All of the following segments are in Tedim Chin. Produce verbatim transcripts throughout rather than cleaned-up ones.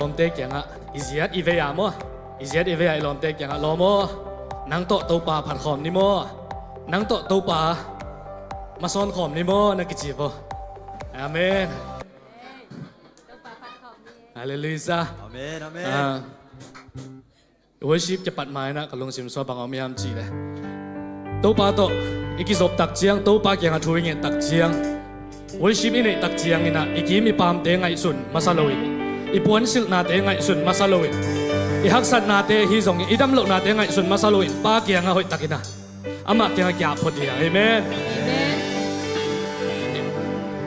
Lawmte kiangah i ziat i vei-a maw, i ziat i vei-a i lawmte kiangah, "Lawm aw, nang tawh Topa phat khawm ni maw, nang tawh Topa masawn khawm ni maw," na kici vo. Amen. Halleluiah. Amen, amen. Ah, worship kipat ma-in ah ka lungsim sung ah bang om hiam cih leh, Topa tawh i kizop tak ciang, Topa kiangah thu i nget tak ciang, worship i neih tak ciangin ah i kim i pamte ngaihsun masa loin, i puansilhnate ngaihsun masa loin, i haksatnate ahi zongin i damlohnate ngaihsun masa loin Pa kiangah hoihtakin ah, amah kiangah ki-ap phot ding hi hang. Amen. Amen.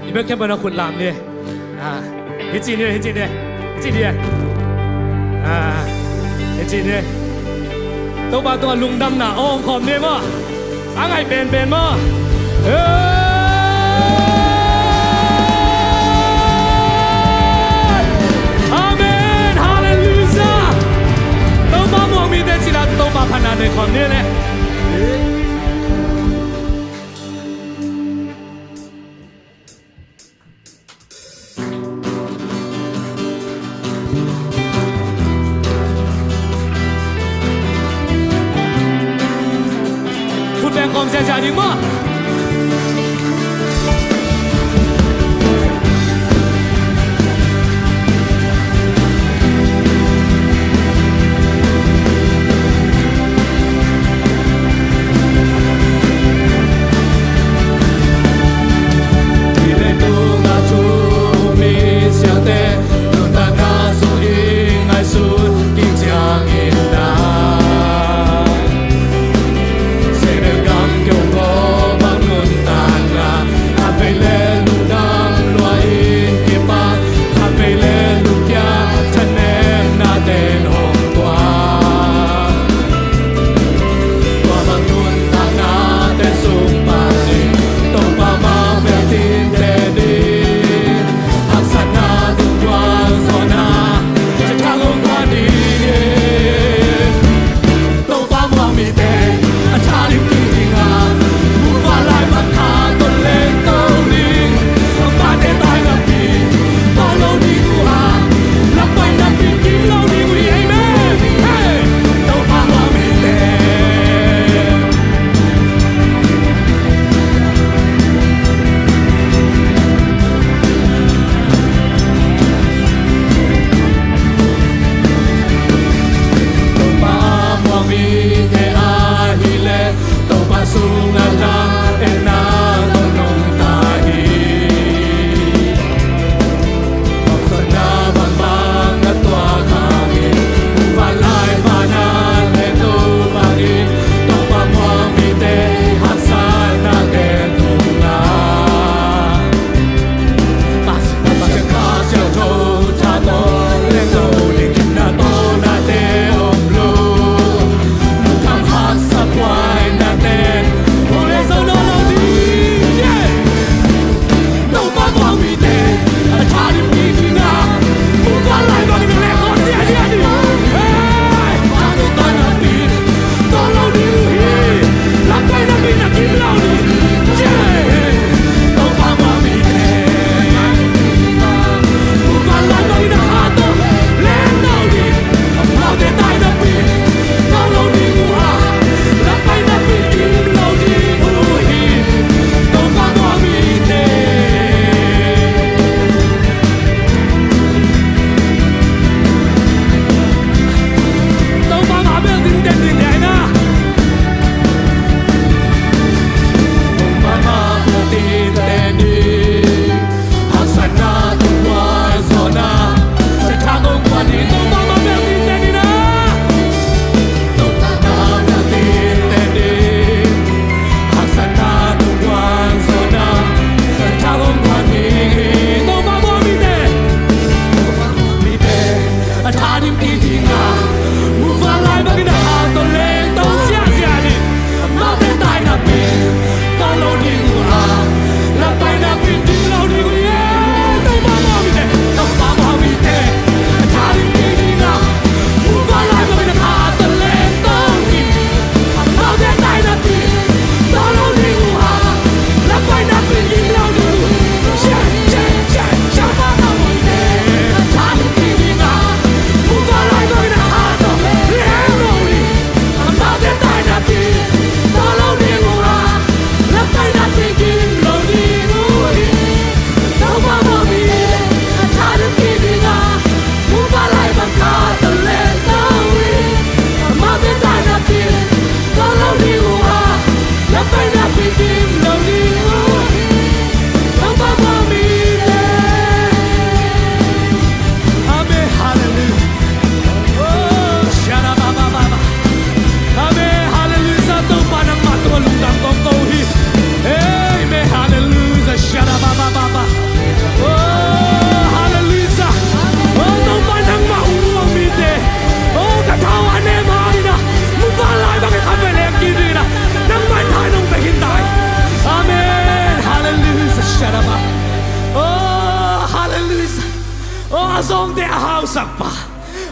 I bek khempeuh in ah khut lam ni. Ah, hih ci ni, hih ci ni, hih ci ni. Ah, hih ci ni. Topa tungah lungdamna awng khawm ni maw. A ngaih penpen maw. Hey! Amen. Halleluiah. Topa muang mite cih leh Topa phatna nei khawm ni leh. Khut beng khawm ziahziah ding maw.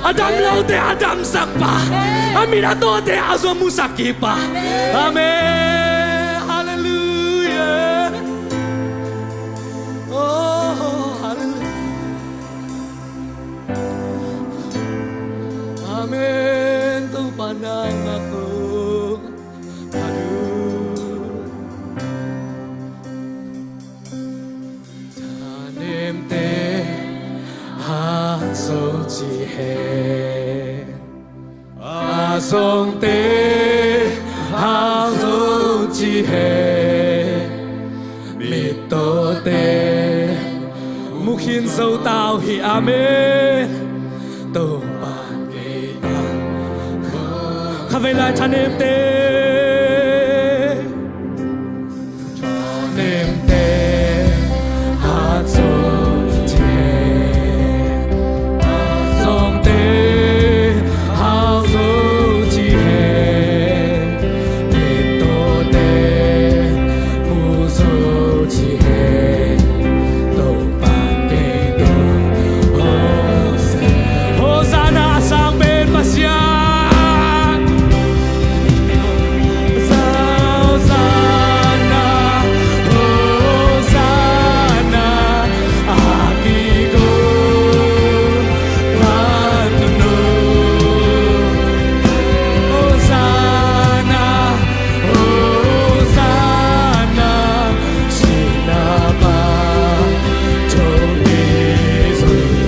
A dam lote a damsak pa, a mit a tawte a zua musak kik pa. Amen. Halleluiah. Oh, halleluiah. Amen. Topa nangmah ko a du. Thanemte hang zo ci hen, a zongte hang zo ci hen, mittawte mu khin zo ta uh hi. Amen. Topa kei tang khatvei lai thanemte. Thanemte hang zo ci hen, a zongte hang zo ci hen, mittawte mu zo ci hen. Topa kei tang Hosanna, a sang pen Pasian. Hosanna, Hosanna, a kigo vantung uh. Hosanna, Hosanna, sihna pa thokik zo hi.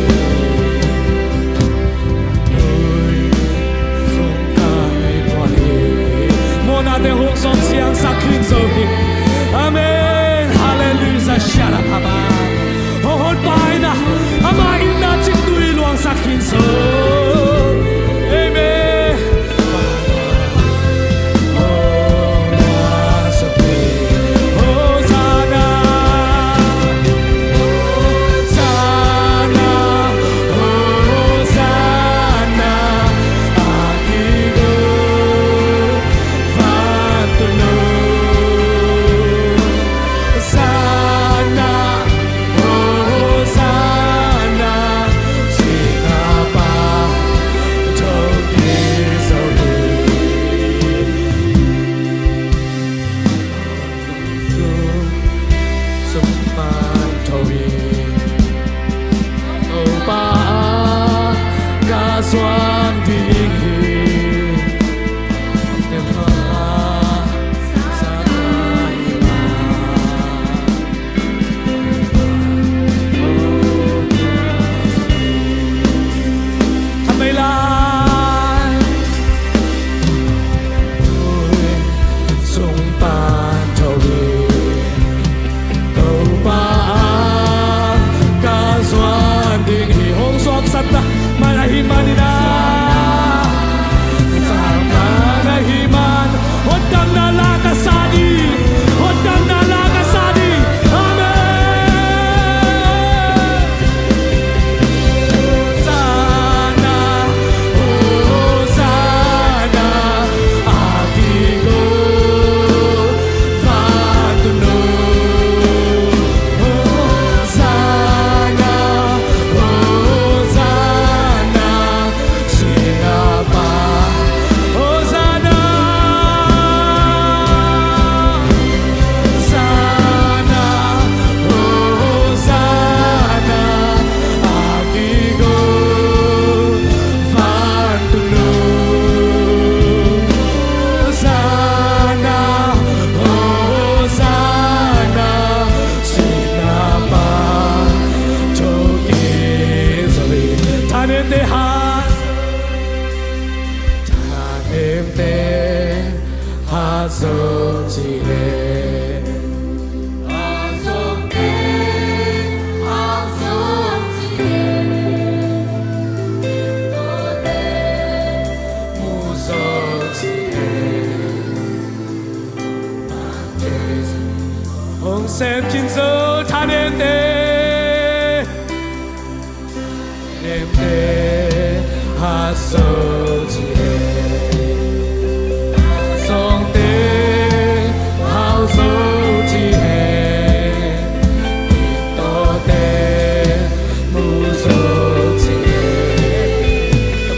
Sungkang i puan hi. Mawhnate hong sawm siangsak khin zo hi. Amen. Halleluiah. Shara papa. Hong hon paina, ama itna cingtui luangsak khin zo. Amen. Hosanna, Hosanna, Hosanna, a kigo vantung uh. Hosanna, Hosanna, sihna pa thokik zo hi. Sung, sung pan tho hi. Topa ah ka zuan ding hi. Khatvei lai. Sung pan tho hi. Topa ah ka zuan ding hi. Hong zuan sat na man ahih manin ah, sat man ahih man, hotdamna la ka sa ding, hotdamna la ka sa ding. Amen. Hosanna, Hosanna, a kigo vantung uh. Hosanna, Hosanna, sihna pa. Hosanna, Hosanna, Hosanna, a kigo vantung uh. Hosanna, Hosanna, sihna pa thokik zo hi. Thanemte hang, thanemte hang zo ci hen. Hong sem khin zo thanemte. Thanemte hang zo ci hen. Zongte hang zo ci hen. Mittawte mu zo ci hen.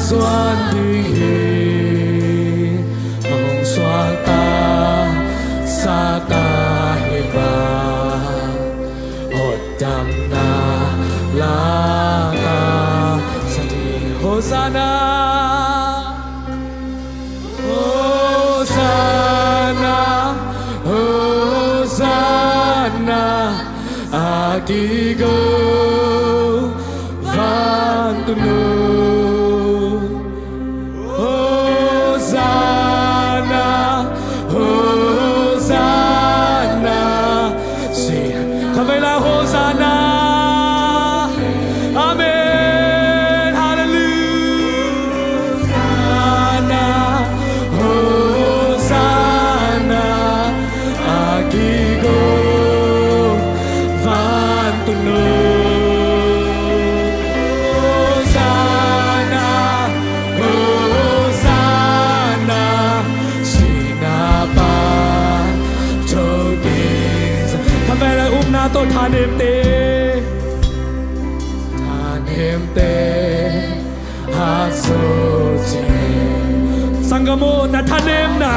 suan ding hi. Hong suakta, sakta hi mah, hotdamna laka sa ding. Hosanna, Hosanna, Hosanna, a kiko vantungah. Hosanna, Hosanna. Sing. Khatvei lai, Hosanna. Amen. Hallelujah. Hosanna, Hosanna, a kiko vantungah. Hosanna, Hosanna, sihna pan thokik. Khatvei lai, upna tawh thanemte, thanemte. Sanggam aw, na thanemna,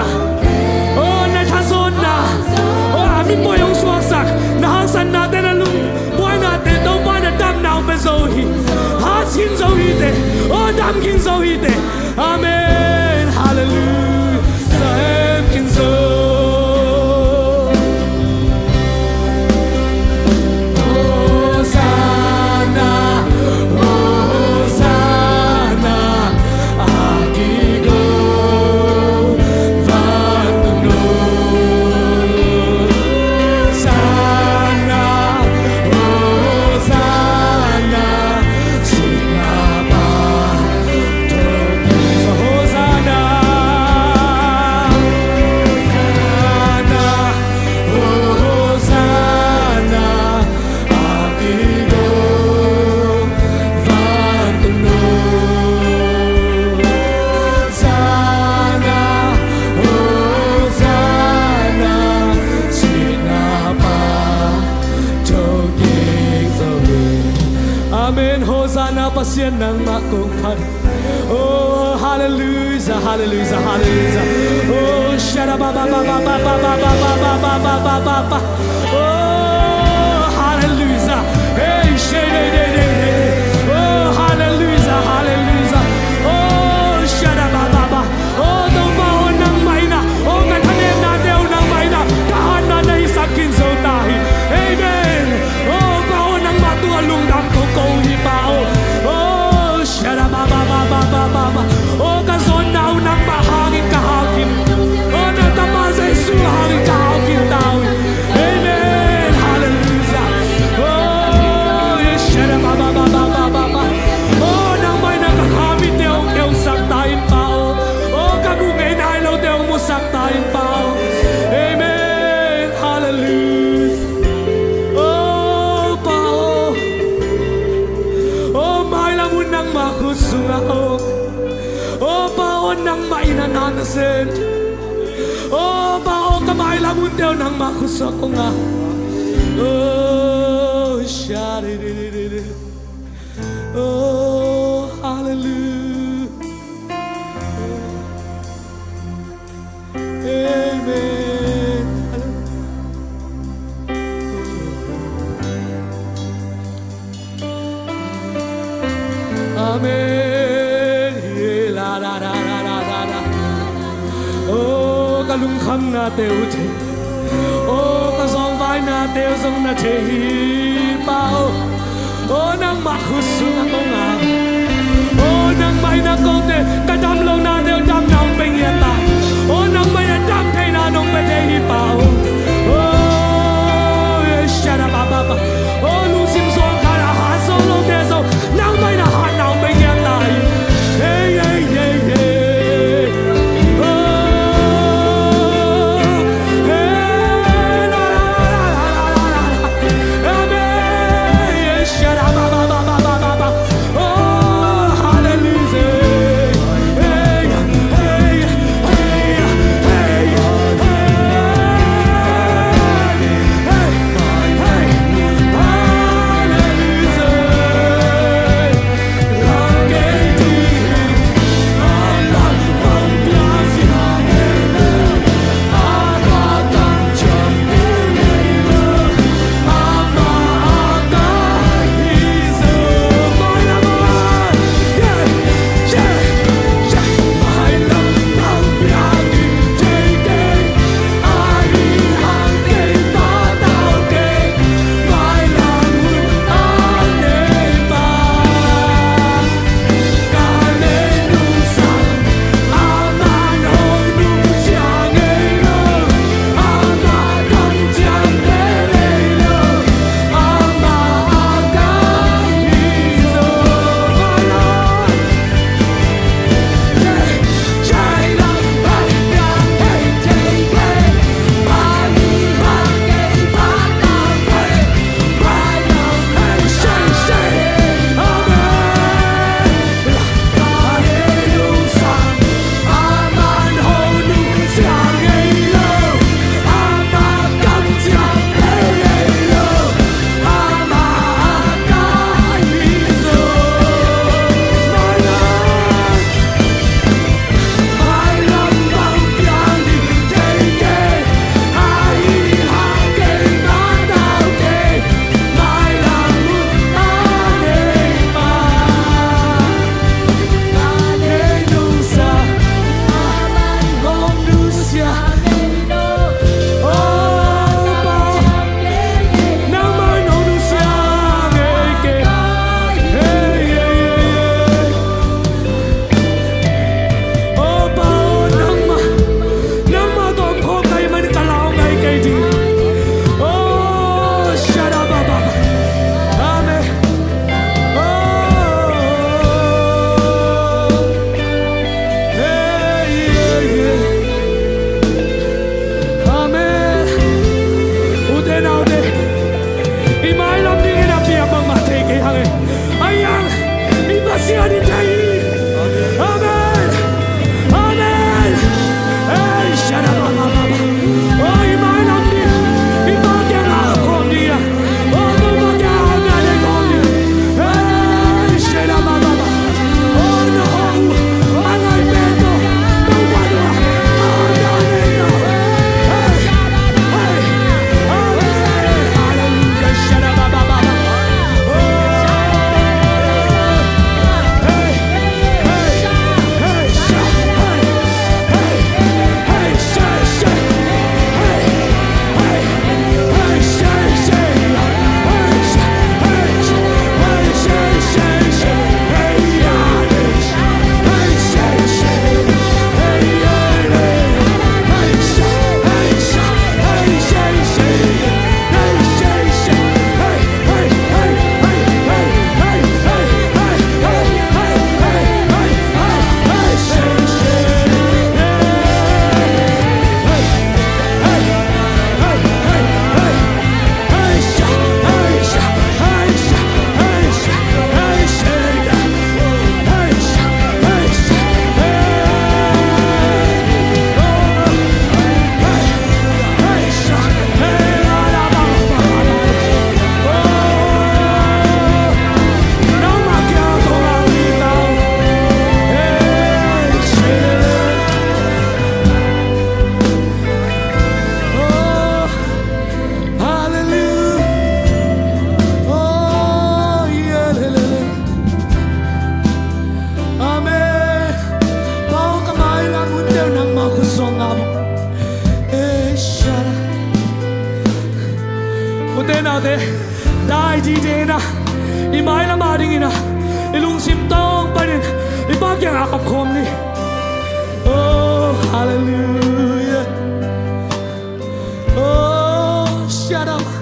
aw, na thazawnna, aw, a mipawi hong suaksak na haksatnate, na lungbuainate Topa in a damna hong pia zo hi. Hat khin zo hi teh, aw, dam khin zo hi teh. Amen. Hallelujah. Sa em khin zo. Hosanna, Hosanna, a kiko vantungah. Hosanna, Hosanna, sihna pan thokik. Hosanna, Hosanna, Hosanna, a kiko vantungah. Hosanna, Hosanna, sihna pan thokik zo hi. Amen. Hosanna, Pasian nangmah kong phat. Oh, hallelujah, hallelujah, hallelujah. Oh, shada ba ba ba. Oh, hallelujah. Hey, shada de de de de. Oh, hallelujah, hallelujah. Oh, shada ba ba ba. Oh, Topa aw, nangmah in ah, oh, ka thanemnate uh nangmah in ah ka hatna na hisak khin zo ta hi. Amen. Oh, Pa aw, nangmah tungah lungdam kong ko hi, Pa aw. Oh, shada ba ba. Oh, ka zawnna uh nangmah hangin ka hau khin. Oh, na Tapa Jesu hangin ka hau khin ta uh hi. Amen. Hallelujah. Oh, shada ba ba. Oh, nangmah in ah ka kha mitte uh hong kheusak ta in, Pa aw. Oh, ka mu ngei nai lote uh hong musak ta in, Pa aw. Amen. Hallelujah. Oh, Pa aw. Oh, mailam un nangmah khut sungah, oh. Oh, Pa aw, nangmah in ah na na sem. Oh, Pa aw, ka mailam unte uh nangmah khut sungah kong ngah. Oh, shada de de de de. Oh, hallelujah. Amen. Amen. Yeah, la, la, la. Oh, ka lungkhamnate uh thei. Oh, ka zawngvainate uh zong na thei hi, Pa aw. Oh, nangmah khut sungah kong ngah. Oh, nangmah in ah kote ka dam lohnate uh damna hong pia ngiat ta. Oh, nangmah in ah dam theihna nong pia thei hi, Pa aw. Oh, shada ba ba ba. Oh, lungsim zawngkhal a hat zo lote zong nangmah in ah hatna hong pia ngiat ta hi. Hey, hey, hey, hey. Oh, hey, la, la, la. Amen. Shada ba ba ba. Oh, hallelujah. Hey, hey, hey, hey, hey. Naute, i mailam dingin a piang bangmah thei kei hang e. Ahi hang i Pasian in thei hi. Amen. Amen. Ei, shadabababa. Oh, i mailam ding i Pa kiang a khawm ding a. Oh, Topa kiang a khawm ding. Ei, shadabababa. Oh, no. Hallelujah. Oh, yeah, le, le, le. Amen. Pa aw, ka mailam hunte uh nangmah khut sungah. Eh, shara. Ute naute, dai dide in a, i mailam a dingin a, i lungsim tawng panin i Pa kiangah ap khawm ni. Oh, hallelujah. Oh, shadaba.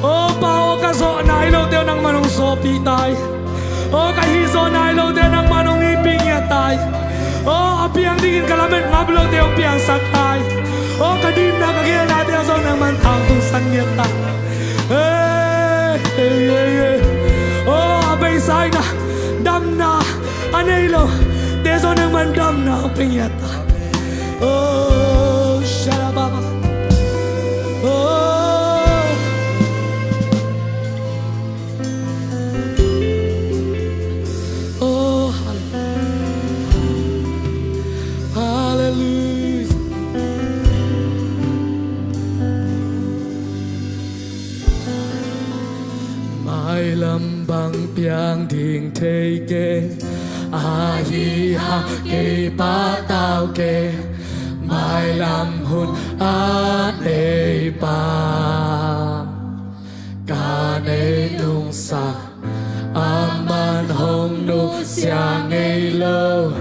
Oh, Pa aw, ka zawh nai lote uh nangman hong zawhpih ta hi. Oh, ka hih zawh nai lote uh nangman hong hihpih ngiat ta hi. Oh, a piang dingin ka lamet ngap lote hong piangsak ta hi. Oh, ka dinna ka geelnate uh zong nangman tangtungsak ngiat ta hi. Hey, hey, hey, hey. Oh, a beisa in a damna a nei lote zong nangman damna hong pia ngiat ta hi. Oh, shadababa. Oh. Oh, hallelujah. Hallelujah. Mailam bang piang ding thei kei, ahi hang kei patau kei, mailam hun a nei pa. Ka nei nungsa, aman hong nusia ngei lo,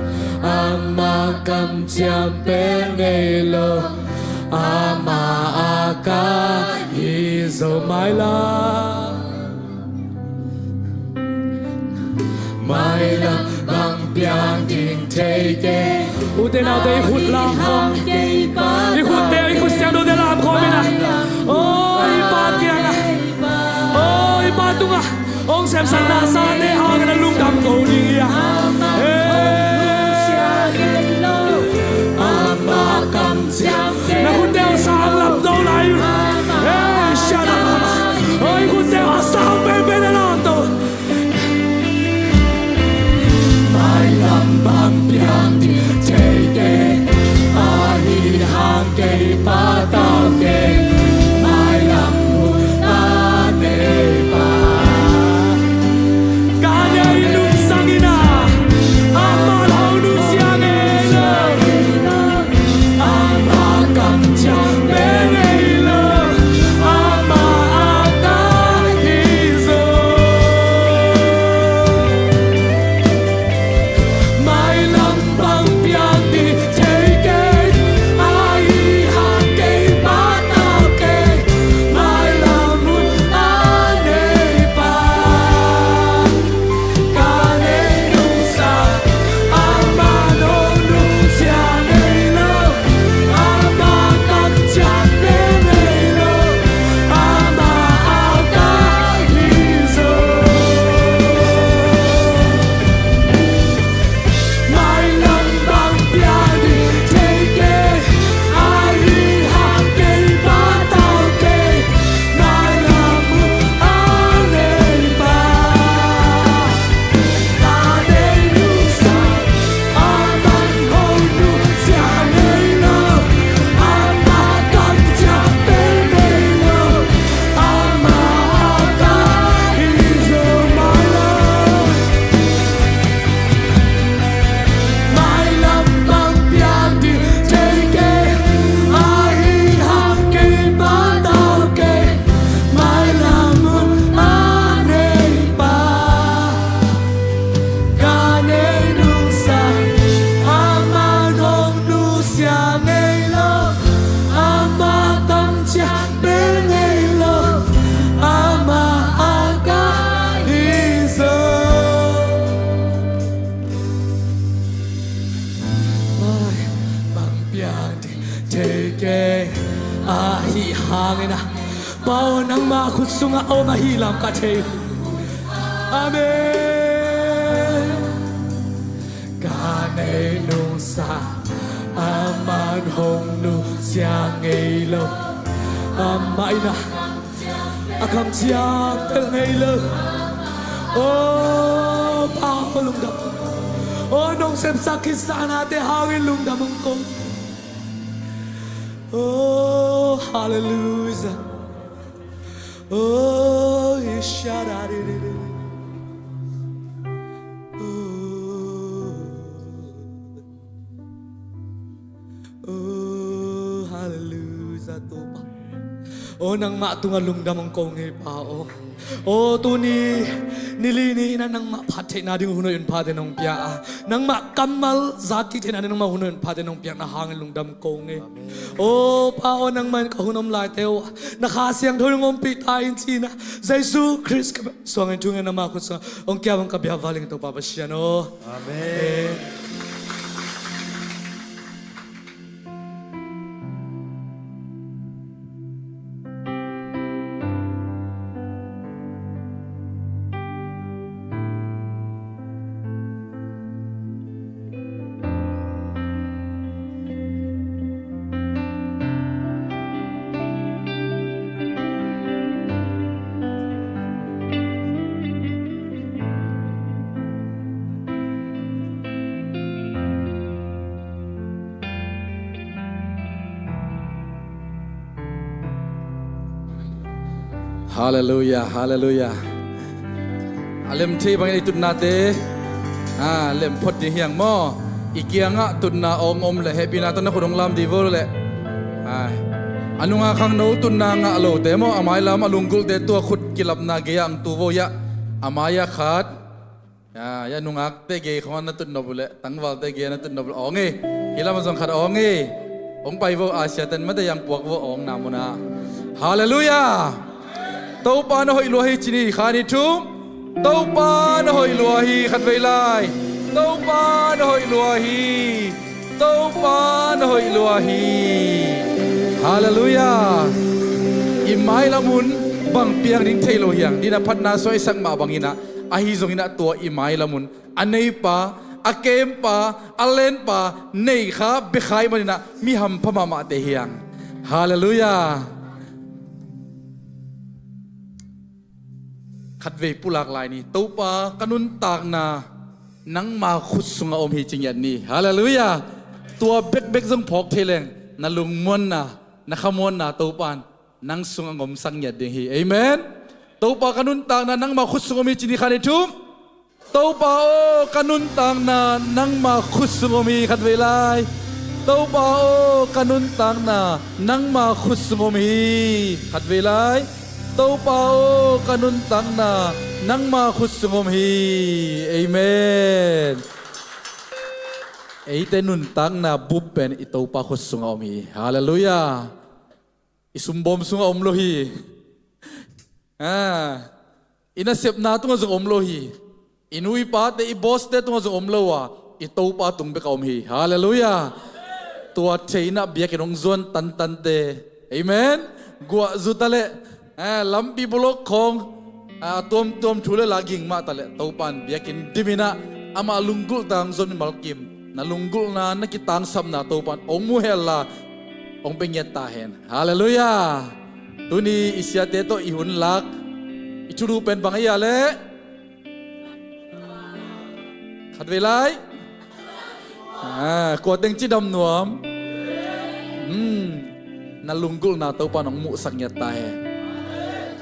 ama kamciam pen ngei lo, ama a ka hi zo mailam. Mailam bang piang ding thei kei. Ute naute, i khut lam khawm. I khutte, i khut siangthote lam khawm in a. Oh, i Pa kiangah. Oh, i Pa tungah. Hong sepsakna sate hangin a lungdam ko ding hi a. Hey. Ama kamciam. Na khutte hong sang lam to lai. Hey, shut up. Oh, i khutte hong sang penpen a lam to. Mailam bang piang ding thei kei, ahi hang kei patau kei, mailam hun a nei pa. Ka nei nu Pa aw, nangma khut sungah om ahih lam ka thei. Amen. Ka nei nungsa, aman hong nusia ngei lo. Amah in a, a kamciam tel ngei lo. Oh, Pa aw, lungdam. Oh, nong sepsak khit sahnate hangin lungdam hong ko. Oh, hallelujah. Oh, ishadadididi. Oh. Oh, hallelujah, Topa. Oh, nangmah tungah lungdam hong ko ngei, Pa aw. Oh, tuni nili ni-in a nangmah phat theihna ding hun hoih hun phate nong pia a, nangmah kammal zak kik theihna ding nangmah hun hoih hun phate nong piakna hangin lungdam ko ngei. Oh, Pa aw, nangmah in ka hun om laite uh ah na Kha Siangtho in hong ompih ta in ci-in a, Jesu Khrist ka suangin thu ngen, nangma khut sungah hong kiam hong ka biak val ing, Topa Pasian aw. Amen. Halleluiah, halleluiah. A lem thei bangin i tutnate a lem phot ding hi hang maw. I kiangah tutna awng om leh hehpihna tawh na khut hong lam dih vo leh. A nungak khangno tutna ngah lote maw, a mailam a lunggulhte tua khut kilapna gei-ah hong tu vo hiah. A mai-ah khat. Ya, ya, nungakte gei khawng na tut nop uh leh, tangvalte gei na tut nop uh leh awng hi. Hih lamah zong khat awng hi. Hong pai vo, Asia ten mate yang puak vo, awngna munah. Halleluiah. Topa na hoih lua hi ci ni, khat, nih, thum. Topa na hoih lua hi, khatvei lai. Topa na hoih lua hi. Topa na hoih lua hi. Halleluiah. I mailam un bang piang ding thei lo hi hang. Dina phatna suaisak mah bangin ah, ahi zongin ah tua i mailam un a neipa, a kempa, a lenpa nei kha bia kha ahih manin ah mi hampha mahmahte hi hang. Halleluiah. Khatvei pulak lai ni. Topa, ka nuntakna nangma khut sungah om hi ci ngiat ni. Halleluiah. Tua bekbek zong phawk thei leng, na lungmuanna, na khamuanna Topa in nang sungah hong omsak ngiat ding hi. Amen. Topa, ka nuntakna nangma khut sungah om hi ci ni, khat, nih, thum. Topa aw, ka nuntakna nangma khut sungah om hi, khatvei lai. Topa aw, ka nuntakna nangma khut sungah om hi, khatvei lai. Topa aw, ka nuntakna nangma khut sungah om hi. Amen. Eite nuntakna bup pen i Topa khut sungah om hi. Halleluiah. I sumbawm sungah om lo hi. A, i nasepna tungah zong om lo hi. I nu i pate, i bawste tungah zong om lo a, i Topa tung bekah om hi. Halleluiah. Tua thei in ah biakinn hong zuan tantante. Amen. Guah zu ta leh, a, lampi bulawk khawng, a, tuamtuam thu le la ging mah ta leh, Topa in biakinn dim in ah amah lunggulhte hong zuan mimal kim, na lunggulhna, na kitangsapna Topa in hong muh hen la, hong pia ngiat ta hen. Halleluiah. Tuni i siate tawh i hun lak, i thulu pen bang ahi a leh? Khatvei lai. A, kua teng ci dam nuam? Hmm. Na lunggulhna Topa in hong muhsak ngiat ta hen.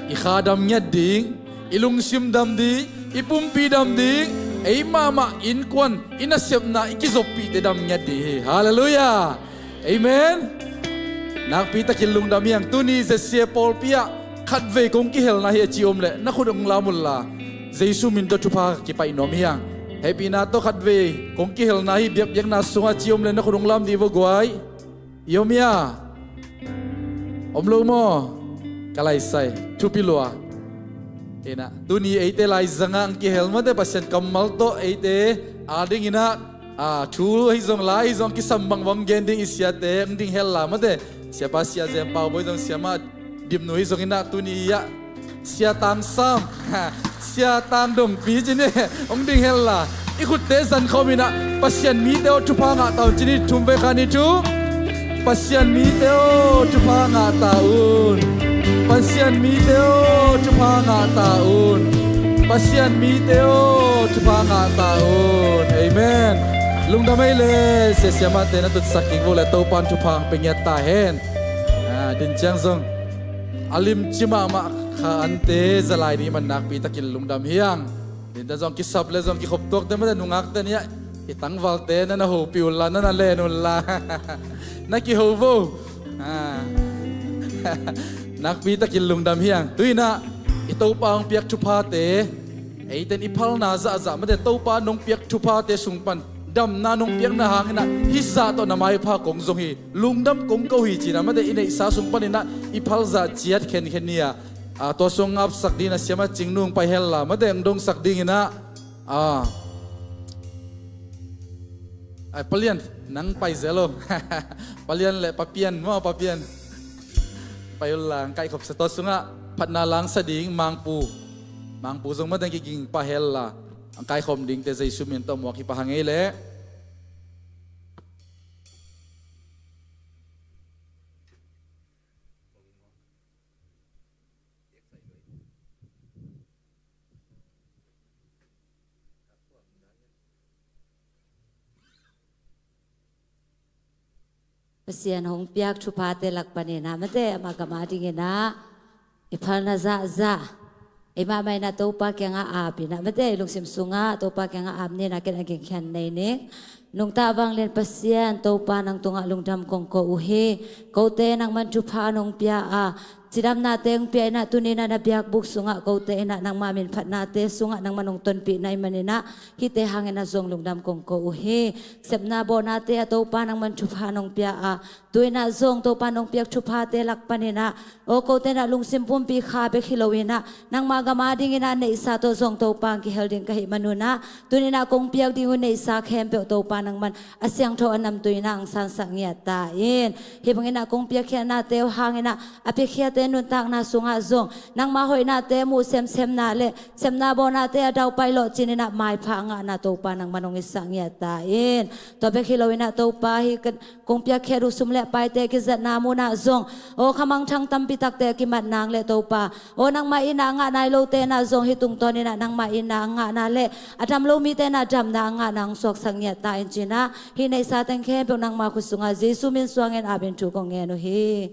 I kha dam ngiat ding, i lungsim dam ding, i pumpi dam ding, ei mahmah innkuan, i nasepna, i kizoppihte dam ngiat ding hi. Halleluiah. Amen. Nakpi takin lungdam hi hang. Tuni Z C A pawlpi ah khatvei kong kihelna hi a ci om leh na khut hong lam un la, Jesu min tawh thupha kipaih nuam hi hang. Hehpihna tawh khatvei kong kihelna hi biakbiakna sungah a ci om leh na khut hong lam dih vo guai. I om hia? Om lo maw? Ka laisai thupi lua. Ina, tuni eite laizangah ang kihel mate, Pasian kammal tawh eite adingin ah, a, thu ahi zong la ahi zong kisam bangbang gen ding i siate ang ding hel la mate. Siapa Sia Zem Pau Bawi zong siamah Dimnu hi zongin ah tuni ah Sia Tang Sam, Sia Tang Dongpi ci ni, hong ding hen la, i khutte zan khawm in ah Pasian mite aw thupha ngah ta un ci ni. Thum vei khat ni thu. Pasian mite aw thupha ngah ta un. Pasian mite aw thupha ngah ta un. Pasian mite aw thupha ngah ta un. Amen. Lungdam ei le, sia siamahte na tutsak kik vo le, Topa'n thupha hong pia ngiat ta hen. Ah, din ciang zong a limci mahmah kha ante zalai ni man nakpi takin lungdam hi hang. Din ta zong kisap le zong kikhop tuakte mate nungakte ni ah i tangvalte na na hopih un la, na na len un la. Na kiho vo. Ah. Nakpi takin lungdam hi hang. Tu in ah i Topa hong piak thuphate, eiten i phalna zahzah mate Topa nong piak thuphate sung pan damna nong piakna hangin ah hih zah tawh na maipha kong zong hi, lungdam kong ko hi ci-in ah mate i neihsa sung panin ah i phal zah ciat khenkhen ni a, ah, tua sung ngapsak dingin ah Siama Cing Nu hong pai hen la, mate hong dongsak dingin ah, ah, ai, Pa Lian, nang pai zel lo. Pa Lian le Pa Pian maw, Pa Pian. Pai un la, hong kaikhopsa. Tua sungah phatna langsa ding Mangpu, Mangpu zong mate hong kiging pah hen la, hong kaikhawm dingte Jesu min tawh muak hi pah hang ei leh. Pasian hong piak thuphate lak panin ah mate amah gam a dingin ah i phalna zahzah, eimah mah in ah Topa kiangah ap in ah mate i lungsim sungah Topa kiangah ap ni in ah ken a gingkhian nei ning. Nungta vanglian Pasian Topa nang tungah lungdam kong ko uh hi. Kote nangman thupha nong pia a, cidamnate hong pia in ah tuni in ah na biakbuk sungah kote in ah nangma minphatnate sungah nangman hong tonpih na hih manin ah hihte hangin ah zong lungdam kong ko uh hi. Sepna bawnate ah Topa nangman thupha nong pia a, tu in ah zong Topa nong piak thuphate lak panin ah, aw, kote in ah lungsim pumpi kha bek hi lo in ah nangma gam a dingin ah neihsa tawh zong Topa hong kihel ding ka hih manun ah tuni in ah kong piak ding uh neihsa khempeuh Topa nangman a siangtho a namtui in ah hong sansak ngiat ta in. Hih bangin ah kong piakkhiatnate uh hangin ah a piakkhiate nuntakna sungah zong nangma hoihnate muh semsemna le sepna bawnate a daupai lawhcin in ah maipha a ngahna Topa nangman hong hisak ngiat ta in. Tua bek hi lo in ah Topa hih ka kong piakkhiat uh sum le paite kizatna munah zong, aw, khamangthang tampi takte a kimat nang le Topa, aw, nangmah in ah a ngah nai lote in ah zong hih tungtawn in ah nangmah in ah a ngahna le a dam lo mite in ah damna a ngahna hong suaksak ngiat ta in ci-in ah hih neihsa teng khempeuh nangma khut sungah Jesu min suangin ap in thu kong ngen uh hi.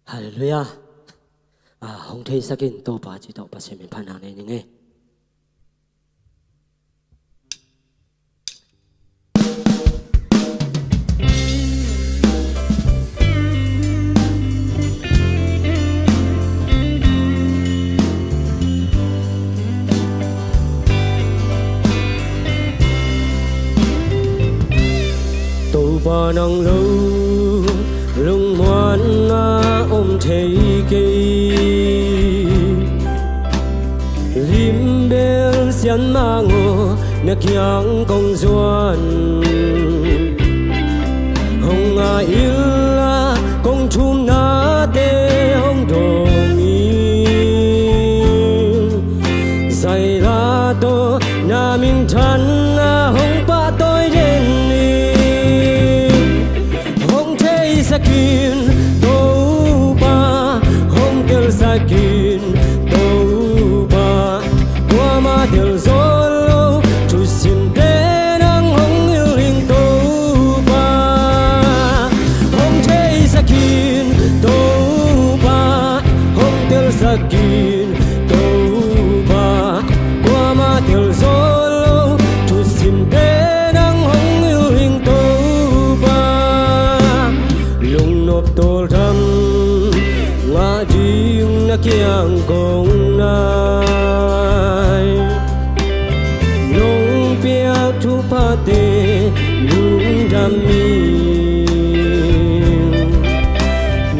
Halleluiah. Ah, hong theisak in Topa ci tawh Pasian min phatna nei ning ei. Topa nang lo lungmuanna om thei kei. Limbel sian mang aw, na kiang kong zuan. Hong ngai inla kong thumnate hong dawng in. Zaila tawh na minthanna hong pahtawi den in. Hong theisak in Topa, hong telsak in Topa. Kuamah tel zo lo thusimte nang hong hilh in Topa. Hong theisak in Topa, hong telsak in Topa. Kuamah tel zo lo thusimte nang hong hilh in Topa. Lungnop tawldam ngah ding na kiang kong nai. Nong piak thuphate lungdam ing.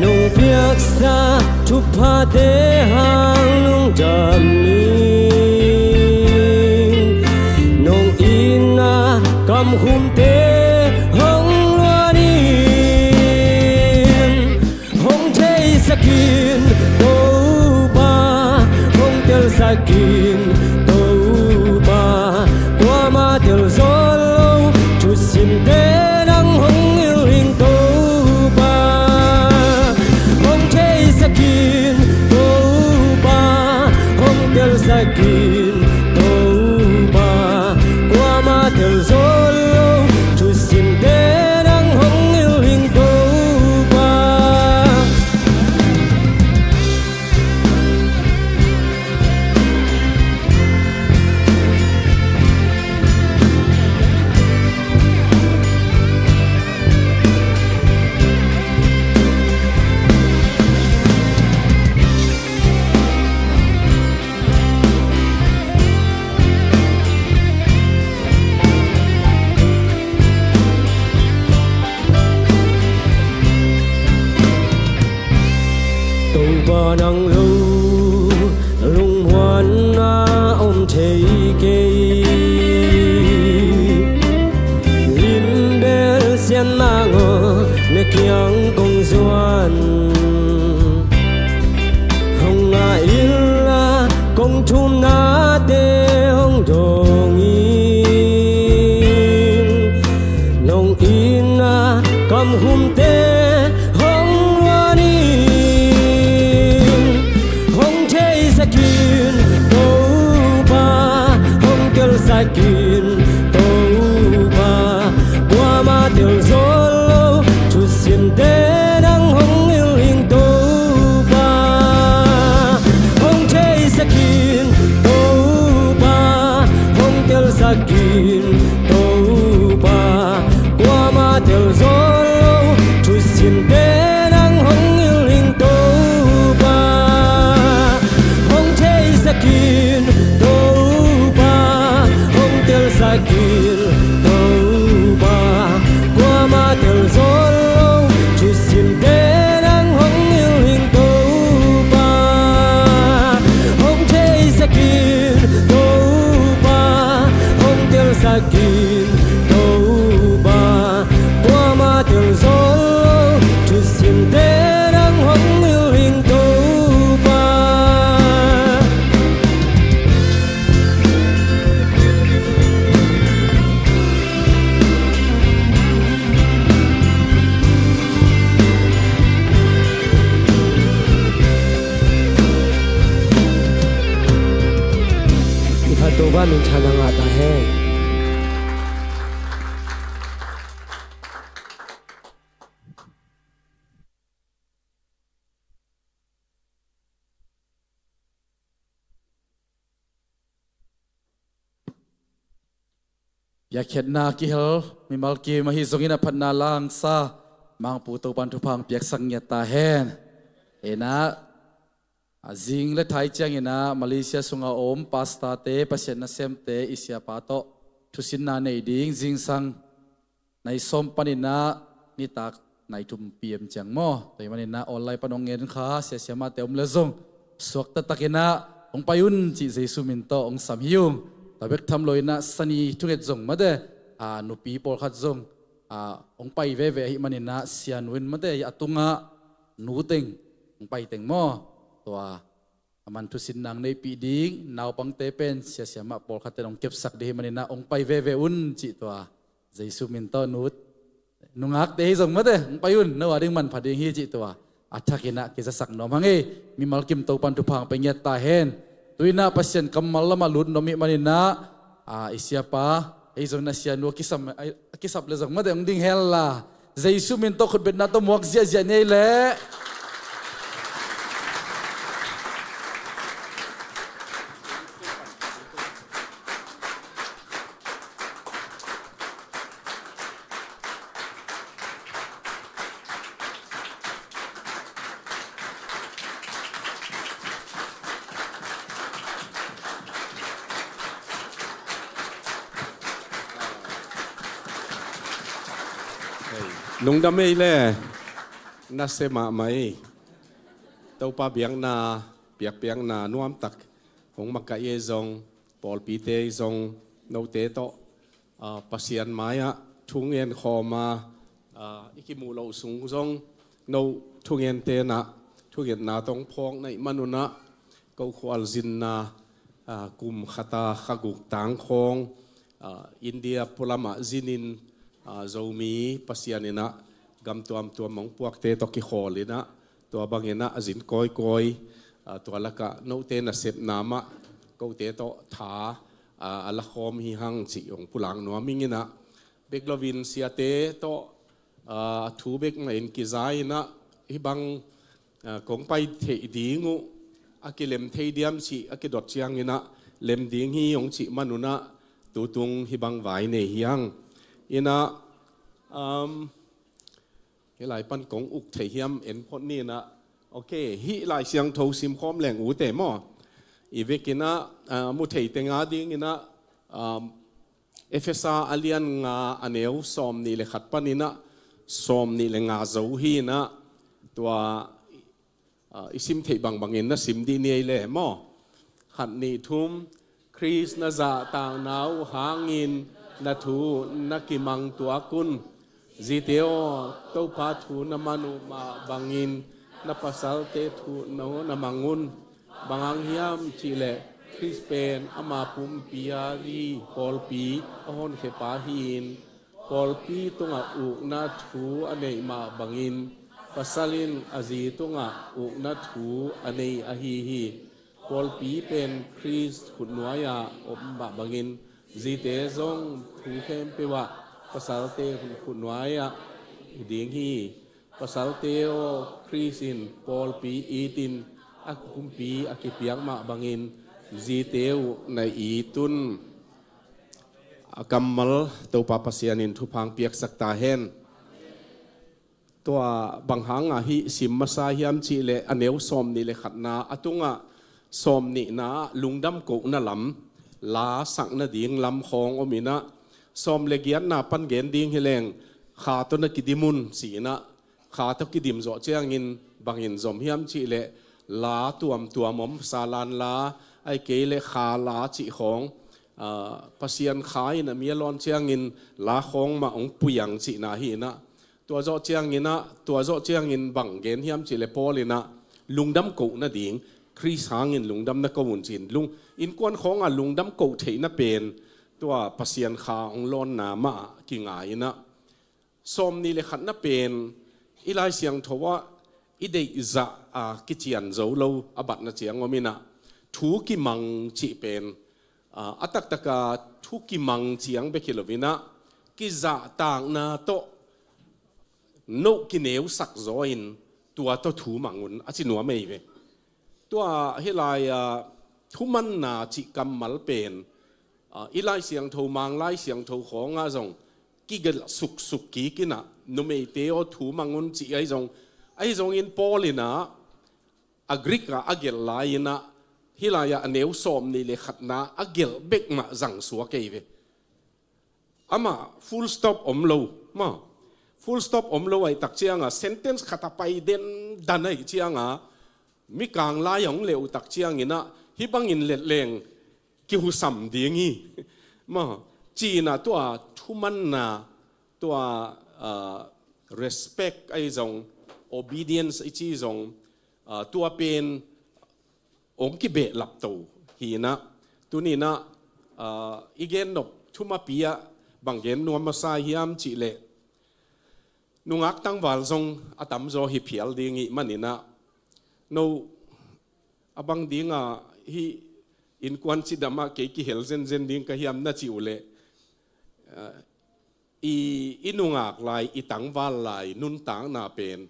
Nong piaksa thuphate hang lungdam ing. Kamkhumte hong luan in, hong theisak in Topa, hong telsak in Topa, kuamah tel zo lo thusimte nang hong hilh in Topa. Hong theisak in Topa, hong telsak in Topa, kuamah tel zo lo thusimte nang hong hilh in Topa. Topa nang lo lungmuanna om thei kei. Lim bel sian mah ngawh na kiang kong zuan. Hong ngah inla kong thumnate hong dawng in. Nong itna kamkhumte hong luan in, hong theisak in Topa, hong telsak in Topa, kuamah tel zo lo thusimte nang hong hilh in Topa. Hong theisak in Topa, hong telsak in Topa, kuamah tel zo lo thusimte nang hong hilh in Topa. Hong theisak in Topa, hong telsak in Topa, kuamah tel zo lo thusimte nang hong hilh in Topa. Hong theisak in Topa, hong telsak in Topa, kuamah tel zo lo thusimte nang hong hilh in Topa. I phat Topa minthanna ngah ta hen. Piakkhiatna kihel mimal kim ahi zongin a phatna langsa Mangpu Topan thupha hong piaksak ngiat ta hen. Inah, a zing le thai cianginah Malaysia sunga om pastorte, Pasian nasemte, i siapa tawh thusinna nei ding zingsang nai sawm paninah nitak nai thum P M ciang maw. Tua hi maninah online pan hong ngen kha siasia mahte om le zong suak taktakinah hong pai un cih Jesu min tawh hong sam hi ung. Tua bek tham loinah sani thunget zong mate, a, nupi pawlkhat zong, a, hong pai veve ahi maninah sianu in mate a tungah nu teng hong pai teng maw. Tua a man thusin nang neihpih ding naupangte pen siasia mah pawlkhatte hong kepsak ding hi maninah hong pai veve un cih tua Jesu min tawh nu, nungakte hi zong mate hong pai un, no a ding manpha ding hi cih tua a thakinah kizasak nuam hang ei. Mimal kim Topan thupha hong pia ngiat ta hen. Tuinah Pasian kammal lamah lut nuam hi maninah, a, i siapa ei zong na sianu a kisam, a kisap le zong mate hong ding hen la. Jesu min tawh khutbetna tawh muak ziahziah ni ei leh. Lungdam ei le, nasia mahmah ei. Topa biakna, biakpiakna nuamtak hong makaih ei zong, pawlpite ei zong, note tawh Pasian mai-ah thungen khawm a, i kimuh loh sung zong no thungen tenah thungetna tawh phawk na ih manunah ko khualzinna kum khata kha guk tang khawng India pulamah zinin Zomi Pasian inah gam tuamtuam hong puakte tawh kikhawl inah tua banginah a zin kawikawi tua lakah note nasepna mah kote tawh tha a la khawm hi hang cih hong pulak nuam ing inah bek loin siate tawh thu bek mah in kiza inah hih bang kong pai theih ding uh a kilem thei diam cih a kidot cianginah lem ding hi hong cih manunah tutung hih bang vai nei hi hang inah hih lai pan kong uk thei hiam en phot ni inah. Ok, hih Lai Siangtho simkhawm leng ute maw? I vekinah mu thei tenga dinginah Efesa a lian nga a neu sawm nih le khat paninah sawm nih le nga zo hi inah tua i sim theih bangbangin na sim dih ni ei le maw? Khat nih thum. Khrist na zahtakna uh hangin na thu na kimang tuak un. Zite aw, Topa thu na man uh mah bangin na pasalte thu na mang un. Bang hang hiam cihleh Khrist pen ama pumpi a ding pawlpi a honkhiapa hi-in pawlpi tungah ukna thu a neih mah bangin pasal in a zi tungah ukna thu a nei ahi hi. Pawlpi pen Khrist khutnuai-ah om mah bangin zite zong thu khempeuh ah pasalte khutnuai-ah hi ding hi. Pasalte aw, Khrist in pawlpi itin a pumpi a kipiak mah bangin zite uh na it un. A kammal Topa Pasian in thupha piaksak ta hen. Tua bang hanga hih sim masa hiam cihleh a neu sawm nih le khatna a tungah sawm nihna ah lungdam kohna lam la sak nading lam khawng om inah sawm le giatna pan gen ding hi leng kha tawh na kidim un ci inah kha tawh kidim zawh ciangin bangin zom hiam cihleh la tuamtuam om, salan la, ahih kei leh kha la cih khawng Pasian kha in a mi a lawn ciangin la khawng mah hong pui ang cihna hi inah tua zawh cianginah tua zawh ciangin bang gen hiam cihleh Paul inah lungdam koh nading Khrist hangin lungdam na ko un ci-in lung innkuan khawnga lungdam koh theihna pen tua Pasian kha hong lawnna mah kingai inah sawm nih le khatna pen i Lai Siangtho ah i deihzah a kician zo lo a batna ciang om inah thu kimang cih pen a taktaka thu kimang ciang bek hi loinah kizahtakna tawh noh kineusak zaw in tua tawh thu mang un a ci nuam ei ve. Tua hih lai-ah thumanna cih kammal pen i Lai Siangtho, Mang Lai Siangtho khawngah zong kigelh suksuk kik inah numeite aw thu mang un cih ahi zong, ahi zongin Paul inah a Greek ah a gelh lai inah hih lai-ah a neu sawm nih le khatna a gelh bek mah zang suak ei ve. Amah full stop om lo maw? Full stop om lo ahih tak cianga sentence khat a pai dendan ahih cianga mikang lai a hong leh uh tak cianginah hih bangin let leng kihusam ding hi maw? Ci inah tua thumanna tua respect ahi zong, obedience i ci zong tua pen hong kibehlap to hi inah tuninah i gennop thumapi ah bang gen nuam masa hiam cihleh nungak tangval zong a tamzaw hi phial ding ih maninah no a bang dinga hih innkuan cidamah kei kihel zenzen ding ka hiam na cih uhleh i, i nungak lai, i tangval lai nuntakna pen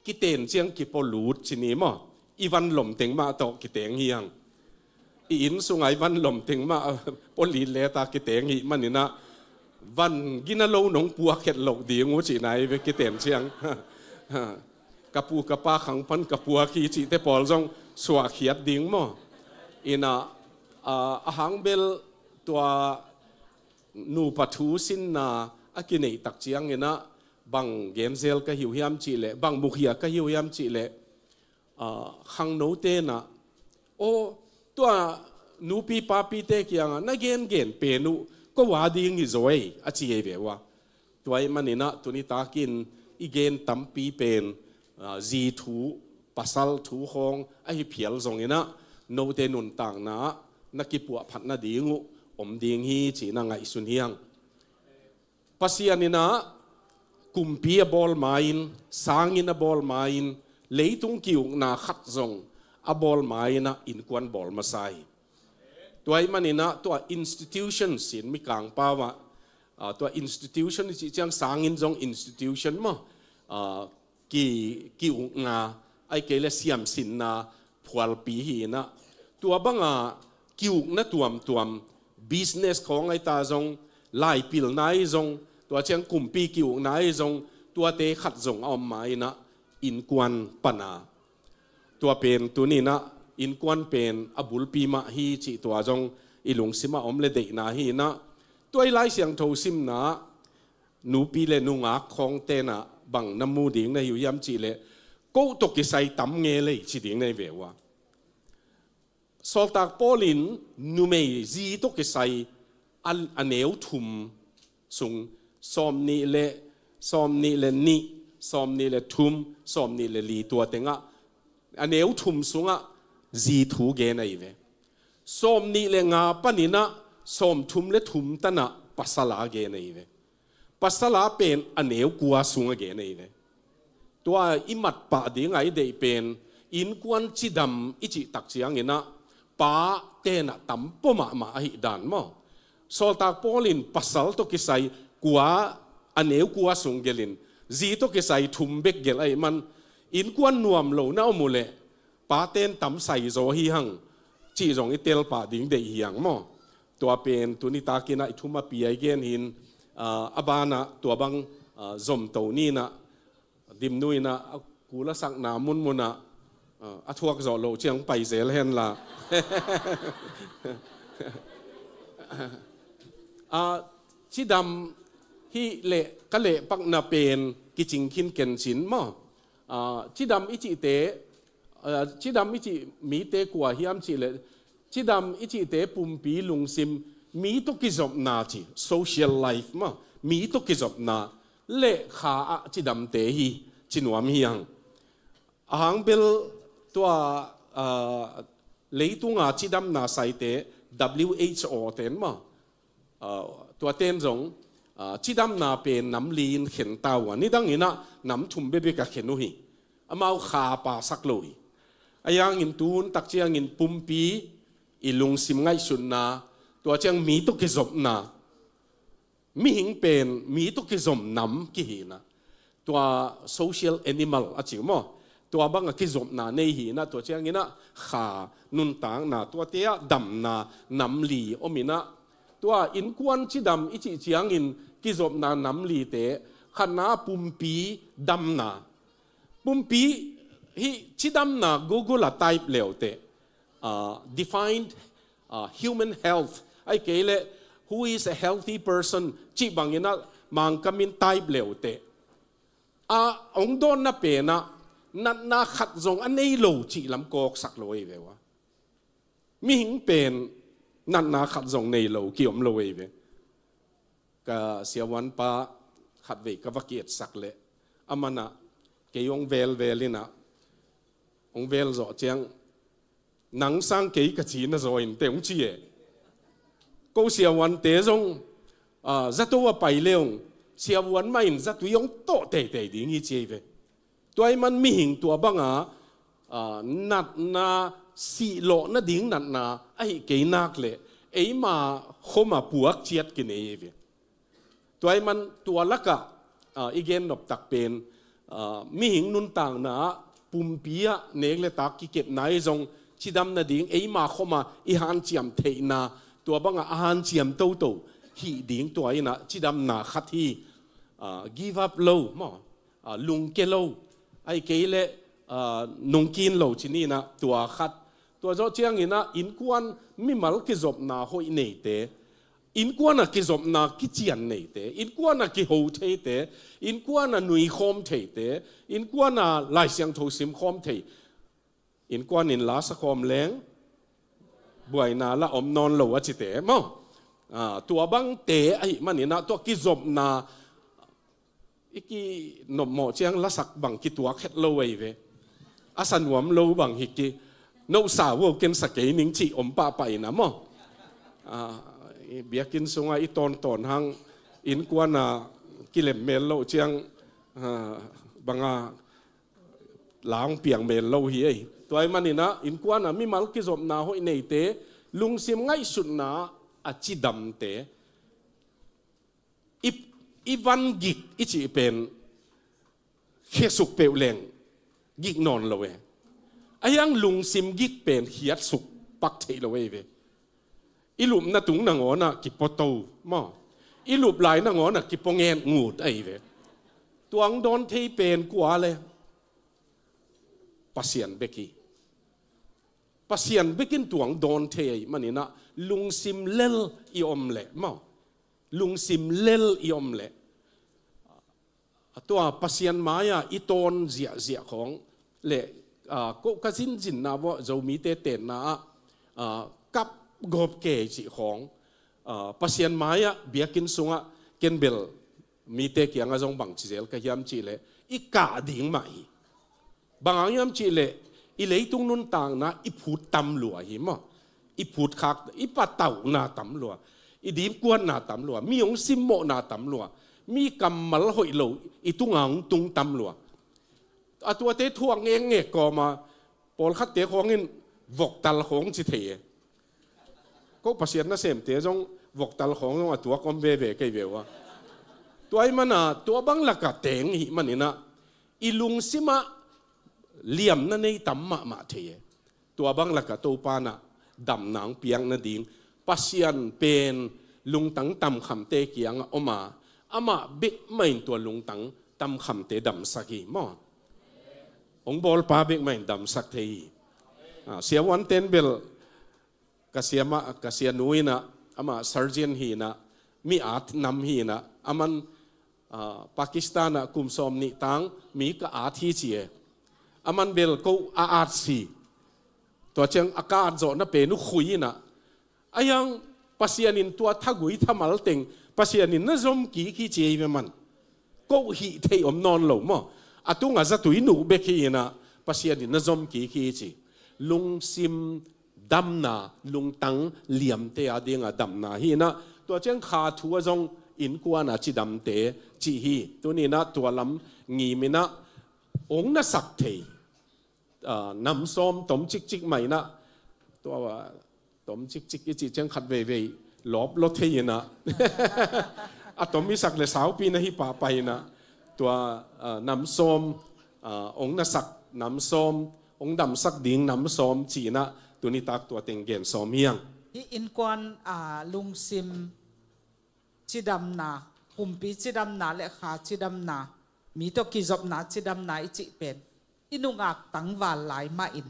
kiten ciang kipaw lut ci ni maw? I van lom teng mah tawh kiteng hi hang. I inn sunga i van lom teng mah paw lit leta kiteng hi maninah van gina lo nong puak het loh ding uh cihna hi ve kiten ciang. Ka pu ka pa khang pan ka puak hi cihte pawl zong suahkhiat ding maw? Inah a hang bel tua nupa thu sinna a kineih tak cianginah bang genzel ka hi uh hiam cihleh bang mukhia ka hi uh hiam cihleh khangno tenah aw tua nupi papite kiangah na gengen pen uh ko a ding hi zaw ei, a ci ei ve ua. Tua ahih maninah tuni takin i gen tampi pen, ah, zi thu, pasal thu khawng ahi phial zonginah note nuntakna ah na kipuahphat nading uh om ding hi cih na ngaihsun hi hang. Pasian inah kumpi a bawl ma-in, sanginn a bawl ma-in, leitung ki-ukna khat zong a bawl ma-inah innkuan bawl masa hi. Tua ahih maninah tua institution sin Mikang pau ah, ah, tua institution i cih ciang sanginn zong institution maw, ah, ki, ki-ukna, ahih kei le siamsinna phualpi hi inah, tua banga ki-ukna tuamtuam, business khawng ahi ta zong, laipilna ahi zong, tua ciang kumpi ki-ukna ahi zong, tuate khat zong a om ma-inah innkuan pana. Tua pen tuninah innkuan pen a bulpi mah hi cih tua zong i lungsimah om le deihna hi inah, tua i Lai Siangtho simna nupi le nungak khawng tenah bang na mu ding na hi uh hiam cih leh, ko tawh kisai tam nge lei ci ding na hi ve ua. Sawltak Paul in numei zi tawh kisai a, a neu thum sung, sawmnih le, sawmnih le nih, sawmnih le thum, sawmnih le li, tua tengah a neu thum sungah zi thu gen ahi ve. Sawmnih le nga paninah sawmthum le thum tanah pasal a gen ahi ve. Pasal a pen a neu kua sung a gen ahi ve. Tua i mat pah dingah i deih pen, innkuan cidam i cih tak cianginah pa tenah tam pua mahmah ahih dan maw. Sawltak Paul in pasal tawh kisai kua, a neu kua sung gelhin, zi tawh kisai thum bek gelh ahih man, innkuan nuam lo na om uh leh pa ten tam sai zaw hi hang cih zong i tel pah ding deih hi hang maw. Tua pen tuni takinah i thumapi a i gen hin, ah, a banah tua bang, ah, zomto ninah, Dimnu inah a kul a sakna munmunah, ah, a thuak zawh loh ciang pai zel henla. Ah, cidam hih leh ka lehpakna pen kicing khin kencin maw. Ah, cidam i cihte, ah, cidam i cih mite kua hiam cih leh, cidam i cihte pumpi lungsim, mi tawh kizopna ci, social life maw, mi tawh kizopna le kha ah cidamte hi ci nuam hi hang. A hang bel tua, ah, leitunga cidamna saite W H O ten maw, ah, tua ten zong, ah, cidamna pen nam li in khen ta uh a, nidang inah nam thum bekbek a khen uh hi. Amau kha pasak lo hi. A hangin tun tak ciangin pumpi i lungsim ngaihsutna, tua ciang mi tawh kizopna, mihing pen mi tawh kizom nam kihi inah, tua social animal a ci uh maw, tua banga kizopna nei hi inah, tua cianginah kha, nuntakna, tuate ah damna nam li om inah, tua innkuan cidam i cih ciangin kizopna nam lite, khatna pumpi damna. Pumpi hih cidamna Google ah type le uh teh, ah, defined, ah, human health, ahih kei leh who is a healthy person cih banginah Mangkamin type le uh teh, a hong dawnna penah natna khat zong a nei lo cih lam kawksak lo ei ve ua. Mihing pen natna khat zong nei lo, kiom lo ei ve. Ka siavuanpa khatvei ka va ki-etsak leh, amanah kei hong velvel inah, hong vel zawh ciang, "Nang sang kei ka ci na zaw inteh," hong ci e. Ko siavuante zong, ah, zato a pai le hong, siavuan mah in zatui hong tawh teitei ding hi ci ei ve. Tua ahih man mihing tua banga, ah, natna sihlawh nading natna ahih kei nak leh eima khoma puak ciat kinei ei ve. Tua ahih man tua lakah, ah, i gen noptak pen, ah, mihing nuntakna ah pumpi ah nek le tak kikepna i zong cidam nading eima khoma i hanciam theihna, tua banga a hanciam toto hih ding tua inah cidamna khat hi. Ah, give up lo maw, ah, lungke lo, ahih kei leh, ah, nungkin lo ci ninah tua khat. Tua zawh cianginah innkuan mimal kizopna hoih neite, innkuan a kizopna kician neite, innkuan a kiho theite, innkuan a nuikhawm theite, innkuan a Lai Siangtho simkhawm thei, innkuan in la sakhawm leng buaina la om nawn lo a cite maw. Ah, tua bangte ahih maninah tua kizopna i kinopmawh ciang lasak bang kituak het lo ahi ve. A sa nuam lo bang hi ki, no sa vo ken sa kei ning cih om pahpah inah maw. Ah, i biakinn sungah i tawntawn hang innkuana kilem mel loh ciang, ah, banga la hong piang mel lo hi ei. Tua ahih maninah innkuana mimal kizopna hoih neite lungsim ngaihsutna a cidamte i, i van gik i cih pen khiasuk peuh leng gik nawn lo e. A hiang lungsim gik pen khiatsuk pak theih lo ei ve. I lupna tung nangawnah kipato maw, i lup lai nangawnah kipaw nget ngut ahi ve. Tuang dawn thei pen kua le? Pasian bek hi. Pasian bekin tuang dawn thei ahih maninah lungsim lel i om leh maw, lungsim lel i om leh, a tua Pasian mai-ah i tawn ziahziah khawng le, ah, ko ka zinzinna vawh Zomite tenna ah, ah, kap gawp kei cih khawng, ah, Pasian mai-ah biakinn sungah ken bel mite kiangah zong bangci zel ka hiam cihleh i kah ding mah hi. Bang hang hiam cihleh i leitung nuntakna i phut tam lua hi maw. I phut khak, i patauhna tam lua, i dipkuatna tam lua, mi hong simmawhna tam lua, mi kammal hoih lo i tunga hong tung tam lua. A tuate thuak ngekngek kawma pawlkhatte khawngin voktal khawng ci thei e. Ko Pasian nasemte zong voktal khawng zong a tuak om veve kei ve uh a. Tua ahih mana tua bang laka teng ihih maninah i lungsimah liamna nei tam mahmah thei e. Tua bang laka Topa nah damna hong piak nading Pasian pen lungtang tamkhamte kiangah om a, amah bek mah in tua lungtang tamkhamte damsak hi maw. Hong bawlpa bek mah in damsak thei hi. Ah, siavuanten bel ka siamah, ka sianu inah, amah surgeon hi inah, mi at nam hi inah, aman, ah, Pakistan ah kum sawm nih tang mi ka at hi ci e. Aman bel ko a at si. Tua ciang a ka at zawhna pen uh khui inah, a hiang Pasian in tua thagui thamal teng Pasian in na zom kik hi ci ei ve man. Ko hih theih om nawn lo maw. A tunga zatui nuh bek hi inah Pasian in na zom kik hi ci. Lungsim damna, lungtang liamte a dinga damna hi inah, tua ciang kha thu ah zong innkuana cidamte cih hi. Tuni inah tua lam ngim inah hong na sak thei, ah, nam sawm tom cikcik mah inah, tua, ah, tom cikcik i cih ciang khat veivei lawp law thei inah a tom i sak le saupi na hi pahpah inah, tua, ah, nam sawm, ah, hong na sak nam sawm, hong damsak ding nam sawm ci inah tuni tak tua teng gen sawm hiang. Hih innkuan, ah, lungsim cidamna, pumpi cidamna le kha cidamna, mi tawh kizopna cidamna i cih pen i nungak tangval lai mahin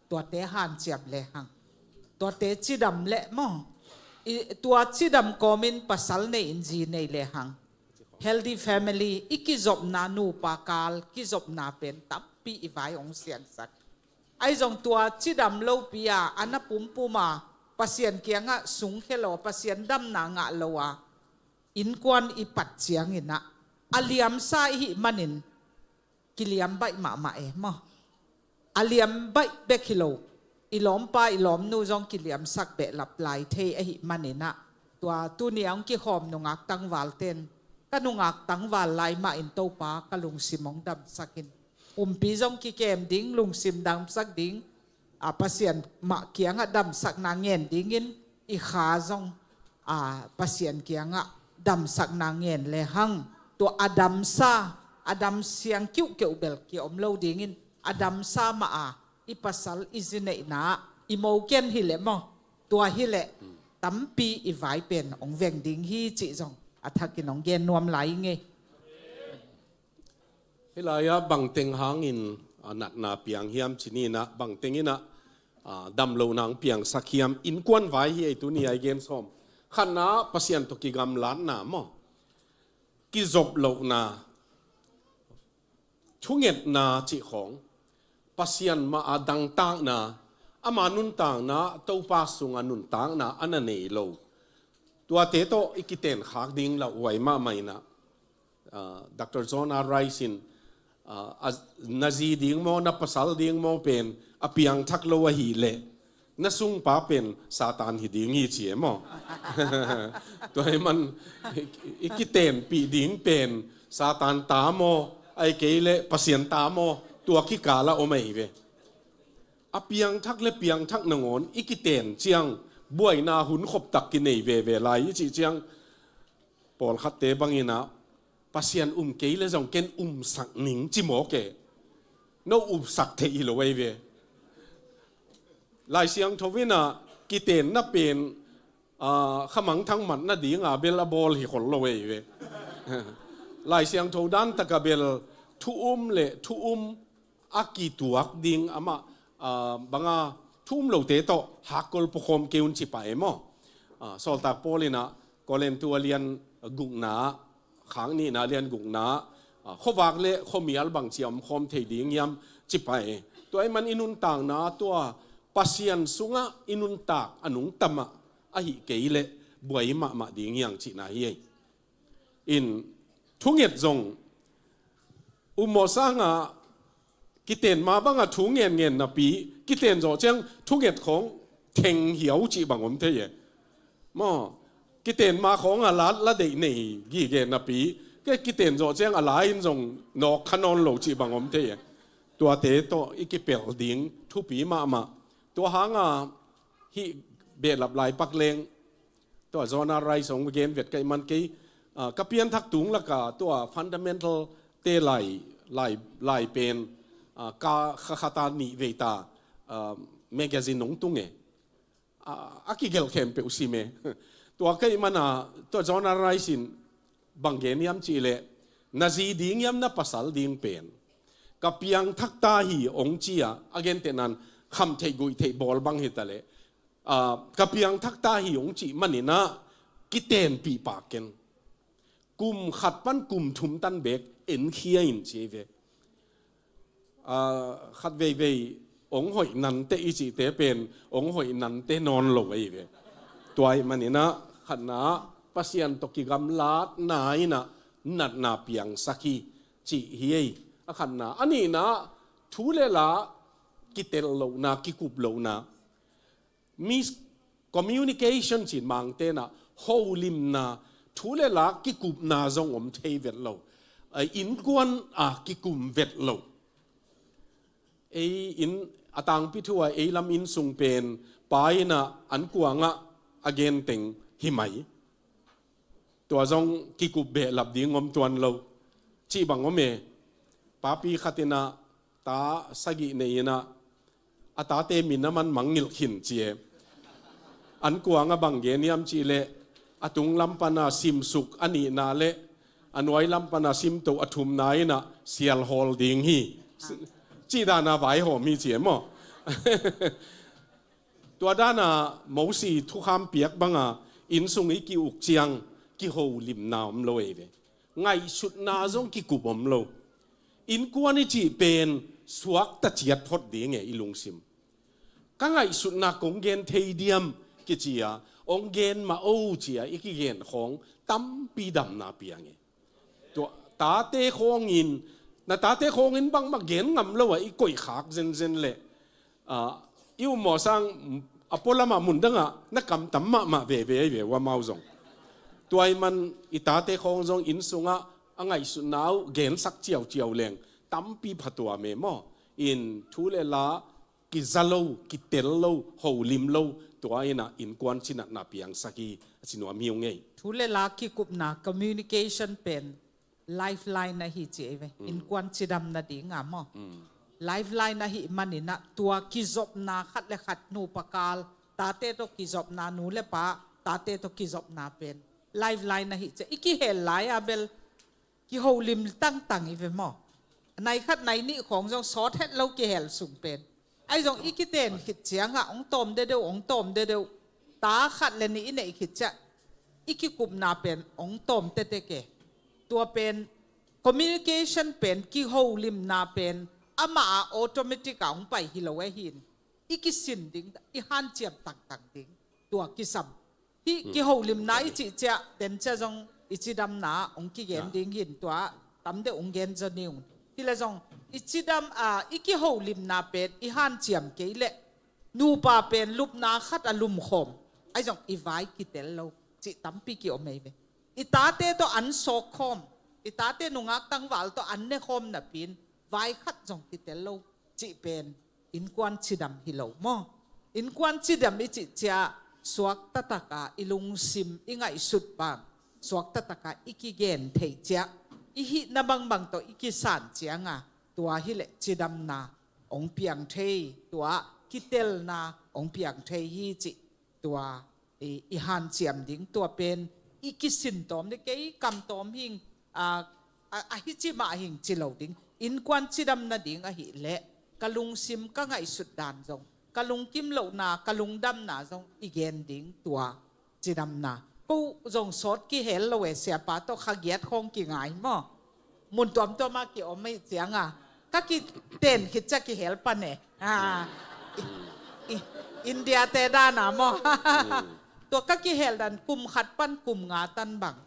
tuate hanciam lehang, tuate cidam leh maw, i, tua cidam kawmin pasal nei in zi nei lehang, healthy family, i kizopna nupa kal kizopna pen tampi i vai hong siansak. Ahi zong tua cidam lopi a, a na pumpum a, Pasian kiangah sungkhia lo, Pasian damna ngah lo a, innkuan i pat cianginah a liamsa ihih manin kiliam baih mahmah e maw. A liam baih bek hi lo, i lawmpa i lawmnu zong kiliamsak behlap lai thei ahih maninah, tua tuni a hong kikhawm nungak tangvalten ka nungak tangval lai mahin Topa ka lungsim hong damsak in, pumpi zong kikem ding, lungsim damsak ding, a, Pasian mah kiangah damsakna ngen dingin i kha zong, a, Pasian kiangah damsakna ngen lehang, tua a damsa, a dam siang kiuhkeuh bel kiom lo dingin a damsa mah a, i pasal i zi neihna ah i moken hileh maw, tua hileh tampi i vai pen hong veng ding hi cih zong a thakin hong gen nuam lai i ngei. Hih lai-ah bangteng hangin, a, natna piang hiam ci ni inah, bangteng inah, a, damlohna hong piangsak hiam, innkuan vai hi ei tuni a i gen sawm. Khatna ah Pasian tawh kigamlatna maw, kizop lohna, thungetna cih khawng, Pasian mah a dangtakna, ama nuntakna, Topa sunga nuntakna a na nei lo. Tuate tawh i kiten khak ding lauhuai mahmah inah, ah, Doctor John R. Rice in, ah, a, na zi ding maw, na pasal ding maw pen a piangthak lo ahih leh na sungpa pen Satan hi ding hi ci e maw? Tua ahih man i, i kitenpih ding pen Satan ta maw, ahih kei leh Pasian ta maw, tua kikal ah om ahi ve. A piangthak le piangthak nangawn i kiten ciang buaina hun khoptak kinei veve lai i cih ciang, pawlkhatte bang inah Pasian um kei le zong ken umsak ning ci mawk e. No umsak theih hi lo ahi ve. Lai Siangtho inah kitenna pen, ah, khamangthang mat nadinga bel a bawl hi khol lo ahi ve. Lai Siangtho dan taka bel thu um le thu um a kituak ding amah, ah, banga thu um lote tawh hakkol pukhawm kei un ci pah e maw? Ah, Sawltak Paul inah Korintu a lian gukna, khang nihna lian gukna, ah, khuavak le khuamial bangci a omkhawm thei ding hiam ci pah e. Tua ahih man i nuntakna tua Pasian sungah i nuntak a nungta mah ahih kei leh buai mahmah ding hi hang cihna hi ei. In thunget zong ummawh sangah kiten ma bangah thu ngenngen napi, kiten zawh ciang thunget khawng theng hiau cih bang om thei e. Maw, kiten ma khawngah la, la deih nei gige napi, ke kiten zawh ciang a la in zong nawk kha nawn lo cih bang om thei e. Tuate tawh i kipelh ding thupi mahmah. Tua hanga hih behlap lai pak leng, tua John R. Rice hong gen vet ka hih man kei, ah, ka pianthak tung laka tua fundamental te lai, lai, lai pen, ah, ka kha khata nih vei ta, ah, magazine hong tung e. Ah, a kigelh khempeuh sim e. Tua ka hih mana tua John R. Rice in bang gen hiam cih leh, na zi ding hiam na pasal ding pen ka piangthak ta hi hong ci a, a gentehnan khamtheih guihtheih bawl bang hi ta leh, ah, ka piangthak ta hi hong cih maninah kitenpih pah ken. Kum khat pan kum thum tan beek enkhia in ci ve. Ah, khat veivei hong hoih nante i cihte pen hong hoih nante nawn lo ahi ve. Tua ahih maninah khatna Pasian tawh kigamlatna inah natna piangsak hi cih hi ei. A khatna. A nihna thu le la kitel lohna, kikup lohna. Miscommunication cin Mangte inah holimna, thu le la kikupna zong om thei vet lo. Ai, innkuan a kikum vet lo. Ei inn a tangpi thu a ei lam inn sung pen pa inah an kuangah a genteng hi mai. Tua zong kikup behlap ding om tuan lo. Cih bang om e. Papi khat inah ta sagih nei inah a tate min a man mangngilh khin ci e. An kuangah bang gen hiam cih leh a tung lam pana simsuk a nihna le a nuai lam pana simtoh a thumna inah sialhawl ding hi. Cih dana vaihawm hi ci e maw? Tua dana Mosi thukham piak banga inn sung i ki-uk ciang kiholimna om lo ei ve. Ngaihsutna zong kikup om lo. Innkuan i cih pen suakta ciat phot ding e i lungsim. Ka ngaihsutna kong gen thei diam kici a, hong gen mah o ci a i kigen khawng tampi damna piang e. Tua tate khawngin, na tate khawngin bangmah gen ngam lo a i koihkhak zenzen leh, ah, i ummawh sang a pualamah mundangah na kamtam mahmah veve ahi ve ua mau zong. Tua ahih man i tate khawng zong inn sungah a ngaihsutna uh gensak ciauciau leng tampi phatuam e maw? In thu le la kiza lo, kitel lo, holim lo, tua inah innkuan cinatna piangsak hi a ci nuam hi ung ei. Thu le la kikupna communication pen lifeline ahi ci ei ve. Mm. Innkuan cidam nadinga maw? Mm. Lifeline ahih maninah tua kizopna khat le khat nupa kal, tate tawh kizopna, nu le pa, tate tawh kizopna pen lifeline ahi ci a i kihel lai a bel kiholim tangtang i ve maw? Nai khat nai nih khawng zong sawt het lo kihel sung pen. Ahi zong i kiten khit ciangah hong tawm dedeuh, hong tawm dedeuh. Ta khat le nih i neih khit ciah i kikupna pen hong tawm tete ke. Tua pen communication pen, kiholimna pen amah a automatic a hong pai hi lo e hin. I kisin ding, i hanciam tangtang ding. Tua kisam. Hih kiholimna i cih ciah den ciah zong i cidamna hong kigen ding hin tua tam deuh hong gen zaw ni ung. Hi le zong i cidam a i kiholimna pen i hanciam kei leh nupa pen lupna khat a lumkhawm ahi zong i vai kitel lo cih tampi kiom ei ve. I tate tawh an sawkkhawm, i tate nungak tangval tawh an nekhawm napi-in vai khat zong kitel lo cih pen innkuan cidam hi lo maw? Innkuan cidam i cih ciah suak taktak a i lungsim i ngaihsut bang suak taktak a i kigen theih ciah i hihna bangbang tawh i kisan cianga tua hi leh cidamna hong piang thei, tua kitelna hong piang thei hi cih tua i, i hanciam ding tua pen i kisin tawm ding, kei kam tawm hing, a, a, a hi ci mah hing ci lo ding. Innkuan cidam nading ahih leh ka lungsim ka ngaihsut dan zong, ka lungkim lohna, ka lungdamna zong i gen ding tua cidamna. Ko zong sawt kihel lo e, siapa tawh kha giat khawng kingai maw? Mun tuamtuam ah kiom ahih cianga ka kiten khit ciah kihel pan e. A, i, i, India te dana maw? Tua ka kihel dan kum khat pan kum nga tan bang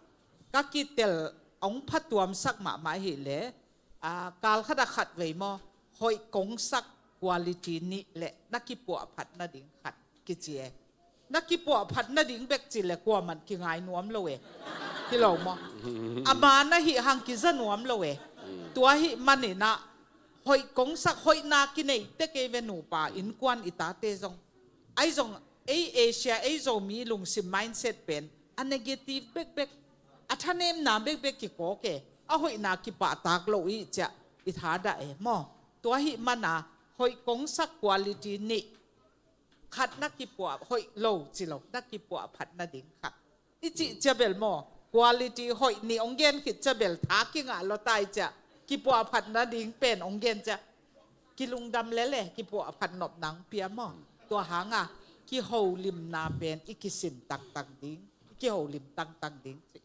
ka kitel hong phatuamsak mahmah ahih leh, a, kal khat a khat vei maw, hoih kongsak quality nih le na kipuahphat nading khat kici e. Na kipuahphat nading bek ci le kuaman kingai nuam lo e. Hi lo maw? Ama na hih hang kiza nuam lo e. Tua hih maninah hoih kongsak hoihna kinei tek ei ve nupa innkuan i tate zong. Ahi zong ei Asia, ei Zomi lungsim mindset pen a negative bekbek, a thanemna bekbek kikawk e. A hoihna kipahtak lo i ciah i thadah e maw? Tua hih mana hoih kongsak quality nih khat na kipuah, hoih lo ci lo, na kipuahphat nading khat i cih ciah bel maw? Quality hoih nih hong gen khit ciah bel tha kingah lo tai ciah kipuahphat nading pen hong gen ciah kilungdam lele kipuahphat nopna hong pia maw? Tua hanga kiholimna pen i kisin tangtang ding, i kiholim tangtang ding cih.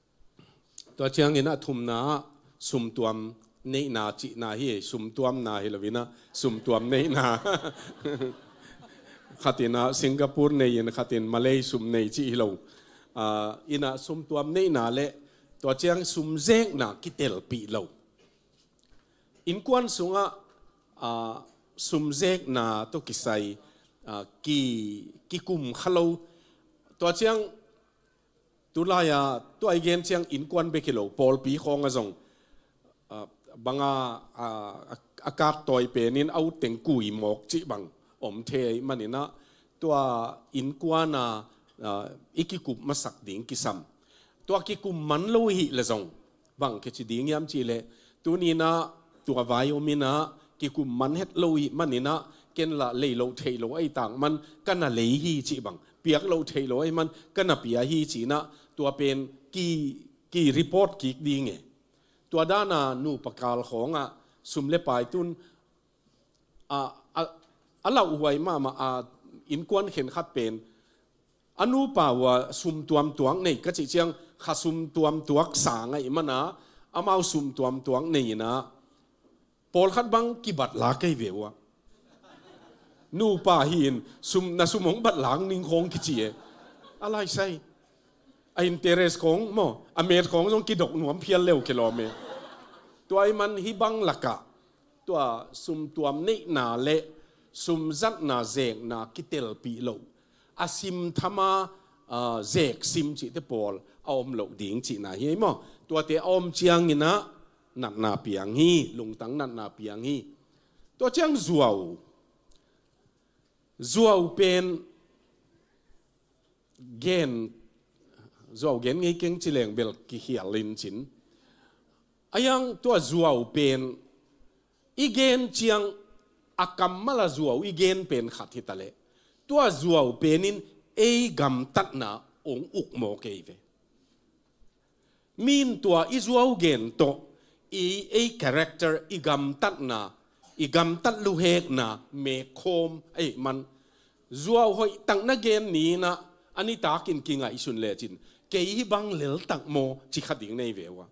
Tua ciangin a thumna ah sumtuam neihna cihna hi, sumtuamna hi loinah sumtuam neihna. Khatinah Singapore nei in khatin Malay sum nei cih hi lo. Ah, inah sumtuam neihna le tua ciang sumzekna kitelpih lo. Innkuan sungah, ah, sumzekna tawh kisai, ah, ki, kikum kha lo. Tua ciang tulai-a tua i gen ciang innkuan bek hi lo, pawlpi khawng a zong, ah, banga, ah, a, a kattawi penin a utteng kui mawk cih bang om thei maninah tua innkuana, ah, i kikup masak ding kisam. Tua kikum man lo i hih le zong bang kici ding hiam cih leh tuninah tua vai ominah kikum man het lo i hih maninah ken lah lei lo thei lo ahi tang man ka na lei hi cih bang, piak lo thei lo ahi man ka na pia hi cinah tua pen ki, ki report kik ding e. Tua dana nupa kal khawngah sum le pai tun a, a, a lauhuai mahmah a innkuan khenkhat pen a nupa uh a sumtuam tuak nei ka cih ciang kha sumtuam tuak sang ahih mana amau sumtuam tuak nei inah pawlkhat bang kibat la kei ve uh a. Nupa hi-in sum, na sum hong bat lang ning khawng kici e. A laisai a interest khawng maw, a met khawng zong kidok nuam phial leu kilawm e. Tua ahih man hih bang lakah tua sumtuam neihna le sumzatna zekna kitelpih lo, a simthama, ah, zek sim cihte pawl a om loh ding cihna hi ei maw? Tuate a om cianginah natna piang hi, lungtang natna piang hi. Tua ciang zuau, zuau pen gen, zuau gen ngei keng ci leng bel kikhial in cin. A hiang tua zuau pen i gen ciang a kammal a zuau i gen pen khat hi taleh tua zuau penin ei gamtatna hong uk mawk ei ve. Min tua i zuau gen tawh i, ei character, i gamtatna, i gamtat luhekna mekkhawm ahih man zuau hoih tak na gen ni inah a nitakin kingaihsun lecin kei hih bang leltak maw ci kha ding nei ve uh a.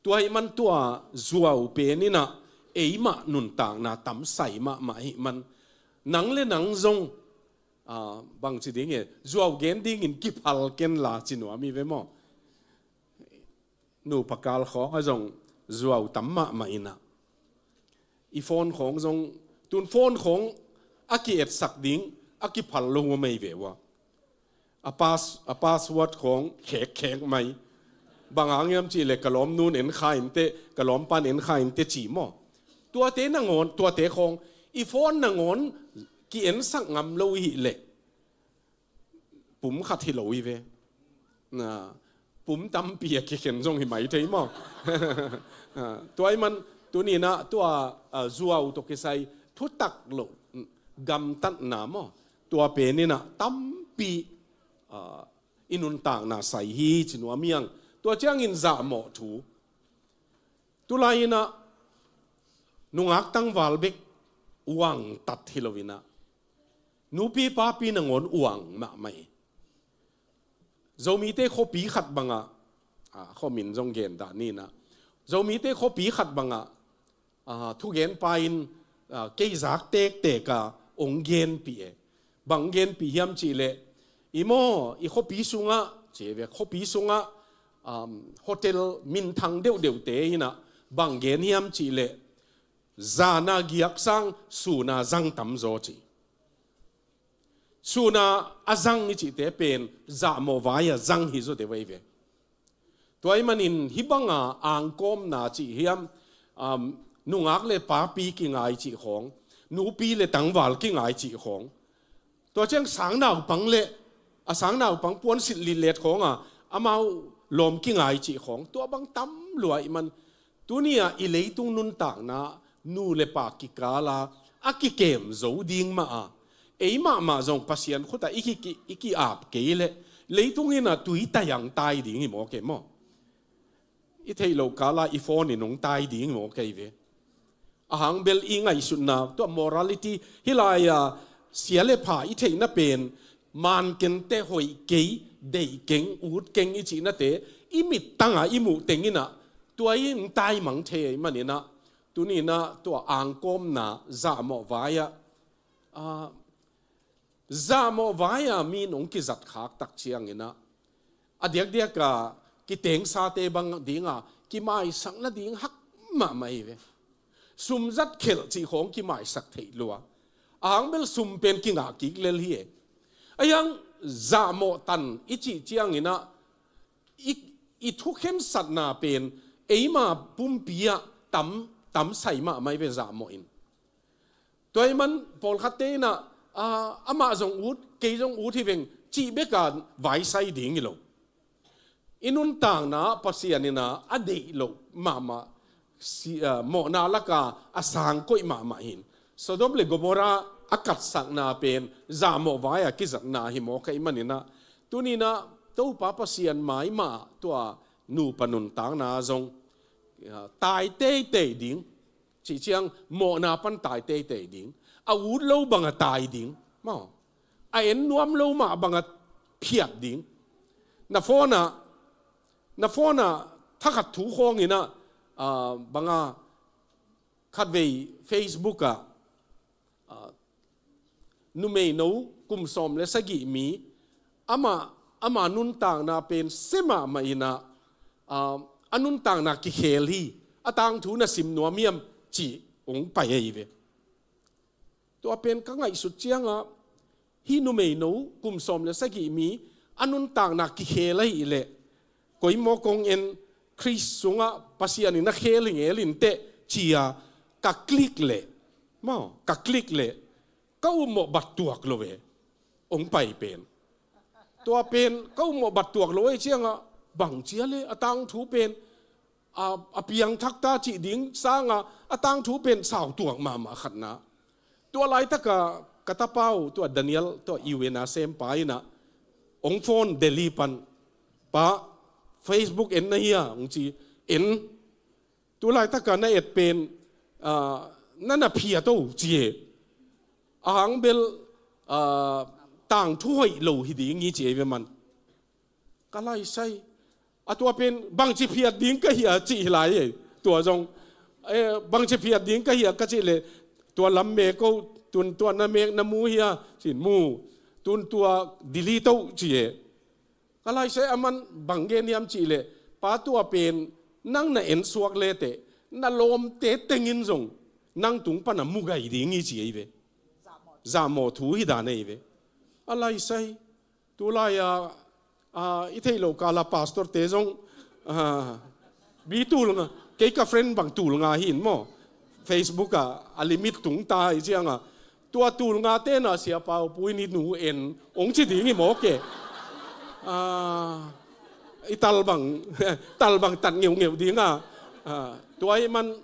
Tua ahih man tua zuau pen inah eimah nuntakna tamsai mahmah ahih man nang le nang zong ah, bangci ding e, zuau gen dingin kiphal ken la ci nuam hi ve maw. Nupa kal khawng ah zong zuau tam mahmah in ah, i phone khawng zong, tun phone khawng a ki-etsak ding a kiphal lo uh a mei ve uh a. A pass, a password khawng khekkhek mai. Bang hang hiam cih leh ka lawmnu'n en kha inteh, ka lawmpa'n en kha inteh ci maw. Tuate nangawn, tuate khawng i phone nangawn ki-ensak ngam lo i hih leh pum khat hi lo hi ve. Na, pum tampi a kikhen zong hi mai thei maw. Ah, tua ahih man tuni-in ah tua, ah, zuau tawh kisai thutak loh gamtatna maw, tua pen in ah tampi, ah, i nuntakna sai hi ci nuam hi hang. Tua ciangin zahmawh thu. Tulai in ah nungak tangval bek uangtat hi lo in ah, nupi papi nangawn uang mahmah hi. Zomite khuapi khat bang ah, ah, khuamin zong gen dah ni in ah, Zomite khuapi khat bang ah, ah, thugenpa in, ah, kei zak tektek a hong genpih e. Bang genpih hiam cih leh, i maw, i khuapi sungah, ci ve, khuapi sungah, um, hotel minthang deuhdeuhte in ah bang gen hiam cih leh, zan a giak sang sun a zang tam zaw ci. Sun a a zang i cihte pen zahmawh vai a zang hi zaw deuh ahi ve. Tua ahih manin hih bang a angkawmna cih hiam, um, nungak le papi kingai cih khawng, nupi le tangval kingai cih khawng, tua ciang sangnaupang le, a sangnaupang puansilh litlet khawng a amau lawm kingai cih khawng, tua bang tam lua ahih man, tuni-a i leitung nuntakna nu le pa kikal a a kikem zo ding mah a, ei mahmah zong Pasian khut ah i ki, i ki-ap kei leh leitung in ah tui tayang tai ding hi maw kei maw. I theih loh kal a i phone in hong tai ding hi maw kei ve. A hang bel i ngaihsutna, tua morality, hih lai a sia le pha i theihna pen, man kei inteh, hoih kei, deih keng, ut keng i cihnate i mittang a i muh teng in ah tua in tai mang thei ahih man in ah, tuni-in ah tua angkawmna zahmawh vai ah, ah, zahmawh vai a mi in hong kizat khak tak ciangin ah, a diakdiak a kitengsate bang ding a kimaisak nading hak mahmah hi ve. Sum zat khelh cih khawng kimaisak theih lua. A hang bel sum pen kingah kik lel hi e. Ahi hang zahmawh tan i cih ciangin ah, i, i thukhensatna pen eima pumpi ah tam, tam sai mahmah hi ve zahmawh in. Tua ahih man pawlkhatte in ah, ah, amah zong ut, kei zong ut hi veng cih bek a vaisai ding hi lo. I nuntakna ah Pasian in ah a deih loh mahmah, si, ah, mawhna lak a a sang koih mahmah hi in. Sodom le Gomorrah a katsakna pen zahmawh vai a kizatna hi mawk ahih man in ah, tuni-in ah Topa Pasian mai mah tua nupa nuntakna zong, ah, tai teitei ding. Cih ciang mawhna pan tai teitei ding. A ut lo bang a tai ding. Maw. A en nuam lo mah bang a phiat ding. Na phone ah, na phone ah thakhat thu khawng in ah, ah, bang a khatvei Facebook ah, ah, numeino kum sawm le sagih mi, ama, ama nuntakna pen sia mahmah in ah, ah, a nuntakna kikhel hi, a tangthu na sim nuam hiam cih hong pai ahi ve. Tua pen ka ngaihsut ciang ah, hih numeino kum sawm le sagih mi a nuntakna kikhel ahih leh, koi mawk hong en, Khrist sungah Pasian in a khel hi ngel inteh ci-a ka click leh, maw, ka click leh, ka upmawh bat tuak lo e, hong pai pen. Tua pen ka upmawh bat tuak lo ahih ciang ah, bang ci a leh a tangthu pen, a, a piangthak ta cih ding sang a, a tangthu pen sau tuak mahmah khatna. Tua laitak a ka tapa uh, tua Daniel, tua U N a sempa in ah, hong phone Delhi pan, "Pa, Facebook en na hia?" hong ci, "En." "Tu laitak a na et pen, ah, na na phiat o," ci e. A hang bel, ah, tangthu hoih lo hi ding hi ci e ve man. Ka laisai. A tua pen, "Bangci phiat ding ka hia?" ci hi lai e. Tua zong, eh, "Bangci phiat ding ka hia?" ka cih leh, "Tua lam mek o, tun tua na mek na mu hia?" ci-in, "Mu." Tun tua delete to ci e. Ka laisai a man bang gen hiam cih leh, pa, tua pen nang na en suak leteh, na lawmte tengin zong nang tung pana mu gai ding hi ci ei ve. Zahmawh thu hi dan ei ve. A laisai, tulai a, a, i theih loh kala pastorte zong, a, mi tul nga, kei ka friend bang tul nga hi in maw. Facebook ah a limit tung ta hi cianga, tua tul nga tena Sia Pau Pu in i nu en ong ci ding hi mawk e. A, i tal bang, tal bang tat ngeungeu dinga, a, tua hi man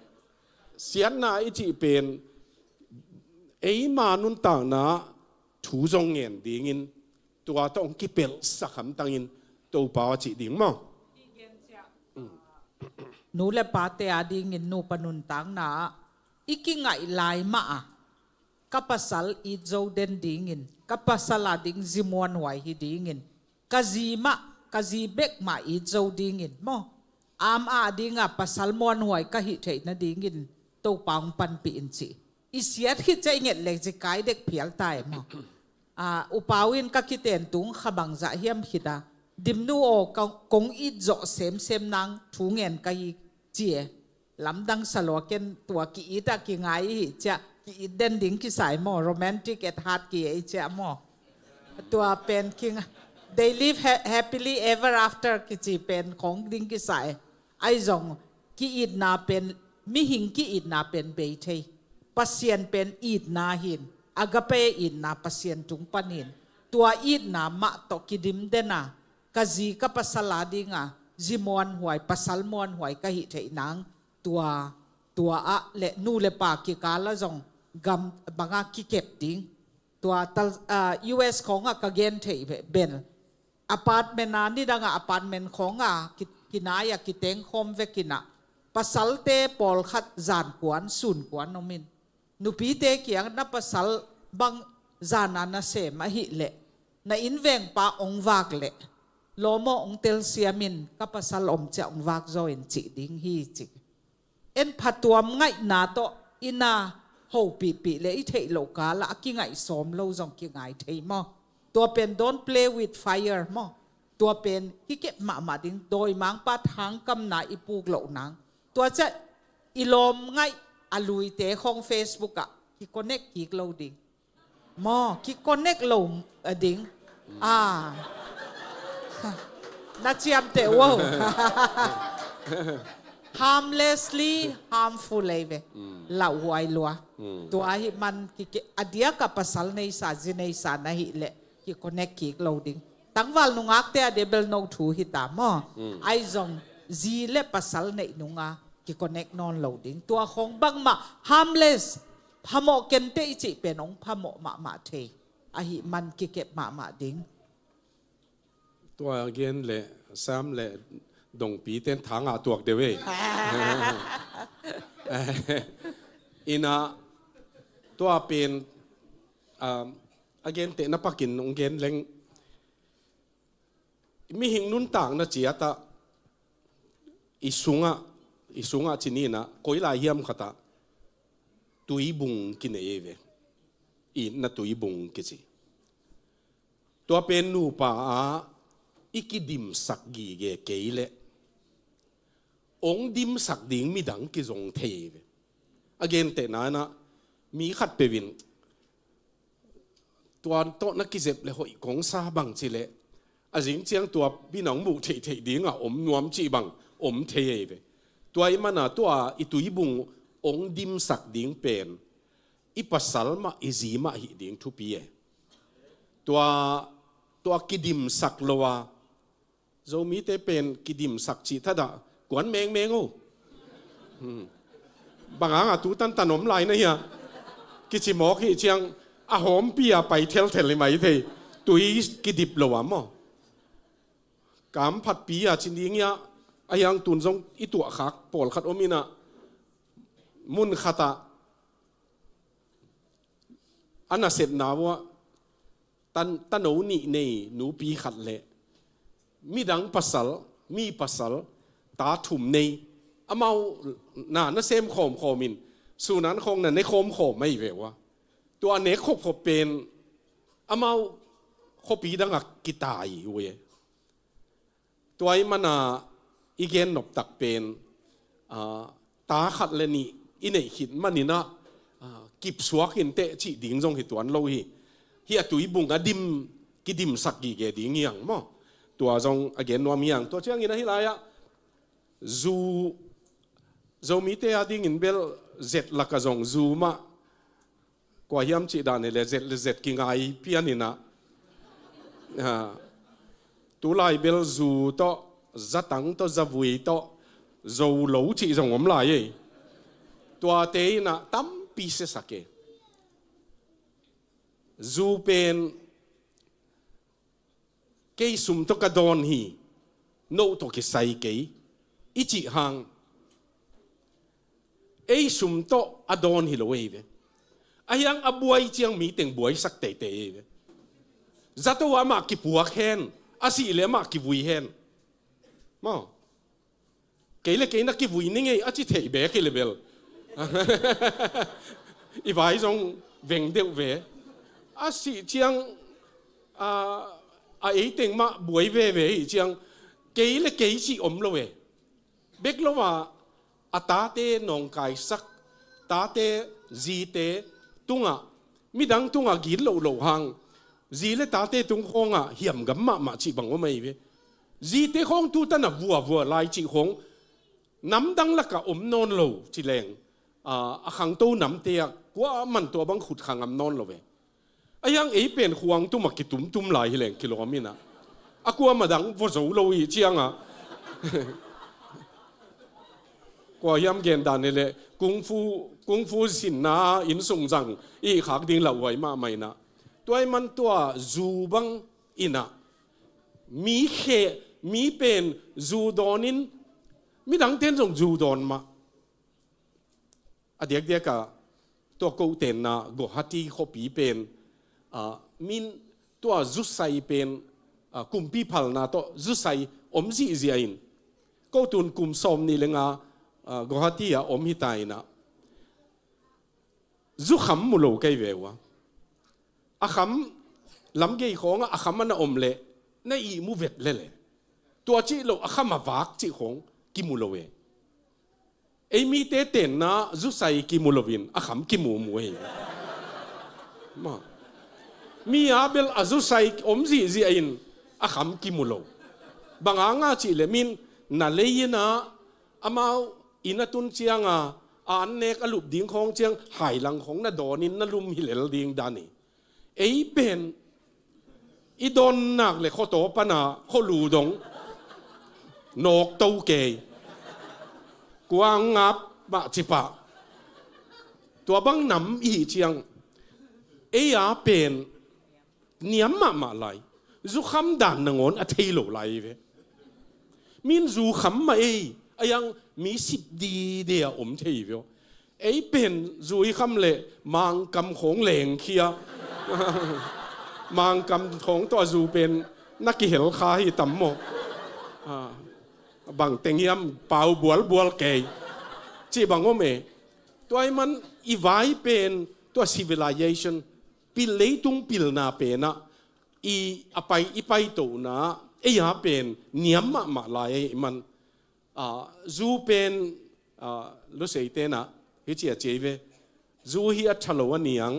siatna i cih pen eima nuntakna thu zong ngen dingin, tua tawh hong kipelhsak hamtangin Topa aw cih ding maw? Nu le pate a dingin nupa nuntakna ah i kingaih lai mah a, ka pasal it zo den dingin, ka pasal a ding zi muanhuai hi dingin, ka zi mah, ka zi bek mah it zo dingin maw? Am a dinga pasal muanhuai ka hih theih nadingin Topa hong panpih in ci. I siat khit ciah i nget leh zikai dek phial ta e maw? A, upau in ka kiten tung kha bangzah hiam khit a, Dimnu aw, ka, kong it zawh semsem nang thu ngen ka hi ci e. Lamdang sa lua, ken tua ki-it ah kingai i hih ciah ki-it den ding kisai maw, romantic at heart ki ei ciah maw. Tua pen kinga, they live ha-, happily ever after kici pen khong ding kisai. Ahi zong ki-itna pen, mihing ki-itna pen bei thei. Pasian pen itna hin, agape itna Pasian tung pan hin. Tua itna mah tawh kidim dena, ka zi ka pasal a dinga zi muanhuai, pasal muanhuai ka hih theih nang, tua, tua ah le nu le pa kikal ah zong gam banga kikep ding. Tua tal, a, U S khawngah ka gen theih be-, bel apartment a, nidangah apartment khawngah ki-, kinai ah kiteng khawm vekinah pasalte pawlkhat zan kuan, sun kuan om in, nupite kiang na pasal bang zana nasem ahih leh, na innvengpa ong vak leh, lawm aw, ong telsiam in, ka pasal om ciah ong vak zaw in cih ding hi ci. En phatuam ngaihna tawh i na hopihpih le i theih loh kala a kingaih sawm lo zong kingai thei maw? Tua pen don't play with fire maw? Tua pen kikep mahmah ding, dawimangpa thangkamna i puk loh nang. Tua ciah i lawm ngaih a luite khawng Facebook ah ki-connect kik lo ding. Maw, ki-connect lo, a, ding. Ah. Na ciamteh uh aw. Harmlessly harmful ei ve. Lauhuai lua. Tua ahih man kike-, a diaka pasal neisa, zi neisa na hih leh ki-connect kik lo ding. Tangval nungakte a dia bel no thu hita maw. Ahi zong zi le pasal neih nunga ki-connect nawn lo ding. Tua khawng bangmah harmless, phamawh kenteh i cih pen ong phamawh mahmah thei. Ahih man kikep mahmah ding. Tua gen le Sam le Dongpi ten thangah tuak deuh ei. Ina tua pen, um, a genteh na pakin ong gen leng, mihing nuntakna ciatah i sungah, i sungah cininah koi lai hiam khatah tuibung kinei ei ve. Itna tuibung kici. Tua pen nupa ah i kidimsak gige kei leh ong dimsak ding midang kizong thei ei ve. A gentehna inah mi khat peuh in tua tawh na kizep le hoih kong sa bang cileh a zing ciang tua bina ong muh theihtheih dinga om nuam cih bang om thei ei ve. Tua i mana tua i tuibung ong dimsak ding pen i pasal mah i zi mah hih ding thupi e. Tua, tua kidimsak lo a, Zomite pen kidimsak cih thadah kuan mengmeng o. Hmm. Bang hanga tu tantan om lai na hia? Kici mawk hih ciang a hawmpi a pai thelthel hi mai thei. Tui kidip lo a maw? Kam phatpi a ci ding hia? A hiang tun zong i tuahkhak pawlkhat om inah mun khatah a nasepna uah tan, tano nih nei nupi khat le midang pasal, mi pasal, ta thum nei, amau na, na sem khawmkhawm in, sunan khawng na ne khawmkhawm ahi ve ua. Tua nek khopkhop pen amau khuapi dangah kitai uh e. Tua ahih mana i gen noptak pen, ah, ta khat le nih i neih khit maninah, ah, kipsuak inteh cih ding zong hi tuan lo hi. Hih a tuibung a dim, kidimsak gige ding hiang maw. Tua zong a gen nuam hiang. Tua ciangin ahi lai-ah zu, Zomite a dingin bel zet lakah zong zu mah, kua hiam cih dan hi le zet le zet kingai pianinah. Ah, tulai bel zu tawh, zatang tawh, zavui tawh, zo lo cih zong om lai ei. Tuate inah tampi siasak e. Zu pen kei sum tawh ka dawn hi, no tawh kisai kei, i cih hang, ei sum tawh a dawn hi lo ei ve. Ahiang a buai ciang mi teng buaisak teitei ei ve. Zato amah kipuak hen, a sih le amah kivui hen. Maw. Kei le kei na kivui ni ngei a ci theih bek hi le bel. I vai zong veng deuh ve. A sih ciang, a, a ei teng mah buai veve hi ciang, kei le kei cih om lo e. Bek lo a, a tate nawngkaisak, tate, zite tungah, midang tungah git loh loh hang, zi le tate tung khawngah hiamgam mahmah cih bang om ahi ve. Zite khawng tutanah vuavua lai cih khawng namdang lakah om nawn lo ci leng, a, a khangto namte ah kuaman tua bang khut kha ngam nawn lo ve. Ahiang ei pen khuang tumah kitumtum lai hi leng kilawm inah, a kuamah dang vua zo lo hi ciangah. Kua hiam gen dan hi leh kung fu, kung fu sinna innsung zang i khak ding lauhuai mahmah inah. Tua ahih man tua zu bang inah, mi khe, mi pen zu dawnin, midangten zong zu dawn mah. A diakdiakah tua ko tenna Guwahati khuapi pen, ah, min tua zusai pen, ah, kumpi phalna tawh zusai om zihziah in, ko tun kum sawm nih le nga, ah, Guwahati ah om hita inah, zukham mu lo kei ve uh a. A kham lamgei khawngah a kham a na om leh na ihmu vet lele. Tua cih loh a kham a vak cih khawng kimu lo e. Ei mite tenna zusai kimu loin a kham kimumu e. Maw. Mi a bel a zusai om zihziah in a kham kimu lo. Bang hanga cih leh min na lei inah amau inn a tun cianga a annek a lup ding khawng ciang hailang khawng na dawnin na lum hi lel ding dan hi. Ei pen i dawnnak le khuataw pana khualu dong nawk to kei. Kuang ngap mah cipah. Tua bang nam i hih ciang ei a pen niam mahmah lai. Zukham dan nangawn a thei lo lai hi ve. Min zukham mah ei, ahiang mi sip dide a om thei hi ve aw. Ei pen zu i kham leh Mangkam khawng lengkhia. Mangkam khawng tawh a zu pen na kihel kha hi tam maw. Ah, bang teng hiam pau bualbual kei. Cih bang om e. Tua ahih man i vai pen tua civilization, pil, leitung pilna penah i a pai, i paitona ei a pen niam mahmah lai ahih man, ah, zu pen, ah, Lusei tenah hih ci a ci ei ve. Zu hi a ṭha lo a niang,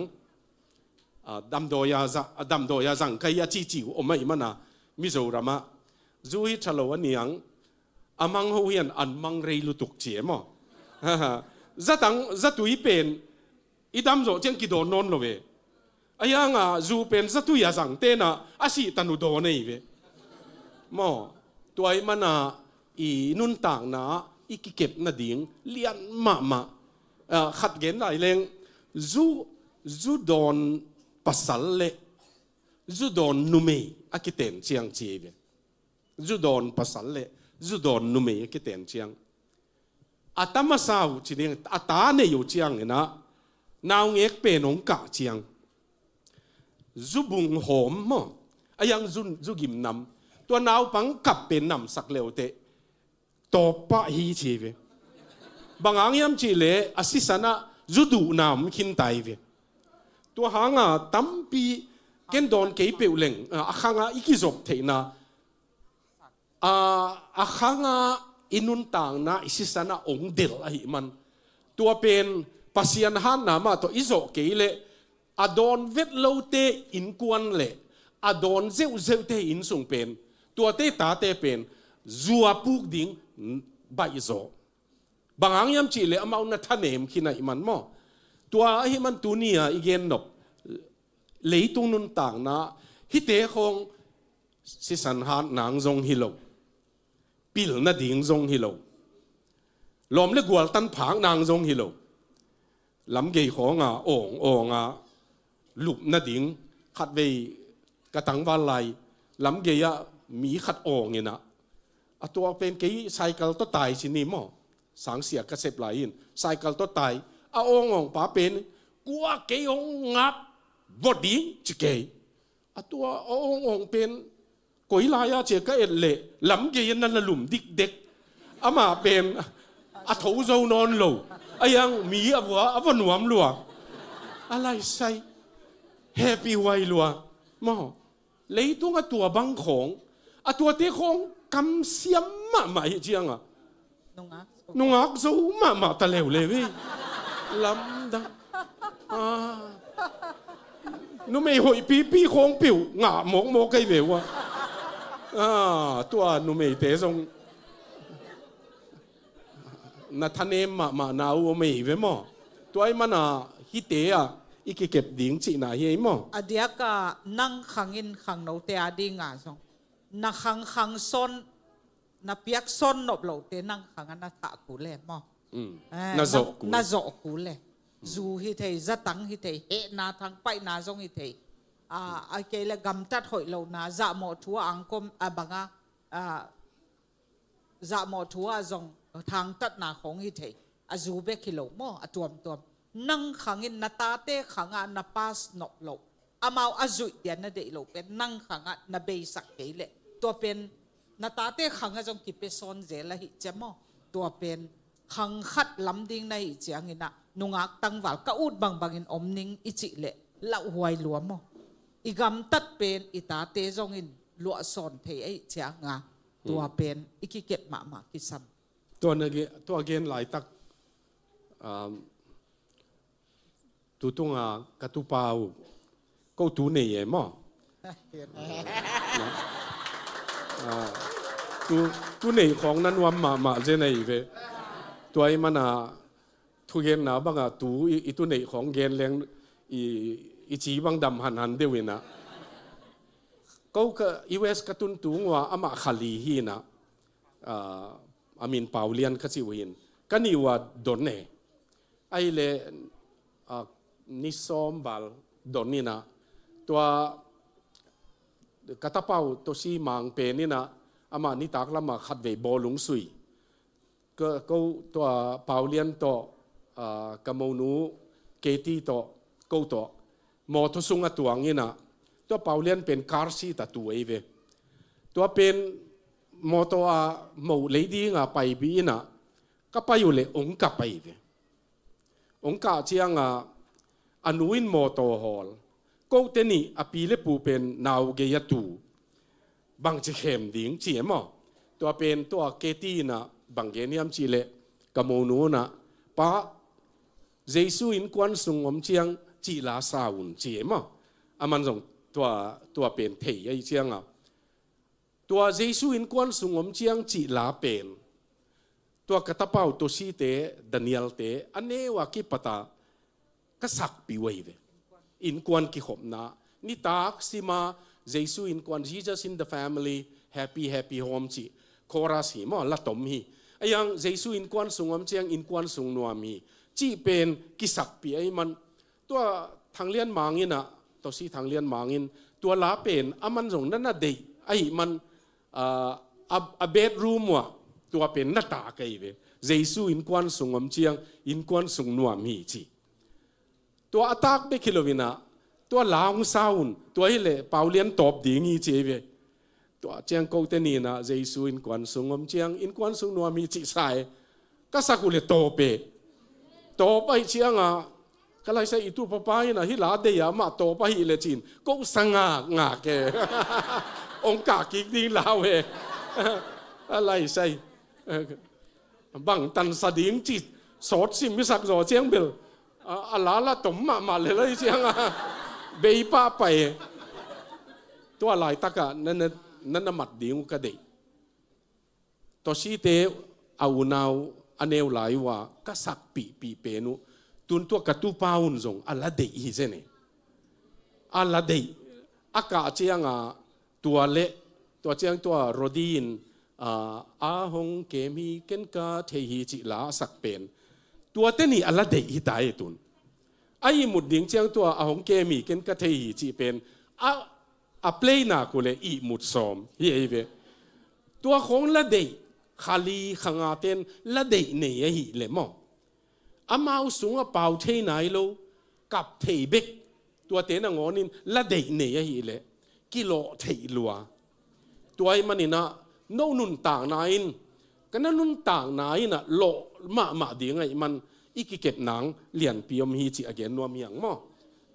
ah, damdawi a za-, a damdawi a zang kai a cici uh om ahih mana Mizoramah zu hi ṭha lo a niang, a mang ho hian an mang rei lutuk ci e maw. Zatang, zatui pen i dam zawh ciang kidawn nawn lo ve. Ahianga zu pen zatui a zang tenah a sihtan uh dawn ei ve. Maw, tua ahih mana i nuntakna i kikep nading lian mahmah. Ah, khat gen lai leng, zu, zu dawn pasal le zu dawn numei a kiten ciang ci ei ve. Zu dawn pasal le zu dawn numei a kiten ciang, a ta masa uh ci ding, a ta nei uh cianginah naungek pen hong kah ciang zu bung hawm maw, ahiang zu, zu gim nam, tua naupang kap pen namsak le uh teh tawp pah hi ci ei ve. Bang hang hiam cih leh a sisanah zu duhna om khinta ei ve. Tua hanga tampi Ken dawn kei peuh leng, a, a khanga i kizop theihna, a, a khanga i nuntakna, i sisan a ong del ahih man. Tua pen Pasian hatna mah tawh i zawh kei leh, a dawn vet lote innkuan leh a dawn zeuhzeuhte innsung pen, tuate tate pen zuapuk ding baihzaw. Bang hang hiam cihleh amau na thanem khin ahih man maw. Tua ahih man tuni-a i gennop leitung nuntakna, hihte khawng sisan hat nang zong hi lo, pil nading zong hi lo, lawm le gual tan phak nang zong hi lo. Lamgei khawnga awng awnga lup nading, khatvei ka tangval lai lamgei-ah mi khat awng inah, a tua pen kei cycle tawh tai ci ni maw, sangsia ka sep lai in cycle tawh tai, a awng awng pa pen kua kei hong ngak vawt ding ci kei. A tua a awng awng pen koi lai-a cia ka et leh lamgei-a na la lum dikdek. Amah pen a tho zo nawn lo. A yang mi a vua a va nuam lua, a laisai happy huai lua. Maw, leitung a tua bang khawng, a tuate khawng kamsiam mahmah hi cianga. Nungak zo mahmah ta leuleu hi. Lamdang. Ah. Numei hoih pipi khawng piuh ngah mawkmawk kei ve uh a. Ah, tua numeite zong na thanem mahmah na uh om ei ve maw. Tua ahih mana hihte ah i kikep ding cihna hi ei maw. A diaka nang khangin khangnote a dinga zong na khang khang sawn, na piak sawn nop lote nang khanga na thah kul le maw. Mm. Eh, na zawh kul. Na zawh kul le. Mm. Zu hi thei, zatang hi thei, hehna thangpaihna zong hi thei. A, a kei le gamtat hoih lohna, zahmawh thu a angkom a banga, a, zahmawh thu a zong thangtatna khawng hi thei. A zu bek hi lo maw, a tuamtuam. Nang khangin na tate khanga na pass nop loh, amau a zuih dia na deih loh pen nang khanga na beisak kei leh, tua pen na tate khanga zong kipia sawn zel ahi cia maw. Tua pen khang khat lam ding na hi cianginah nungak tangval ka ut bangbangin om ning i cih leh lauhuai lua maw. I gamtat pen i tate zongin luahsawn thei ahi cianga tua pen i kikep mahmah kisam. Tua na ge-, tua gen laitak, um, tu tunga ka tupa uh, ko tu nei e maw. Ah, tu, tu nei khawng na nuam mahmah zen ahi ve. Tua ahih mana thugenna banga tu i, i tu nei khawng gen leng i, i ci bang dam hanhan deuh inah. Ko ka U S ka tun tung uh a, amah kha li hi inah. Ah, a min Paulian ka cih uh hin, ka nih uh a don e. Ahih leh, ah, ni sawm val don inah, tua ka tapa uh Tosi Mang pen inah, amah nitak lamah khatvei bawlung sui. Ka, ko tua Paulian tawh, ah, ka monu Katie tawh, ko tawh mawtaw sung a tuang inah, tua Paulian pen car seat a tu ei ve. Tua pen mawtaw a moh lei dinga pai bi inah, ka pai uh leh ong kah pai ve. Ong kah cianga a nu in mawtaw hawl, kote nih a pi le pu pen nau gei a tu, bangci khem ding ci e maw. Tua pen tua Katie inah bang gen hiam cih leh, ka monu inah, pa, Jesu innkuan sung om ciang cihla sa un ci e maw. Aman zong tua, tua pen thei ahi cianga, tua Jesu innkuan sung om ciang cihla pen, tua ka tapa uh Tosi te, Daniel te a neu a kipata ka sakpih uh ahi ve. Innkuan kikhopna, nitak sima Jesu innkuan, Jesus in the family, happy, happy home cih chorus hi maw, la tom hi. A yang Jesu innkuan sung om ciang innkuan sung nuam hi cih pen kisakpih ahih man, tua Thang Lian Mang inah, Tosi Thang Lian Mang in tua la pen aman zong na na deih ahih man, ah, a, a bedroom uh ah tua pen na tak ahi ve. Jesu innkuan sung om ciang innkuan sung nuam hi ci. Tua a tak bek hi lo inah, tua la hong sa un, tua hi leh Paulian tawp ding hi ci ahi ve. Tua ciang kote nih inah Jesu innkuan sung om ciang innkuan sung nuam hi cih sa e. Ka sak uh leh tawp e. Tawp ahih cianga Ka laisai i tu papa in a hi la dei a mah tawp ahi le cin ko sa ngak ngak e. Ong kah kik ding lau e. A laisai bang tansa ding ci sawt sim i sak zaw ciang bel a, a la la tom mahmah le lai ciang a bei pah pai e. Tua laitakah na, na, na, na mat ding uh ka deih. Tawsite a unau a neu lai uh a ka sakpihpih pen uh tun tua ka tupa un zong a la deih hi zen e. A la deih a kah cianga tua le tua ciang tua Rodi in a, a hong kem hi ken ka thei hi cih la a sak pen tua teni a la deih hi ta e tun. A ihmut ding ciang tua a hong kem hi ken ka thei hi cih pen a, a play nak uh le ihmut sawm hi ei ve. Tua khong la deih kha li kha nga ten la deih nei ahi le maw? Amau sungah pau thei nai lo kap thei bek tuate nangawnin la deih nei ahi le kilawh theih lua. Tua ih maninah no nuntakna in ka na nuntakna inah lawh mahmah ding aih man i kikep nang lianpi om hi cih a gen nuam hiang maw?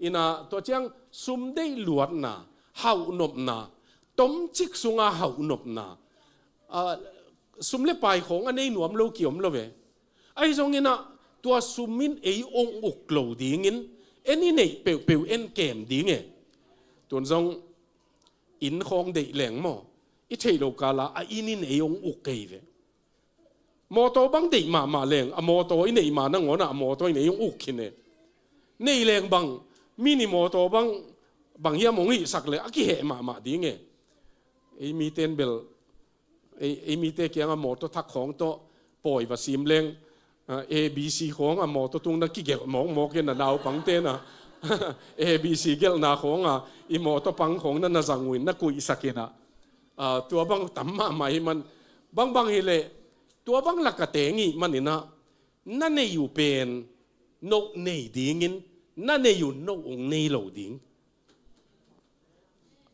Inah tua ciang sum deih luatna, hauhnopna, tomcik sunga hauhnopna, a, sum le pai khawng a nei nuam lo kiom lo ve. Ahi zonginah tua sum in ei ong uk lo dingin en i neih peuhpeuh en kem ding e. Tun zong inn khawng deih leng maw? I theih lo kala a inn in ei ong uk kei ve. Mawtaw bang deih mahmah leng a mawtaw i neih ma nangawnah a mawtaw in ei ong uk khin e. Nei leng bang mini mawtaw bang bang hiam ong hihsak le a kiheh mahmah ding e. Ei miten bel ei, ei mite kianga mawtaw thak khawng tawh pawi va sim leng, a, A B C khawng a mawtaw tungna kigelh mawkmawk in a naupang tena A B C gelhna khawnga i mawtaw pang khawng na na zang uh in na kuihsak inah, a, tua bang tam mahmah hi man bangbang hileh tua bang laka teng ih maninah na nei uh pen noh nei dingin na nei uh noh ong nei lo ding.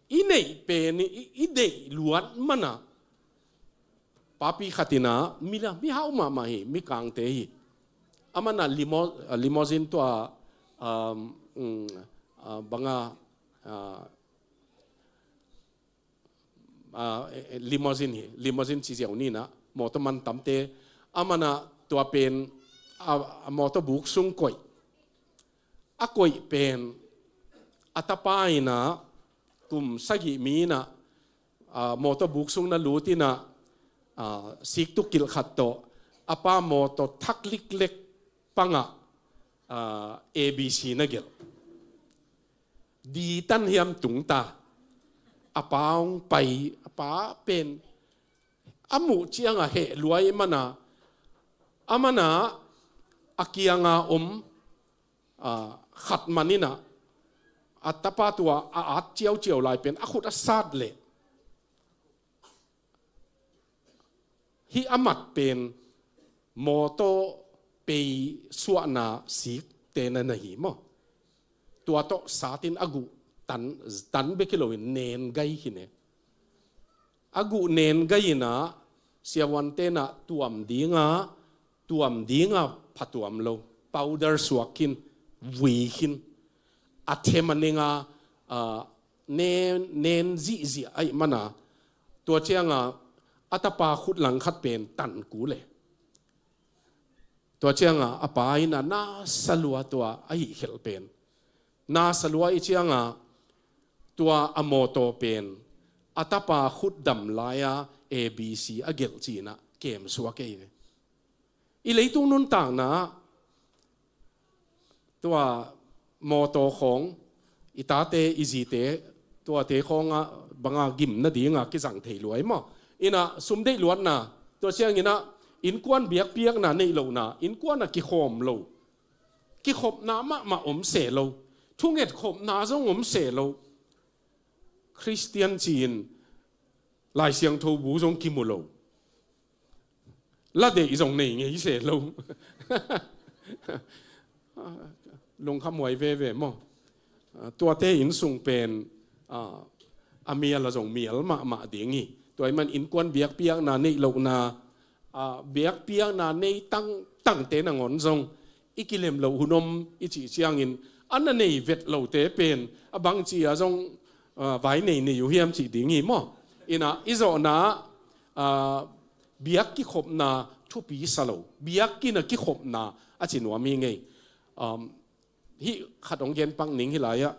I neih pen i, i deih luat mana papi khatina mi la mi hau mahmah hi mi kangte hi. Amana limo, limousine tua, um, um, uh, banga, uh, uh, limousine hi limousine ci ziau nina mawtaw man tamte amana tua pen a, a mawtaw buk sung koih a koih pen a tapa ina kum sagih mi ina, a, mawtaw buk sung na lut ina, a, siktuk kilh khat tawh a pa mawtaw thak liklek panga, a, A B C na gelh. Di tan hiam tungta a pa hong pai a pa pen a muh cianga heh luai mana a mana a kianga om, a, khat manina a tapa tua a at ciauciau lai pen a khut a sat leh hih a mat pen mawtaw pei suahna sikte na na hi maw? Tua tawh satin a guh tan, tan bek hi loin nen gai hi ne. A guh nen gai inah siavuan tenah tuam dinga tuam dinga phatuam lo powder suak khin vui khin a them a nenga, a, nen, nen zihziah aih mana tua cianga a tapa khut langkhat pen tan ku le. Tua cianga a pa ina na salua tua a hih khelh pen na salua i cianga tua a mawtaw pen a tapa khut dam laia A B C a gelh cina kem suak ei ve. I leitung nuntakna tua mawtaw khawng i tate i zite tuate khawnga banga gimna dinga kizang thei luai maw? Ina sum deih luatna tua ciangina innkuan biakpiakna neih lohna innkuana kikhawm lo kikhopna mahmah om se lo thunget khopna zong om se lo. Khristian ci-in Lai Siangtho bu zong kimu lo. La deih zong nei ngei se lo. Lungkham huai veve maw? Tuate innsung pen a mial a zong mial mahmah ding hi. Tua i man innkuan biakpiakna neih lohna biakpiakna nei tangtangte nangawn zong i kilem loh hun om i cih ciangin a na nei vet lote pen a bangci a zong, ah, vai nei nei uh hiam cih ding hi maw? Ina i zawhna, ah, biak kikhopna thupi sa lo, biakinn a kikhopna a ci nuam hi ngei. Um, hih khat hong gen pak ning hi lai-ah.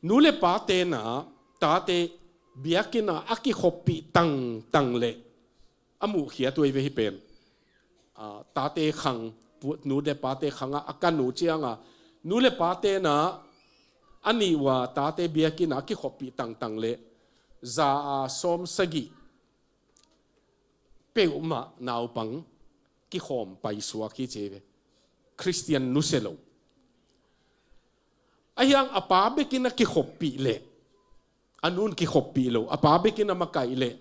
Nu le pate na tate biakinn a a kikhoppih tangtang leh a muhkhiat uh ei ve hih pen. Ah, tate khang, pu-, nu le pate khang ah a kan uh ciang a nu le pate na a nih uh a tate biakinn a a kikhoppih tangtang leh za a sawm sagih peuhmah naupang kikhawm paisuak hi ci ei ve. Khristian nusia lo. A hiang a pa bekin a kikhoppih leh, a nun kikhoppih lo, a pa bekin a makaih leh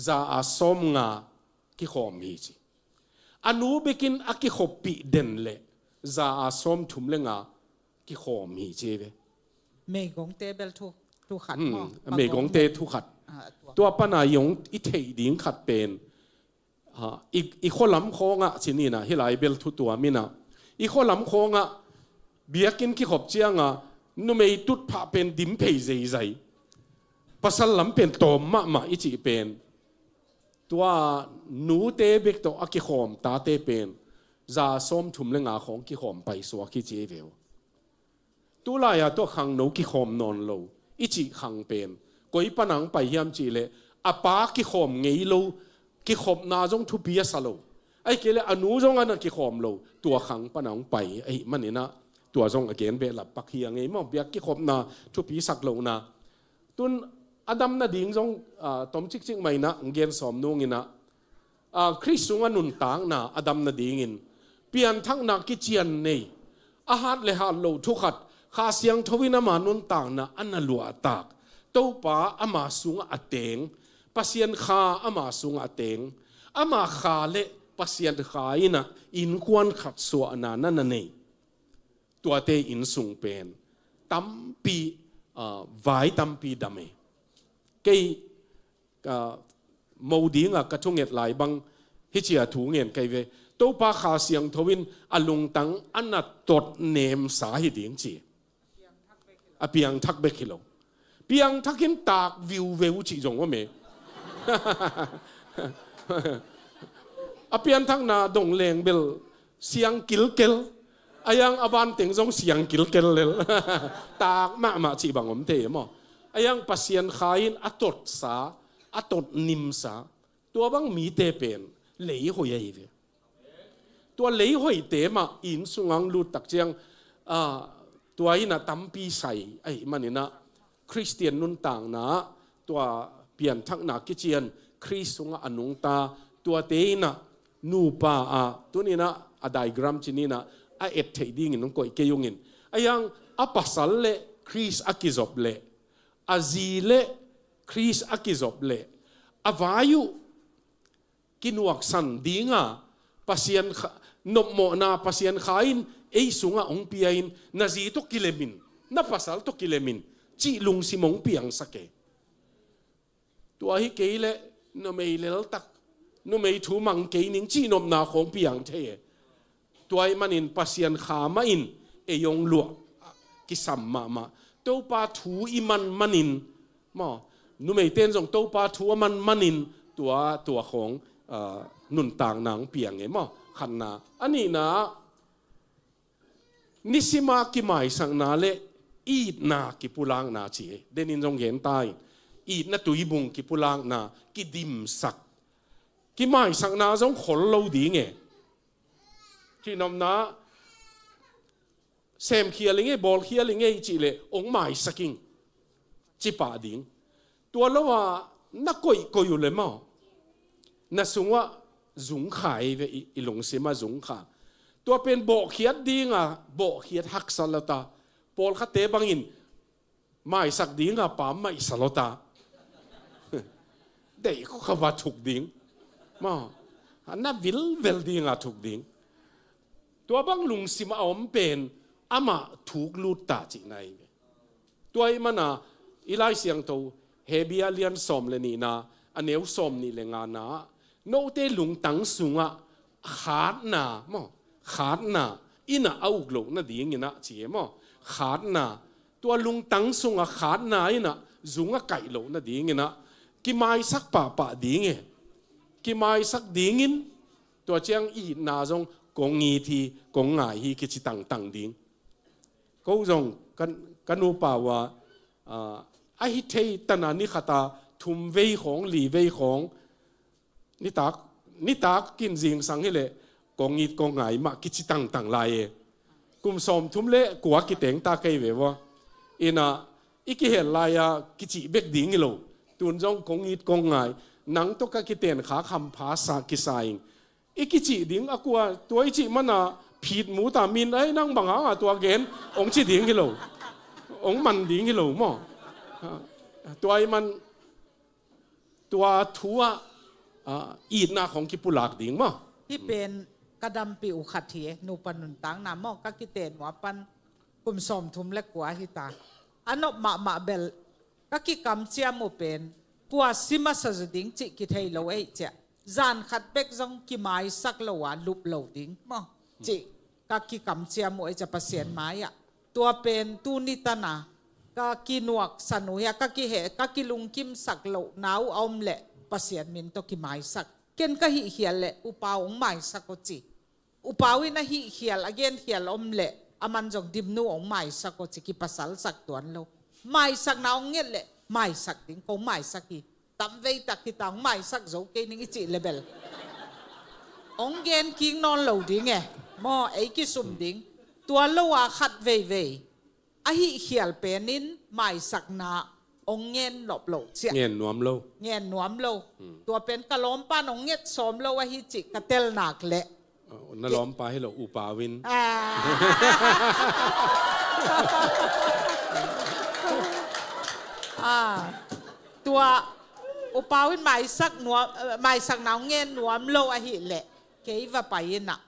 za a sawm nga kikhawm hi ci. A nu bekin a kikhoppih den leh za a sawm thum le nga kikhawm hi ci ei ve. Meigongte bel thu, thu khat maw? Hmm, meigongte thu khat. Ah, tua. Tua pana i hong i theih ding khat pen, ah, i, i khualam khawngah ci ni na, hih lai bel thu tuam ina. I khualam khawngah biakinn kikhop ciang a numei tutphah pen dim phei zeizai, pasal lam pen tawm mahmah i cih pen, tua nute bek tawh a kikhawm tate pen za sawm thum le nga khawng kikhawm paisuak hi ci ei ve uh. Tulai-a tua khangno kikhawm nawn lo i cih khang pen koi pana hong pai hiam cih leh a pa kikhawm ngei lo, kikhopna zong thupi a sa lo, ahih kei leh a nu zong a na kikhawm lo, tua khang pana hong pai ahih manin ah tua zong a gen behlap pak hi a ngei maw, biak kikhopna thupi sak lohna. Tun a dam nading zong, ah, tom cikcik mah in ah hong gen sawm nung in ah, ah, Khrist sungah nuntakna a dam nadingin pianthakna kician nei, a hat le hat loh thu khat, Kha Siangtho in ama nuntakna a na luahtak, Topa ama sungah a teng, Pasian Kha ama sungah a teng, ama Kha le Pasian Kha in ah innkuan khat suahna na na nei. Tuate inn sung pen tampi, ah, vai tampi dam e. Kei, ah, mo dinga ka thunget lai bang hih ci a thu ngen kei ve. Topa Kha Siangtho in a lungtang a na tot nemsa hi ding ci. A piangthak bek hi lo. Piangthak in tak viuveu cih zong om e. A pianthakna dong leng bel siang kilkel. A hiang a banteng zong siang kilkel lel. Tak mahmah cih bang om thei e maw? A hiang Pasian Kha in a totsa, a tot nimsa, tua bang mite pen lei hoih ahi ve. Tua lei hoihte mah inn sungah hong lut tak ciang, ah, tua in ah tampi sai ahih manin ah Khristian nuntakna ah tua pianthakna kician Khrist sungah a nungta tuate in ah nupa ah, tuni in ah a diagram ci ni in ah a et theih dingin hong koih kei ung in. A hiang a pasal le Khrist a kizop leh, a zi le Khrist a kizop leh, a vai uh kinuaksan dinga Pasian Kha, nopmawhna Pasian Kha in ei sungah hong pia in, na zi tawh kilemin, na pasal tawh kilemin cih lungsim hong piangsak e. Tua hi kei leh numei leltak, numei thu mang kei ning cih nopna khawng piang thei e. Tua ahih manin Pasian Kha mah in ei hong luah kisam mahmah. Topa thu i man manin maw, numeite in zong Topa thu a man manin tua, tua khawng, ah, nuntakna hong piang e maw? Khatna. A nihna, nisima kimaisakna le itna kipulakna ci e. Denin zong gen ta in, itna tuibung kipulakna, kidimsak. Kimaisakna zong khol lo ding e. Cihnopna, semkhial i ngei, bawlkhial i ngei cih leh hong maisak ing, ci pah ding. Tua lo a na koihkoih uh leh maw, na sungah zungkha ei ve, i, i lungsim ah zungkha. Tua pen bawhkhiat dinga bawhkhiat haksa lo ta, pawlkhatte bangin maisak dinga pam maihsa lo ta. Deih khawkha va thuk ding. Maw, a na vilvel dinga thuk ding. Tua bang lungsim a om pen amah thuk lut ta cihna hi ve. Tua ahih mana i Lai Siangtho Hebru a lian sawm le nihna, a neu sawm nih le ngana ah, note lungtang sungah khatna maw, khatna innah a uk loh nadinginah ci e maw, khatna, tua lungtang sungah khatna innah zung a kaih loh nadinginah kimaisak pahpah ding e. Kimaisak dingin tua ciang i itna zong kong it hi, kong ngai hi kici tangtang ding. Ko zong ka, ka nupa uh a, a hi thei tana ni khata thum vei khawng, li vei khawng, nitak, nitak kin zingsang hileh kong it kong ngai mah kici tangtang lai e. Kum sawmthum le kua kiteng ta kei ve vua. Innah i kihel lai-a kicih bek ding hi lo. Tun zong kong it kong ngai, nang tawh ka kiten khak hampha sa kisa ing. I kicih ding a kua, tua i cih mana phit mu ta min ai nang bang hanga tua gen ong ci ding hi lo. Ong man ding hi lo maw. Tua i man tua thu ah, ah, itna khong kipulak ding maw. Hih pen ka dampi uh khat hi e, nupa nuntakna maw, ka kiten uh a pan kum sawmthum le kua hi ta. A nop mahmah bel ka kikamciam uh pen kua si masa zaw ding cih kithei lo ei ciah. Zan khat bek zong kimaisak lo a lup lo ding maw cih ka kikamciam uh ei ciah Pasian mai-ah. Tua pen tuni tana ka kinuaksan uh hia, ka kiheh, ka kilungkimsak lohna uh a om leh Pasian min tawh kimaisak. Ken ka hihkhial leh upa uh hong maisak uh ci. Upa uh in a hihkhial, a genkhial om leh a man zong dimnu hong maisak uh ci, kipasalsak tuan lo. Maisakna hong nget leh maisak ding, kong maisak hi. Tamvei tak hita, hong maisak zo kei ning i cih le bel hong gen kik nawn lo ding e. Maw, ei kisum ding. Tua lo a khat veivei a hihkhial penin maisakna hong ngen nop lo ciah. Ngen nuam lo. Ngen nuam lo. Tua pen ka lawmpa in hong nget sawm lo ahi cih ka tel nak leh. Na lawmpa hi lo, upa uh in. Ah. Ah. Tua upa uh in maisak nuam, maisakna hong ngen nuam lo ahih leh kei va pai innah.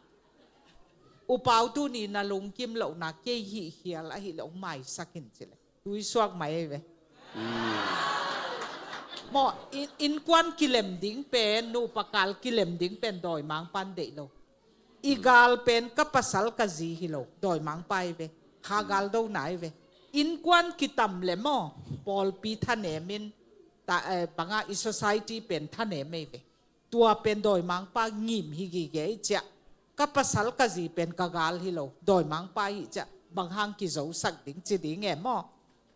Upa uh tuni na lungkim lohna kei hihkhial ahih leh hong maisak in ci leh tui suak mai ei ve. Maw, in, innkuan kilem ding pen, nupa kal kilem ding pen dawimangpa in deih lo. I gal pen ka pasal ka zi hi lo, dawimangpa ei ve. Kha gal dona ei ve. Innkuan kitam le maw, pawlpi thanemin ta, eh, banga i society pen thanem ei ve. Tua pen dawimangpa ngim hi gige i ciah. Ka pasal ka zi pen ka gal hi lo, dawimangpa hi ciah. Bang hang kizosak ding ci ding e maw.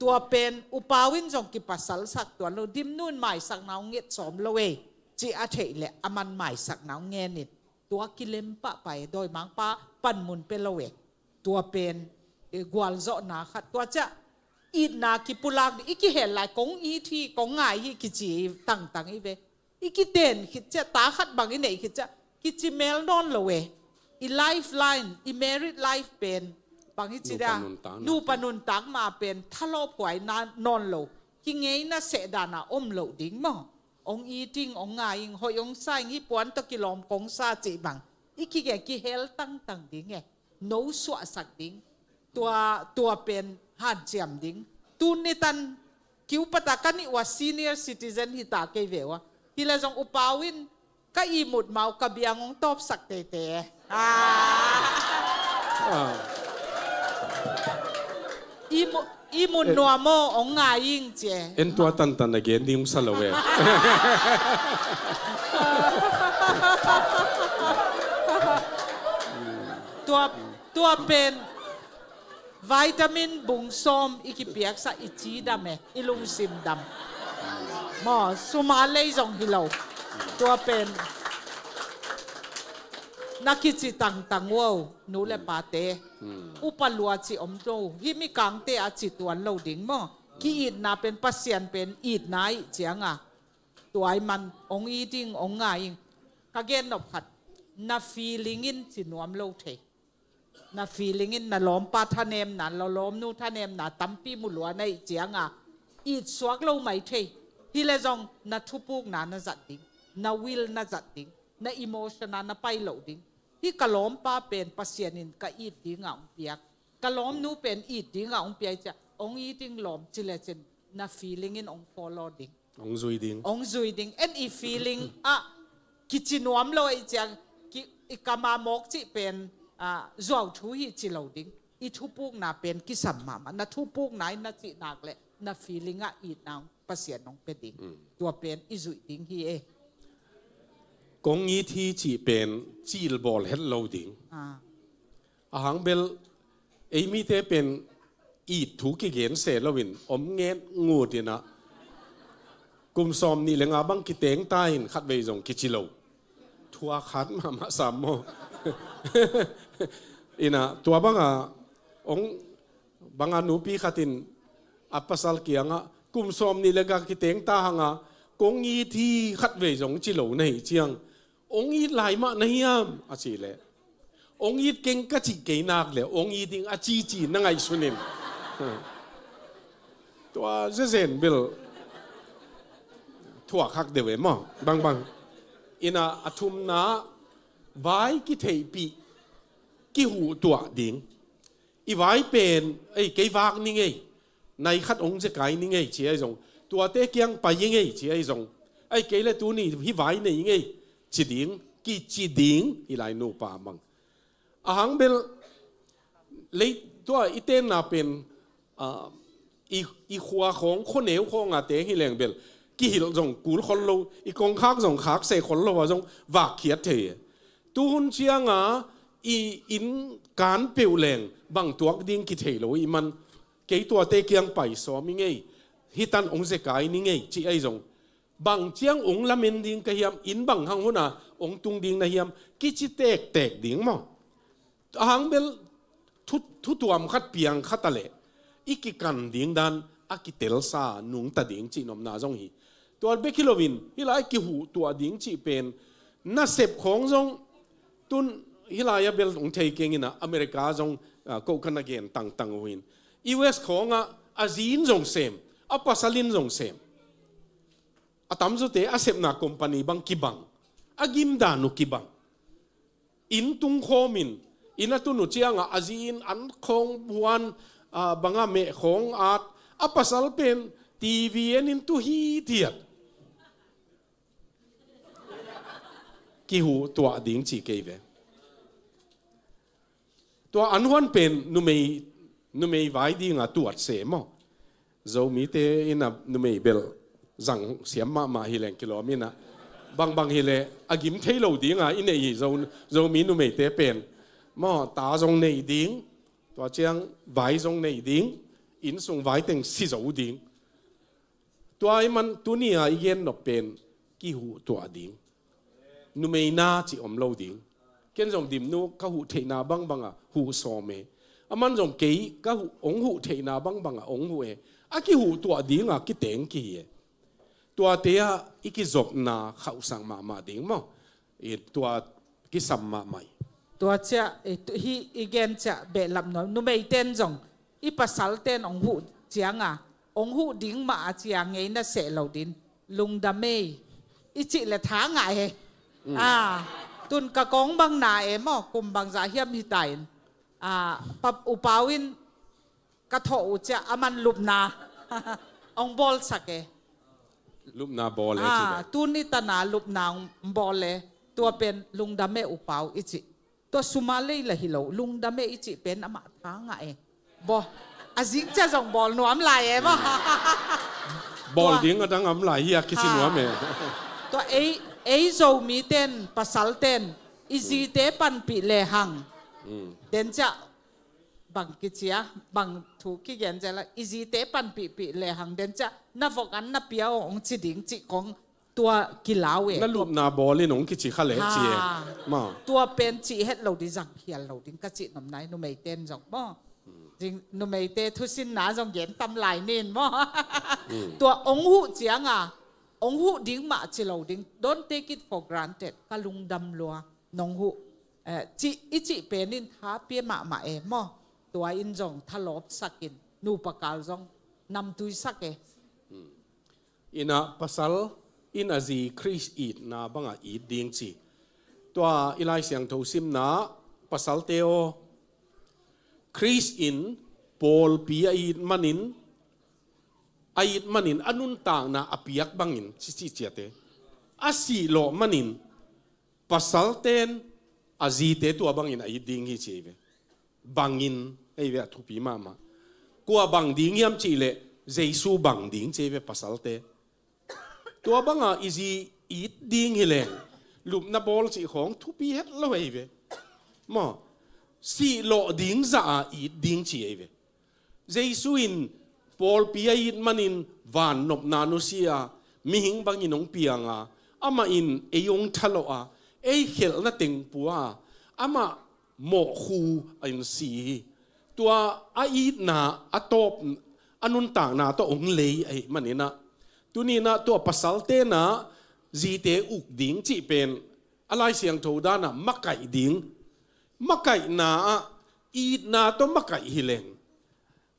Tua pen upa uh in zong kipasalsak tuan lo, dimnu in maisakna hong nget sawm lo ei ci a theih leh a man maisakna hong ngenin. Tua kilem pahpah e, dawimangpa panmun pia lo e. Tua pen, eh, gualzawhna khat. Tua ciah itna kipulak ding, i kihel lai kong it hi, kong ngai hi kici tangtang i ve. I kiten khit ciah, ta khat bang i neih khit ciah kici mel nawn lo e. I lifeline, i married life pen bang i ci dia, nupa nuntakna pen thalawphuai nawn lo. Kingeina sehdan a om loh ding maw. Hong it ing, hong ngai ing, hoih hong sa ing, hih puan tawh kilawm kong sa cih bang i kige kihel tangtang ding e. No suahsak ding. Tua, tua pen hanciam ding. Tuni tan kiupata ka nih ua senior citizen hita kei ve ua. Hi le zong upa uh in ka ihmut mau ka biang hong tawpsak teitei e. Ah. Ah. Ihmu-, ihmut nuam aw, hong ngai ing ci e. En tua tantan a gen ding sa lo e. Tua, tua pen vitamin bung sawm i kipiaksa i cidam e, i lungsim dam. Maw, suma lei zong hi lo. Tua pen na kici tangtang uh aw, nu le pate. Upa lua ci om lo, hih mikangte a ci tuan lo ding maw. Ki-itna pen Pasian pen itna ih cianga. Tua i man, hong it ing, hong ngai ing. Ka gen nop khat, na feeling in ci nuam lo thei. Na feeling in na lawmpa thanemna, na lawmnu thanemna tampi mu lua na ih cianga it suak lo mai thei. Hi le zong na thupukna na zat ding, na will na zat ding, na emotion a na pai loh ding. Hih ka lawmpa pen Pasian in ka it dinga hong piak, ka lawmnu pen it dinga hong piak ciah, hong it ing lawm ci le cin na feeling in hong follow ding. Hong zui ding. Hong zui ding. En i feeling ah kici nuam lo ei ciang, ki, i kama mawk cih pen, ah, zuau thu hi ci lo ding. I thupukna pen kisam mahmah. Na thupukna in na cih nak le na feeling ah itna Pasian hong pia ding. Tua pen i zuih ding hi e. Kong it hi cih pen cilbawl het lo ding. Ah. Ahang bel ei mite pen it thu kigen se loin om nget ngut inah kum sawm nih le nga bang kiteng ta in khatvei zong kici lo. Thuak hat mahmah sam maw? Inah tua banga ong banga nupi khatin a pasal kiangah kum sawm nih le nga kiteng ta hanga kong it hi khatvei zong ci lo na hi ciang ong it lai mah na hiam a cih leh ong it keng ka cih kei nak le ong it ding a cici na ngaihsun in. Tua zezen bel thuak hak deuh e maw bangbang. Inah a thumna vai kitheihpih kihuhtuah ding. I vai pen ei kei vak ni ngei. Nai khat ong zekai ni ngei ci ahi zong tuate kiang pai i ngei ci ahi zong ai kei le tuni hi vai nei i ngei ci ding kici ding hi lai nupa mang. Ahang bel lei tua i tenna pen, ah, i, i khua khawng khuaneu khawnga te hi leng bel kihilh zong kul khol lo i kongkhak zong khak se khol lo a zong vak khiat thei. Tuhun cianga i inn kan peuh leng bang tuak ding kithei lo i man kei tuate kiang pai sawm i ngei. Hitan ong zekai ni ngei ci ahi zong bang ciang ong lamen ding ka hiam inn bang hang huna ong tung ding na hiam kici tektek ding maw? Ahang bel thu, thutuam khat piang khat a leh i kikan ding dan a kitelsa nungta ding cih nopna zong hi. Tua bek hi loin hi lai kihuhtuah ding cih pen nasep khawng zong tun hi lai a bel ong thei keng inah America zong, ah, ko ka na gen tangtang uh in U S khawngah a zi in zong sem a pasal in zong sem. A tamzute a sepna company bang kibang a gimdan uh kibang. Inn tung khawmin inn a tun uh ciangah a zi in an khawng huan, ah, banga meh khawng at a pasal pen T V en in tu hithiat. Kihuhtuah ding ci kei ve. Tua an huan pen numei, numei vai dinga tuat se maw? Zomite ina numei bel zang siam mahmah hi leng kilawm ina bangbang hi le a gim thei lo dinga i nei hi Zo, Zomi numeite pen maw ta zong nei ding tua ciang vai zong nei ding inn sung vai teng si zo ding. Tua i man tuni a i gen nop pen kihuh tuah ding. Numei na ci om lo ding. Ken zong dimnu ka huh theihna bangbanga huh sawm e. A man zong kei ka huh, ong huh theihna bangbanga ong huh e. A kihuh tuah dinga kiteng kihi e. Tuate ah i kizopna khauhsak mahmah ding maw? I tua kisam mahmah hi. Tua ciah, i tu, hi i gen ciah behlap nuam. Numei ten zong i pasal ten ong huh cianga ong huh ding mah a cia ngei na seh lo din. Lungdam ei. I cih le tha ngah he. Mm. Ah, tun ka kong bang na e maw, kum bangzah hiam hi ta in. Ah, pa, upau in ka thawh uh ciah a man lupna ong bawlsak e. Lupna bawl e ci ah, ve. Tun i tana lupna ong bawl e. Tua pen lungdam e upau i cih. Tua suma lei la hi lo, lungdam e i cih pen amah tha ngah e. Bawl. A zing cia zong bawl nuam lai e maw. Bawl ding a dang am lai hi a kici nuam e. Tua ei, ei Zomi ten, pasal ten, i zite panpih lehang. Mm. Den cia bang kicia, bang thu kigen cia la, i zite panpihpih lehang. Den cia na vok an na pia ong ci ding cih kong tua kilau e. Na lupna bawl in ong kici kha leh ci e. Ha. Maw. Tua pen cih het lo ding zang hial lo ding ka cih nopna i numei ten zong maw. Ding numeite thusinna zong gen tam lai nin maw. Mm. Tua ong huh cianga ong huh ding mah ci lo ding. Don't take it for granted. Ka lungdam lua nong huh. Eh, cih, i cih pen in tha pia mahmah e maw. Tua in zong thalawpsak in nupa kal zong namtuisak e. Mm. Ina pasal in a zi Khrist itna banga it ding ci. Tua i Lai Siangtho simna pasalte aw. Khrist in pawlpi a it manin, a it manin a nuntakna a piak bangin ci ci ciate. A sihlawh manin pasalten a zite tua bangin a it ding hi ci ei ve. Bangin ei ve a thupi mahmah. Kua bang ding hiam cih leh Jesu bang ding ci ei ve pasalte. Tua banga i zi it ding hi leng lupna bawl cih khawng thupi het lo ei ve. Maw, sihlawh ding zah a it ding ci ei ve. Jesu in pawlpi a it manin vannopna nusia, mihing bangin hong pianga, amah in ei hong thalawha, ei khelhna teng pua, amah mawhkhu a in si hi. Tua a itna a tawp a nuntakna tawh hong lei ahih maninah, tuninah tua pasal tenah zite uk ding cih pen a Lai Siangtho danah makaih ding, makaihna ah itna tawh makaih hi leng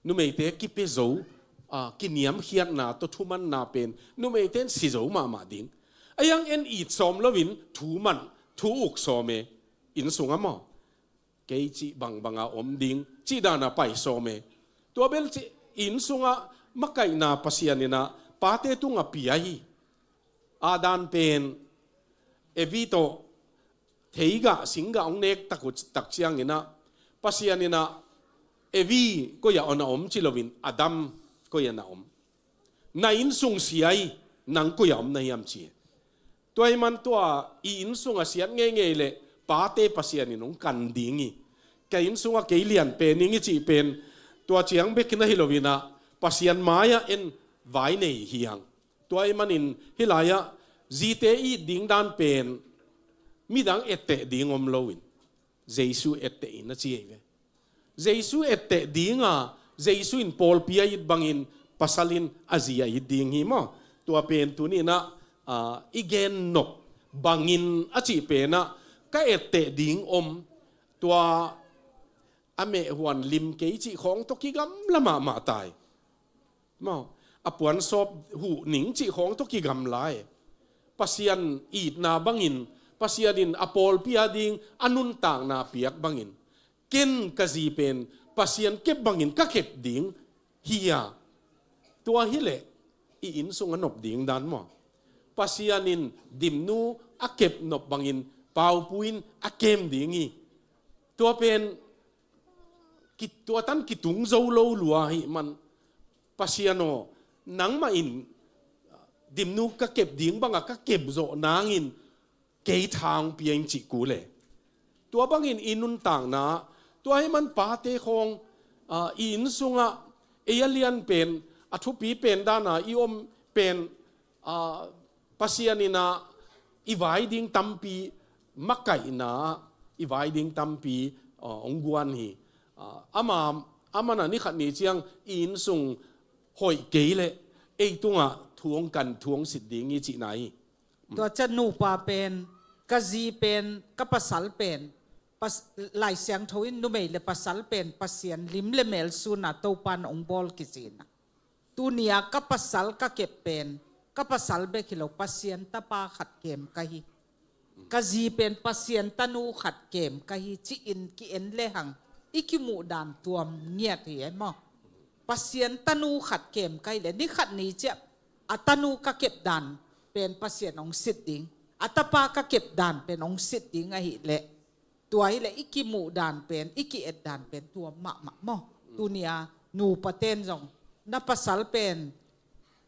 numeite kipia zo, a, kiniamkhiatna tawh thumanna pen numeite in si zo mahmah ding. A hiang en it sawm loin thu man, thu uk sawm e, inn sungah maw, kei cih bangbanga om ding cih dana pai sawm e. Tua bel cih inn sungah makaihna Pasian inah pate tungah pia hi. Adam pen Evi tawh theigah singgah hong nek tak uh, tak cianginah Pasian inah Evi koi-ah na om ci loin Adam koi-ah na om, na inn sung sia hi, nang koi-ah om na hiam ci. Tua hi man tua i inn sungah siat ngeingei leh pate Pasian in hong kan ding hi. Ka inn sungah kei lian pen ing i cih pen tua ciang bek na hi loinah Pasian mai-ah en vai nei hi hang. Tua ahih manin hih lai-ah zite it ding dan pen midang etteh ding om loin Jesu etteh in a ci ei ve. Jesu etteh dinga, Jesu in pawlpi a it bangin pasal in a zi a it ding hi maw. Tua pen tuninah, a, i gen nop bangin a cih penah ka etteh ding om, tua a mehhuan lim kei cih khawng tawh kigamla mahmah tai. Maw, a puansawp huh ning cih khawng tawh kigamla e. Pasian itna bangin, Pasian in a pawlpi a ding a nuntakna piak bangin, ken ka zi pen Pasian kep bangin ka kep ding hi a. Tua hileh i inn sung a nop ding dan maw, Pasian in Dimnu a kep nop bangin Paupu in a kem ding hi. Tua pen ki-, tua tan kitung zo lo lua ahih man, Pasian aw, nangmah in Dimnu ka kep ding banga ka kep zawh nangin kei tha hong pia in cih kul e. Tua bangin i nuntakna, tua ahih man pate khawng, a, i inn sungah ei a lian pen, a thupi pen dana i om pen, a, Pasian inah i vai ding tampi, makaihna i vai ding tampi, a, hong guan hi. A, ama, amanah ni khat ni ciang i inn sung hoih kei leh ei tungah thu hong kan, thu hong sit ding hi cihna hi. Tua ciang nupa pen, ka zi pen, ka pasal pen, pas-, Lai Siangtho in numei le pasal pen Pasian lim le mel suna Topan hong bawl kizinah. Tunia ka pasal ka kep pen, ka pasal bek hi lo, Pasian tapa khat kem ka hi. Ka zi pen Pasian tanu khat kem ka hi ci-in ki-en lehang i kimuh dan tuam ngiat hi e maw. Pasian tanu khat kem ka hi leh ni khat ni ciah a tanu ka kep dan pen Pasian hong sit ding, a tapa ka kep dan pen hong sit ding ahih leh, tua hileh i kimuh dan pen, i ki-et dan pen tuam mahmah maw. Tunia nupa ten zong na pasal pen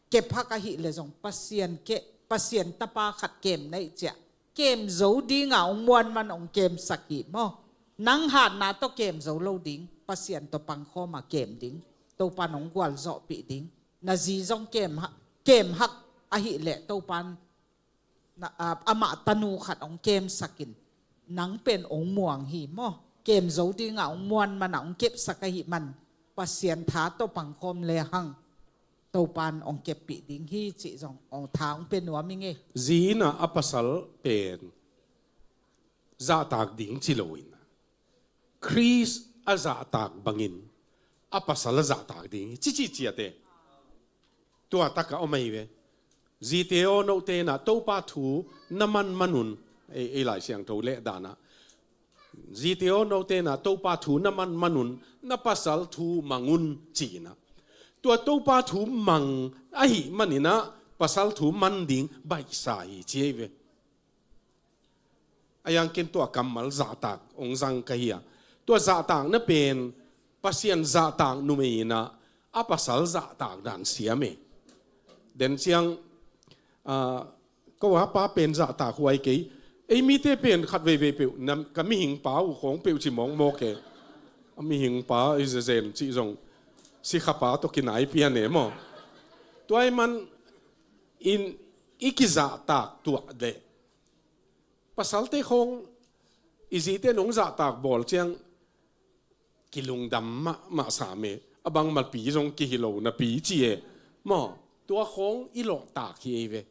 kep hak ahih leh zong Pasian keh, Pasian tapa khat kem na hih ciah kem zo dinga hong muan man hong kemsak hi maw. Nang hatna tawh kem zo lo ding, Pasian tawh pangkhawma kem ding, Topan hong gualzawhpih ding. Na zi zong kem hak, kem hak ahih leh Topan na, a, amah tanu khat hong kemsakin nang pen hong muang hi maw. Kem zo dinga hong muan mana hong kepsak ahih man Pasian tha tawh pangkhawm lehang Topan hong keppih ding hi cih zong hong tha hong pia nuam ing ei. Zi inah a pasal pen zahtak ding ci loin, Khrist a zahtak bangin a pasal a zahtak ding hi ci, ci ciate. Tua takah om ahi ve. Zite aw, note inah Topa thu na man manun, ei, ei Lai Siangtho leh danah, zite aw, note inah Topa thu na man manun na pasal thu mangun ci-inah. Tua Topa thu mang ahih maninah pasal thu man ding baihsa hi ci ahi ve. A yang ken tua kammal zahtak hong zang ka hi a, tua zahtakna pen Pasian zahtak numei in ah a pasal zahtak dan siam e. Den ciang, ah, ko a pa pen zahtak huai kei. Ei mite pen khat veivei peuh, na, ka mihing pa uh khawng peuh ci mawkmawk e. A mihing pa i zezen cih zong sikha pa tawh kinai pian e maw. Tua ahih man in i kizahtak tuah leh pasalte khawng i zite nong zahtak bawl ciang kilungdam mahmah sam e. A bangmapi zong kihi lo napi ci e maw. Tua khawng i lawhtak hi ei ve.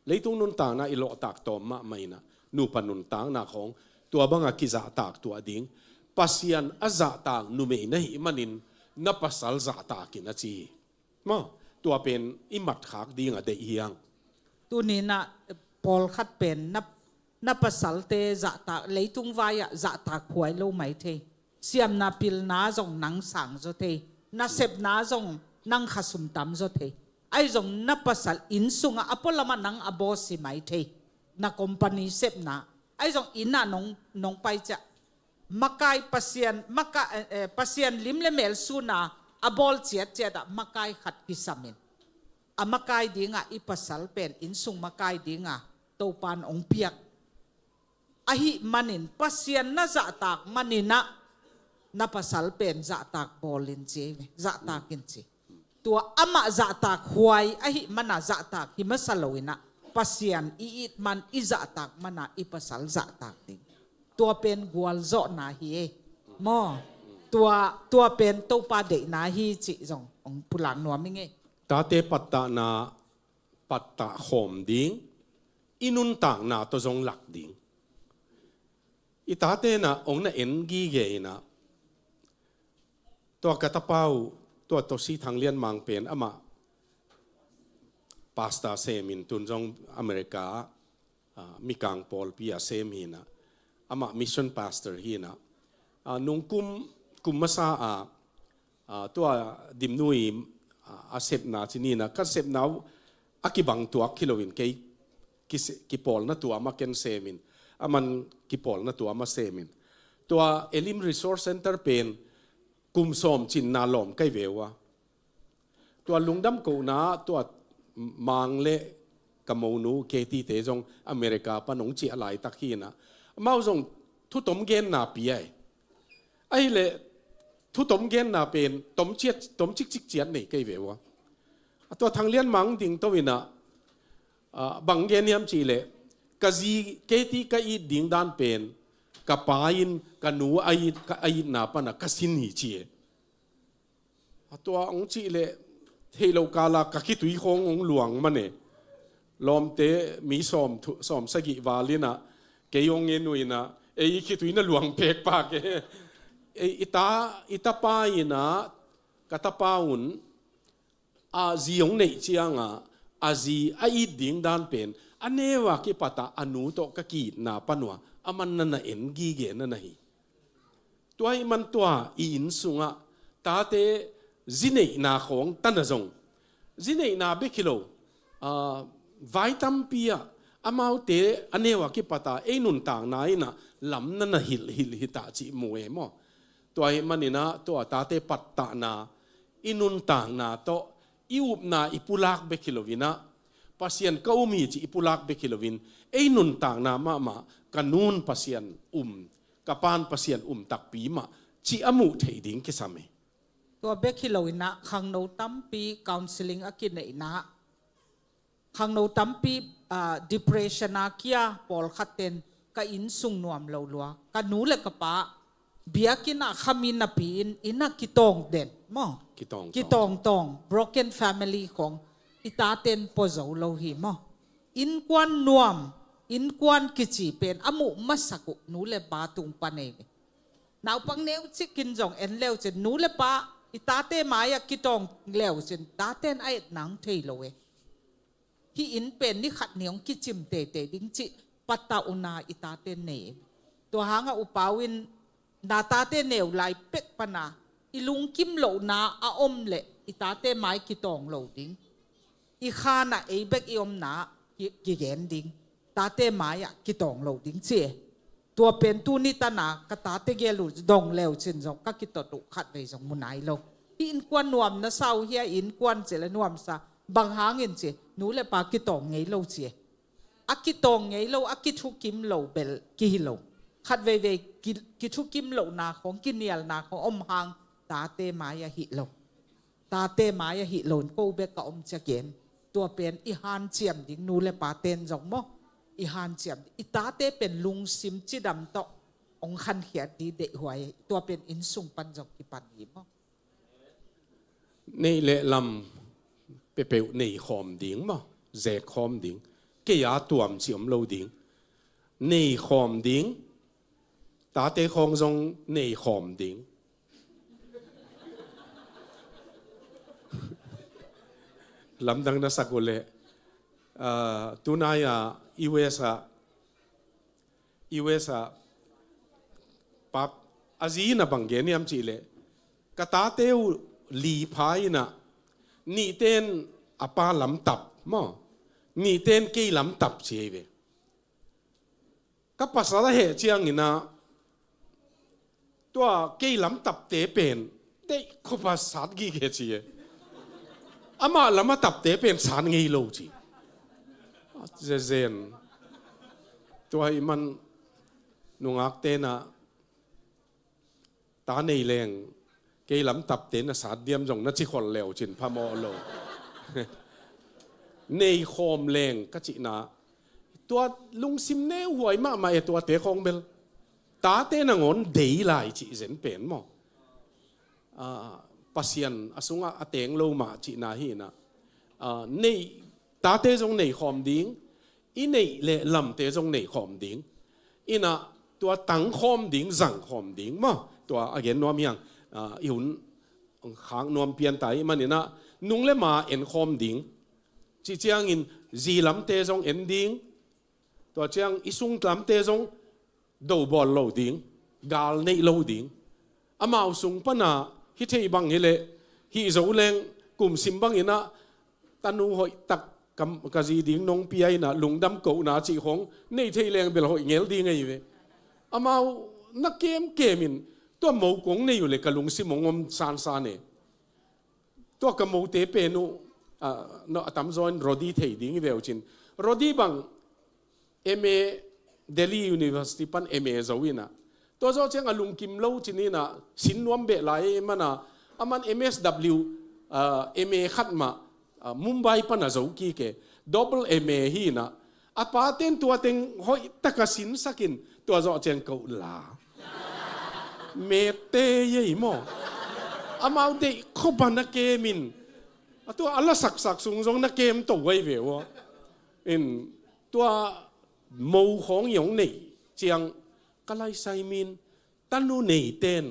Leitung nuntakna i lawhtak tawm mahmah in ah nupa nuntakna khawng tua banga kizahtak tuah ding. Pasian a zahtak numei na hih manin na pasal zahtak in a ci hi. Maw, tua pen i matkhak ding a deih hi hang. Tuni in ah pawlkhat pen na, na pasalte zahtak, leitung vai-ah zahtak huai lo mai thei. Siamna pilna zong nang sang zaw thei. Na sepna zong nang khasum tam zaw thei. Ahi zong na pasal inn sungah a pualamah nang a boss hi mai thei. Na company sepna. Ahi zong inn ah nong, nong pai ciah makai Pasian, maka, eh, eh, Pasian lim le mel suna a bawl ciatciat ah makai khat kisam in, a makai dingah i pasal pen innsung makai dingah Topan hong piak. Ahih manin Pasian na zahtak manin ah na pasal pen zahtak bawl in ci, zahtak in ci. Tua amah zahtak huai ahih mana zahtak hi masa lo in ah Pasian i it man, i zahtak mana i pasal zahtak ding. Tua pen gualzawhna hi e. Maw, tua, tua pen Topa deihna hi cih zong hong pulak nuam ing e. Tate pattahna pattah khawm ding, i nuntakna tawh zong lak ding. I tate in ah hong na en gige in ah, tua ka tapa uh, tua Tosi Thang Lian Mang pen amah pastor sem in, tun zong America ah, ah, Mikang pawlpi ah sem hi in ah, amah mission pastor hi in ah, ah, nung kum, kum masa ah, ah, tua Dimnu i, ah, a sepna ci ni in ah, ka sepna uh a kibang tuak hi lo in, kei kise-, kipawlna tua mah ken sem in, aman kipawlna tua mah sem in. Tua Elim Resource Center pen kum sawm cinna lawm ka hi ve uh a. Tua lungdam kohna, tua Mang le ka monu Katie te zong America pan hong ciah laitak hi in ah, amau zong thutom genna pia e. Ahih leh thutom genna pen tom ciat, tom cikcik ciat nei ka hi ve uh a. A tua Thang Lian Mang ding to in ah, ah, bang gen hiam cih leh, ka zi Katie ka it ding dan pen ka pa in ka nu a it, ka, a itna pan ah ka sin hi ci e. A tua hong cih leh, theih loh kal ah ka khitui khawng hong luang man e. Lawmte mi sawm thu-, sawm sagih val in ah, kei hong en uh in ah, ei i khitui na luang pekpak e. Ei, i ta, i tapa in ah, ka tapa un, a zi hong neih ciang ah, a zi a it ding dan pen, a neu a kipat ah a nu tawh ka ki-itna pan uh a, aman na na en gige na na hi. Tua ahih man tua i inn sungah tate zi neihna khawng tan ah zong, zi neihna bek hi lo, ah, vai tampi ah amaute a neu a kipat ah ei nuntakna in ah lam na na hilh, hilh hi ta cih mu e maw. Tua ahih manin ah tua tate pattahna, i nuntakna tawh, i upna i pulak bek hi lo in ah, Pasian ka um hi cih i pulak bek hi lo in, ei nuntakna mahmah, ka nun Pasian um, ka pan Pasian um takpi mah cih a muh theih ding kisam e. Tua bek hi lo in ah, khangno tampi counseling a kineihna, khangno tampi, ah, depression a kia pawlkhat ten ka inn sung nuam lo lua. Ka nu le ka pa biakinn ah khami napi in, inn ah kitawng den maw. Kitawng, kitawng, tawng, broken family khawng i taten pua zo lo hi maw. Innkuan nuam, innkuan kici pen a muh masak uh nu le pa tung pan ei ve. Naupang neucik in zong en leu cin, nu le pa i tate mai-ah kitawng leu cin, taten a etna hong thei lo e. Hih inn pen ni khat ni hong kicim teitei ding cih pattah uh na i tate nei. Tua hangah U Pau in, na tate neu lai pek pana i lungkim lohna a om leh i tate mai kitawng lo ding. I khanah ei bek i omna ki-, kigen ding. Tate mai-ah kitawng lo ding ci e. Tua pen tuni tana ka tate gel uh dong leu cin zong ka kitot uh khatvei zong mu nai lo. Hih innkuan nuam na sa uh hia, innkuan ci le nuamsa, bang hangin ci, nu le pa kitawng ngei lo ci. A kitawng ngei lo, a kithukim lo bel kihi lo. Khatveivei ki, kithukim lohna khong, kinialna khong om hang tate mai ahi lo. Tate mai ahi lo in ko bek ka om ciakin, tua pen i hanciam ding, nu le pa ten zong maw, i hanciam ding. I tate pen lungsim cidam tawh hong khankhiat ding deihhuai, tua pen innsung pan zong kipan hi maw. Neih le lam peuhpeuh nei khawm ding maw, zek khawm ding. Kei a tuam ci om lo ding. Nei khawm ding. Tate khawng zong nei khawm ding. Lamdang na sak uh leh, ah, tunai ah U S ah, U S ah, pap, a zi in a bang gen hiam cih leh, ka tate uh li pha in ah, nihte in a pa lam tap maw, nihte in kei lam tap ci hi ve. Ka pasal a heh ciangin ah, tua kei lam tapte pen deih khop a sat gige ci e. Amah lam a tapte pen sat ngei lo ci. Zezen. Tua ahih man nungakte in ah, ta nei leng, kei lam tapte na sat diam zong na ci khol leu cin phamawh lo. Nei khawm leng ka cihna, tua lungsim neuhuai mahmah e, tuate khawng bel. Tate nangawn dei lai cih zen pen maw. Ah, Pasian a sungah a teng lo mah cihna hi in ah. Ah, nei, tate zong nei khawm ding, i neih le lamte zong nei khawm ding. In ah tua tang khawm ding, zang khawm ding maw. Tua a gen nuam hi hang, ah, i hun khak nuam pian ta ahih manin ah, nung le ma en khawm ding. Cih ciangin zi lamte zong en ding. Tua ciang i sung lamte zong do bawl lo ding, gal neih lo ding. Amau sung pan ah hih thei bang hi leh, hih zo leng kum sim bangin ah, tanu hoih tak ka, ka zi ding nong pia in ah, lungdam kohna cih khong nei thei leng bel hoih ngel ding ahi ve. Amau na kemkem in, tua mo kong nei uh leh ka lungsim hong om sansan e. Tua ka mote pen uh, ah, no, a tamzaw in Rodi thei ding hi ve uh cin. Rodi bang M A, Delhi University pan M A zo in ah, tua zawh ciang a lungkim lo cin in ah, sin nuam beh lai ahih man ah, aman M S W, ah, M A khat mah, ah, Mumbai pan a zo kik e, double M A hi in ah, a pate'n tua teng hoih tak a sinsak in, tua zawh ciang ko la. Mete ei maw. Amau deih khop a na kem in, a tua a la saksak sung zong na kem to ahi ve ua. In tua mo khawng i hong neih ciang, ka laisai min, tanu neite'n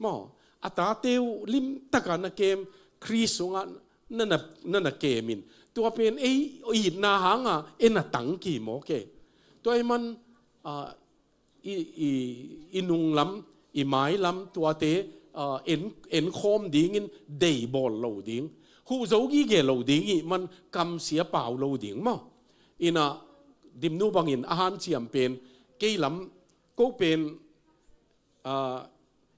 maw, a tate uh limtak a na kem, Khrist sungah na, na, na, na kem in, tua pen ei itna hang a ei na tang ki maw ke. Tua ahih man, ah, i, i, i nung lam, i mai lam tuate, ah, en, en khawm dingin dei bawl lo ding. Huh zo gige lo ding ahih man kamsia pau lo ding maw. In ah, Dimnu bangin a hanciam pen, kei lam ko pen, ah,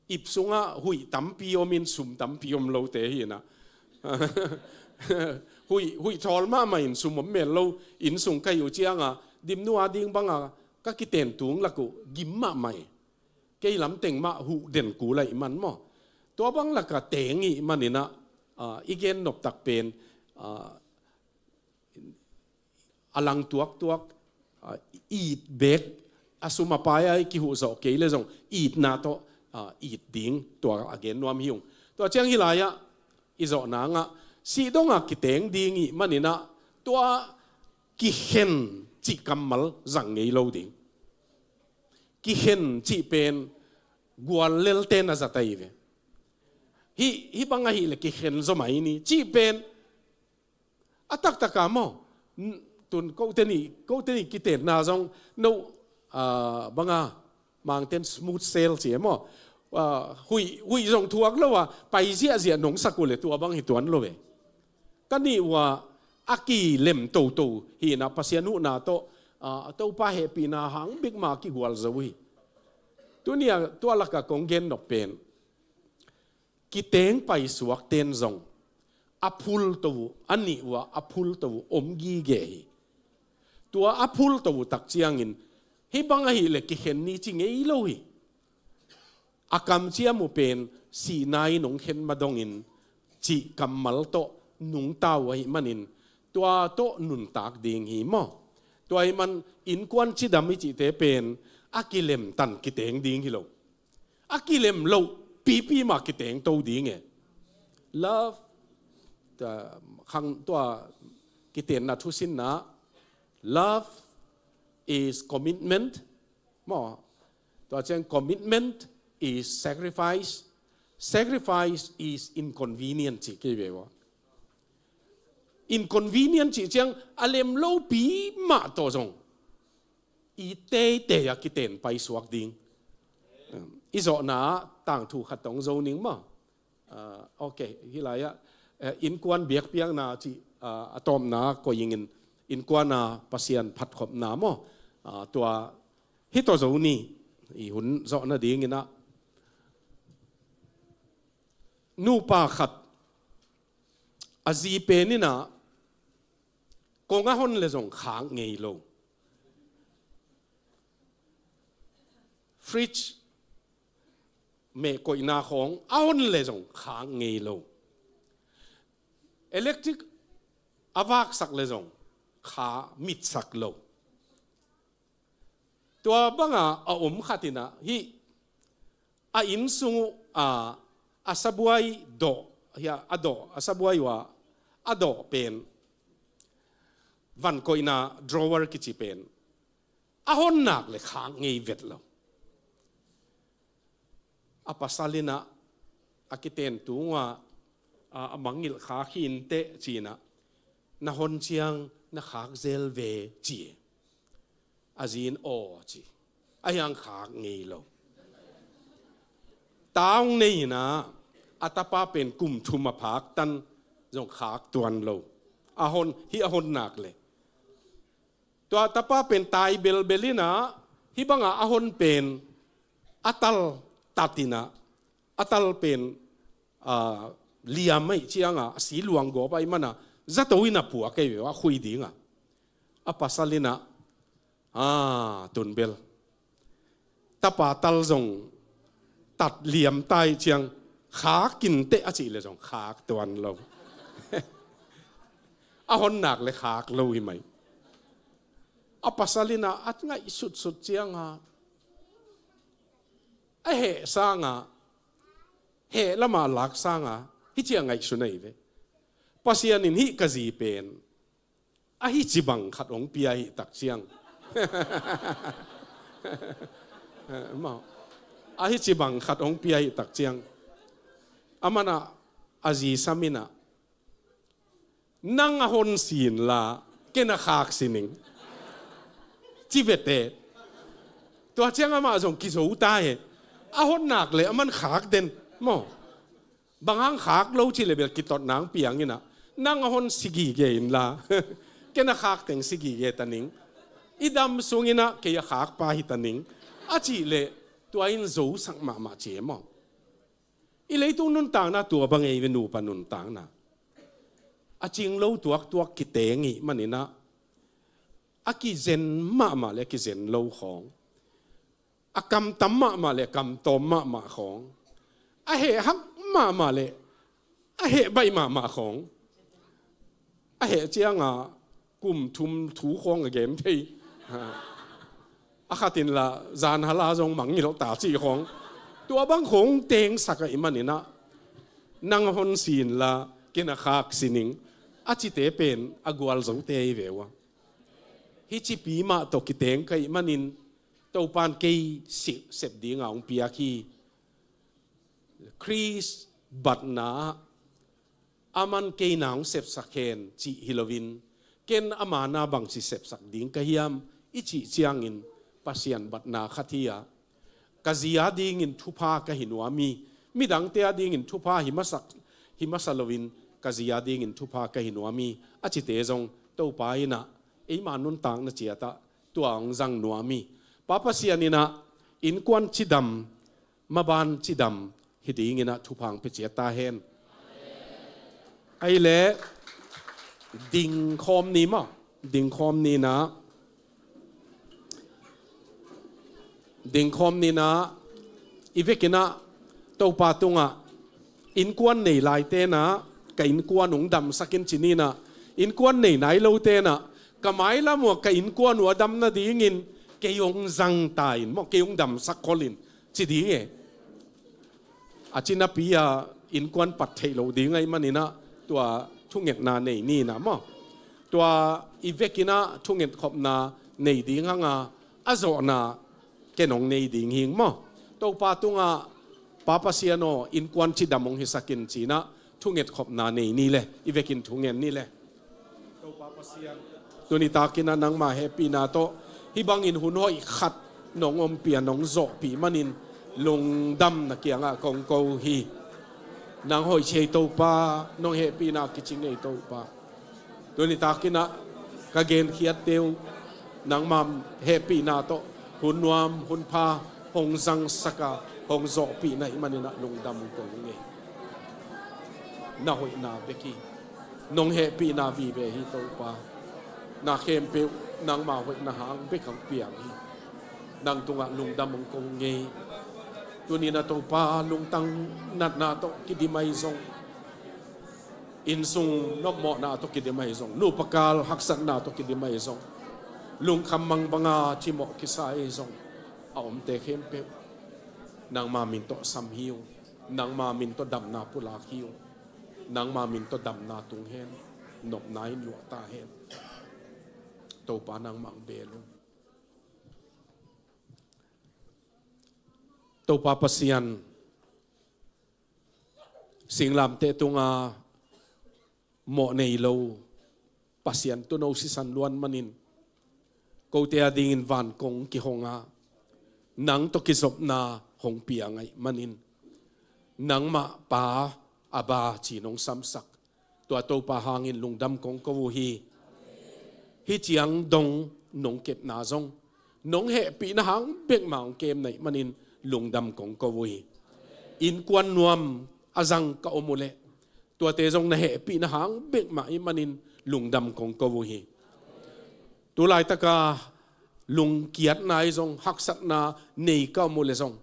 ip sungah huih tampi om in sum tampi om lote hi in ah. Huih, huih thawl mahmah in sum om mel lo, inn sung ka hih uh ciang a, Dimnu a ding bang a ka kiten tung lak uh gim mahmah hi. Kei lam teng mah huh den kul ahih man maw. Tua bang lak a teng ahih man in ah, ah, i gen nop tak pen, ah, a lang tuaktuak, ah, it bek, a sum a pai a i kihuh zawh kei leh zong itna tawh, ah, it ding, tua a gen nuam hi ung. Tua ciang hih lai ah i zawh nang ah, sih dong a kiteng ding ahih man in ah, tua kikhen cih kammal zang ngei lo ding. Kikhen cih pen gual lelte na zat ahi ve. Hih, hih bang ahih leh kikhen zaw mai ni cih pen a taktak a maw. N-, tun kote nih, kote nih kitenna zong no, ah, bang a, Mangte'n smooth sail ci e maw. Ah, huih, huih zong thuak lo a, pai ziahziah nong sak uh leh tua bang hi tuan lo ve. Ka nih uh a, a kilem toto hi in ah, Pasian huhna tawh, ah, Topa hehpihna hang bek mah a kigual zo hi. Tuni-a tua lakah kong gen nop pen, kiteng paisuak ten zong a phulto uh, a nih uh ah a phulto uh om gige hi. Tua a phulto uh tak ciangin, hih bang ahih leh kikhen ni ci ngei lo hi. A kamciam uh pen sihna in hong khen ma dongin cih kammal tawh nungta uh ahih manin, tua tawh nuntak ding hi maw? Tua ahih man innkuan cidam i cihte pen a kilemtan kiteng ding hi lo. A kilem loh pipi mah kiteng to ding e. Love, tua, khang tua kitenna thusinna, love is commitment. Maw, tua ciang commitment is sacrifice. Sacrifice is inconvenient ci kei ve ua. Inconvenient cih ciang a lem lopi mah tawh zong i teitei a kiten paisuak ding. I zawhna ah tangthu khat tawh hong zo ning maw? Ah, ok, hih lai-ah, eh, innkuan biakpiakna cih, ah, a tawpna koih ingin, innkuan a Pasian phatkhopna maw? Ah, tua hih tawh zo ni, i hun zawh nadingin ah, nupa khat a zi pen in ah kong a hon le zong khak ngei lo. Fridge, mehkoihna khawng a hon le zong khak ngei lo. Electric a vaksak le zong kha mitsak lo. Tua banga a om khat in ah, hih a inn sung uh a, a sabuai dawh, hia, a dawh, a sabuai uh a, a dawh pen, vankoihna drawer kici pen, a hon nak le khak ngei vet lo. A pasal in ah, a kiten tung uh a, a, a mangngilh khak hi inteh ci-in ah, na hon ciang na khak zel ve ci. A zi in aw ci. A hiang khak ngei lo. Ta hong nei in ah, a tapa pen kum thum a phak tan zong khak tuan lo. A hon, hih a hon nak le. Tua tapa pen tai belbel in ah, hih banga a hon pen a tal tat in ah, a tal pen, ah, liam ahih ciang a, a si luang gawp ahih man a, zato in a puak ahi ve ua, a khui ding a. A pasal in ah, ah, tun bel tapa tal zong tat liam ta ahih ciang, khak inteh a cih le zong khak tuan lo. A hon nak le khak lo hi mai. A pasal in ah a ngaihsutsut ciang a, a heh sang a, heh lam ah lak sang a, hih ciang ngaihsun ahi ve. Pasian in hih ka zi pen a hih ci bang khat hong pia hi tak ciang. Mau. A hih ci bang khat hong pia hi tak ciang. A man a, a zi sam in ah, nang a hon sin la, ken a khak si ning. Ci vete. Tua ciang amah zong kizo ta he. A hon nak le a man khak den. Mau. Bang hang khak lo ci le bel kitot nang piang in ah, nang a hon si gige in la, ken a khak teng si gige ta ning. I dam sung in ah kei a khak pa hi ta ning. A cih le tua in zosak mahmah ci e maw. I leitung nuntakna tua bang ei ve, nupa nuntakna. A cing lo tuaktuak kiteng ih man in ah, a kizen mahmah le a kizen lo khawng. A kamtam mahmah le a kamtawm mahmah khawng. A heh hak mahmah le a heh baih mahmah khawng. A heh ciang a kum thum thu khawng a gen thei. A khat in la zan hal a zong mangngilh ta cih khawng. Tua bang khawng tengsak ahih man in ah, nang a hon sin la, ken a khak si ning. A cite pen a gualzote ahi ve ua. Hih cipi mah tawh kiteng ka hih man in, Topa'n kei si, sep ding a hong piak hi. Khrist batna ah, aman kei na hong sepsak hen cih hi loin, ken ama na bangci sepsak ding ka hiam i cih ciangin, Pasian batna khat hi a, ka zi a dingin thupha ka hi nuam hi, midangte a dingin thupha hi masak, hi masa loin, ka zi a dingin thupha ka hi nuam hi, a cite zong Topa in ah eima nuntakna ciat ah tua hong zang nuam hi. Pa Pasian in ah innkuan cidam, maban cidam hi dingin ah thupha hong pia ciat ta hen. Ahih leh dingkhawm ni maw, dingkhawm ni-in ah, dingkhawm ni-in ah, i vekin ah Topa tungah innkuan nei laite'n ah, ka innkuan hong damsak in ci ni-in ah, innkuan nei nai lote'n ah, ka mailam uh ah ka innkuan uh a dam nadingin kei hong zang ta in maw, kei hong damsak khol in ci ding e. A ci napi-a innkuan pat theih lo ding ahih manin ah, tua thungetna nei ni-in ah maw, tua i vekin ah thungetkhopna nei ding hang a, a zawhna ken hong nei ding hing maw. Topa tungah, Pa Pasian aw, innkuan cidam hong hisak in ci-in ah thungetkhopna nei ni le, i vekin thungen ni le. Topa Pasian, tuni takin ah nangma hehpihna tawh hih bangin hun hoih khat nong ompih a, nong zawhpih manin lungdamna kiangah kong ko hi. Nang hoih ci ei Topa, nong hehpihna kicing ei Topa. Tuni takin ah ka genkhiatte uh nangma hehpihna tawh hun nuam hun pha hong zangsak a, hong zawhpih na hih manin ah lungdam kong ko hi. Na hoihna bek hi. Nong hehpihna vive hi Topa. Na khempeuh nangma hoihna hang bek hong piang hi. Nang tungah lungdam hong ko hi. Tuni-in ah Topa, lungtang natna tawh kidim ahi zong, innsung nopmawhna tawh kidim ahi zong, nupa kal haksatna tawh kidim ahi zong, lungkham mang banga cimawh kisa ahi zong, a omte khempeuh nangma min tawh sam hi ung. Nangma min tawh damna pulak hi ung. Nangma min tawh damna tung hen. Nopna in luah ta hen. Topa, nangmah hong bel ung. Topa Pasian, singlamteh tunga mawh nei lo, Pasian tuuno sisan luan manin, kote adingin van kong kihong a, nang tawh kizopna hong piang ahih manin, nangmah Pa, Abba ci-in hong samsak tua Topa hangin lungdam kong ko uh hi. Hih ciang dong nong kepna zong, nong hehpihna hang bek mah hong kem na hih manin lungdam kong ko uh hi. Innkuan nuam a zang ka om uh leh, tuate zong na hehpihna hang bek mah ahih manin lungdam kong ko uh hi. Tu laitaka lungkiatna ahi zong, haksatna nei ka om uh leh zong,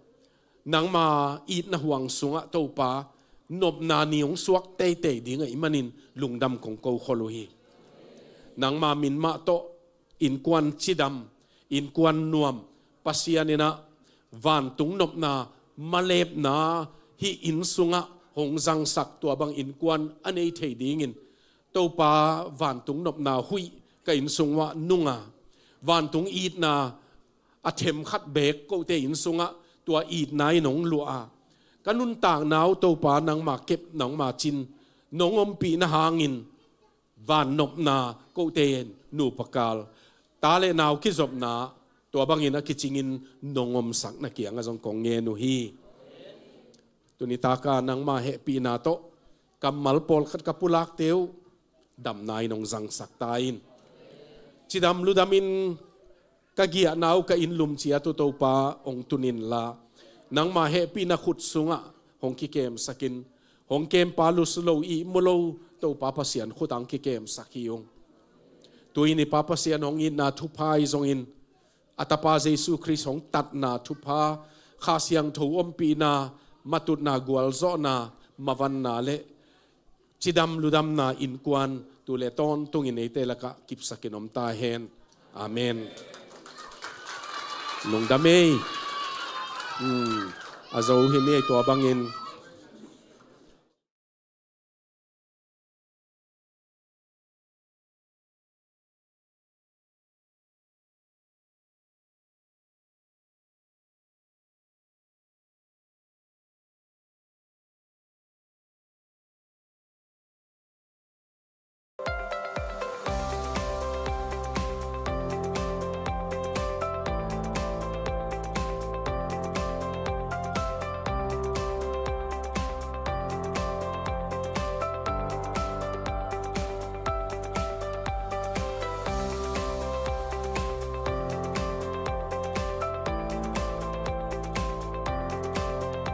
nangma itna huang sungah Topa, nopna ni hong suak teitei ding ahih manin lungdam kong ko khol uh hi. Nangma min mah tawh innkuan cidam, innkuan nuam, Pasian in ah vantung nopna malepna hih inn sungah hong zangsak, tua bang innkuan a nei thei dingin, Topa, vantung nopna huih ka inn sung uah nung a, vantung itna a themkhat beek kote inn sungah tua itna in hong luah a, ka nuntakna uh Topa, nangma kep, nangma cin nong ompihna hangin, vannopna, kote nupa kal, ta le nau kizopna, tua bangin a kicingin nong omsak na kiangah zong kong ngen uh hi. Tuni taka nangma hehpihna tawh kammal pawlkhat ka pulakte uh damna in hong zangsak ta in. Cidam ludamin ka giahna uh, ka inn lum ciat uh Topa, hong tun inla, nangma hehpihna khut sungah hong kikemsak in. Hong kempa lusu lo, ihmu lo, Topa Pasian khut ah hong kikemsak hi ung. Tu-in i Pa Pasian hong itna thupha ahi zongin, a Tapa Jesu Khrist hong tatna thupha, Kha Siangtho ompihna, matutna, gualzawhna, mavanna le cidam ludamna innkuan tu le tawntungin eite lakah kipsakin om ta hen. Amen. Lungdam ei. Hmm. A zo hi ni ei, tua bangin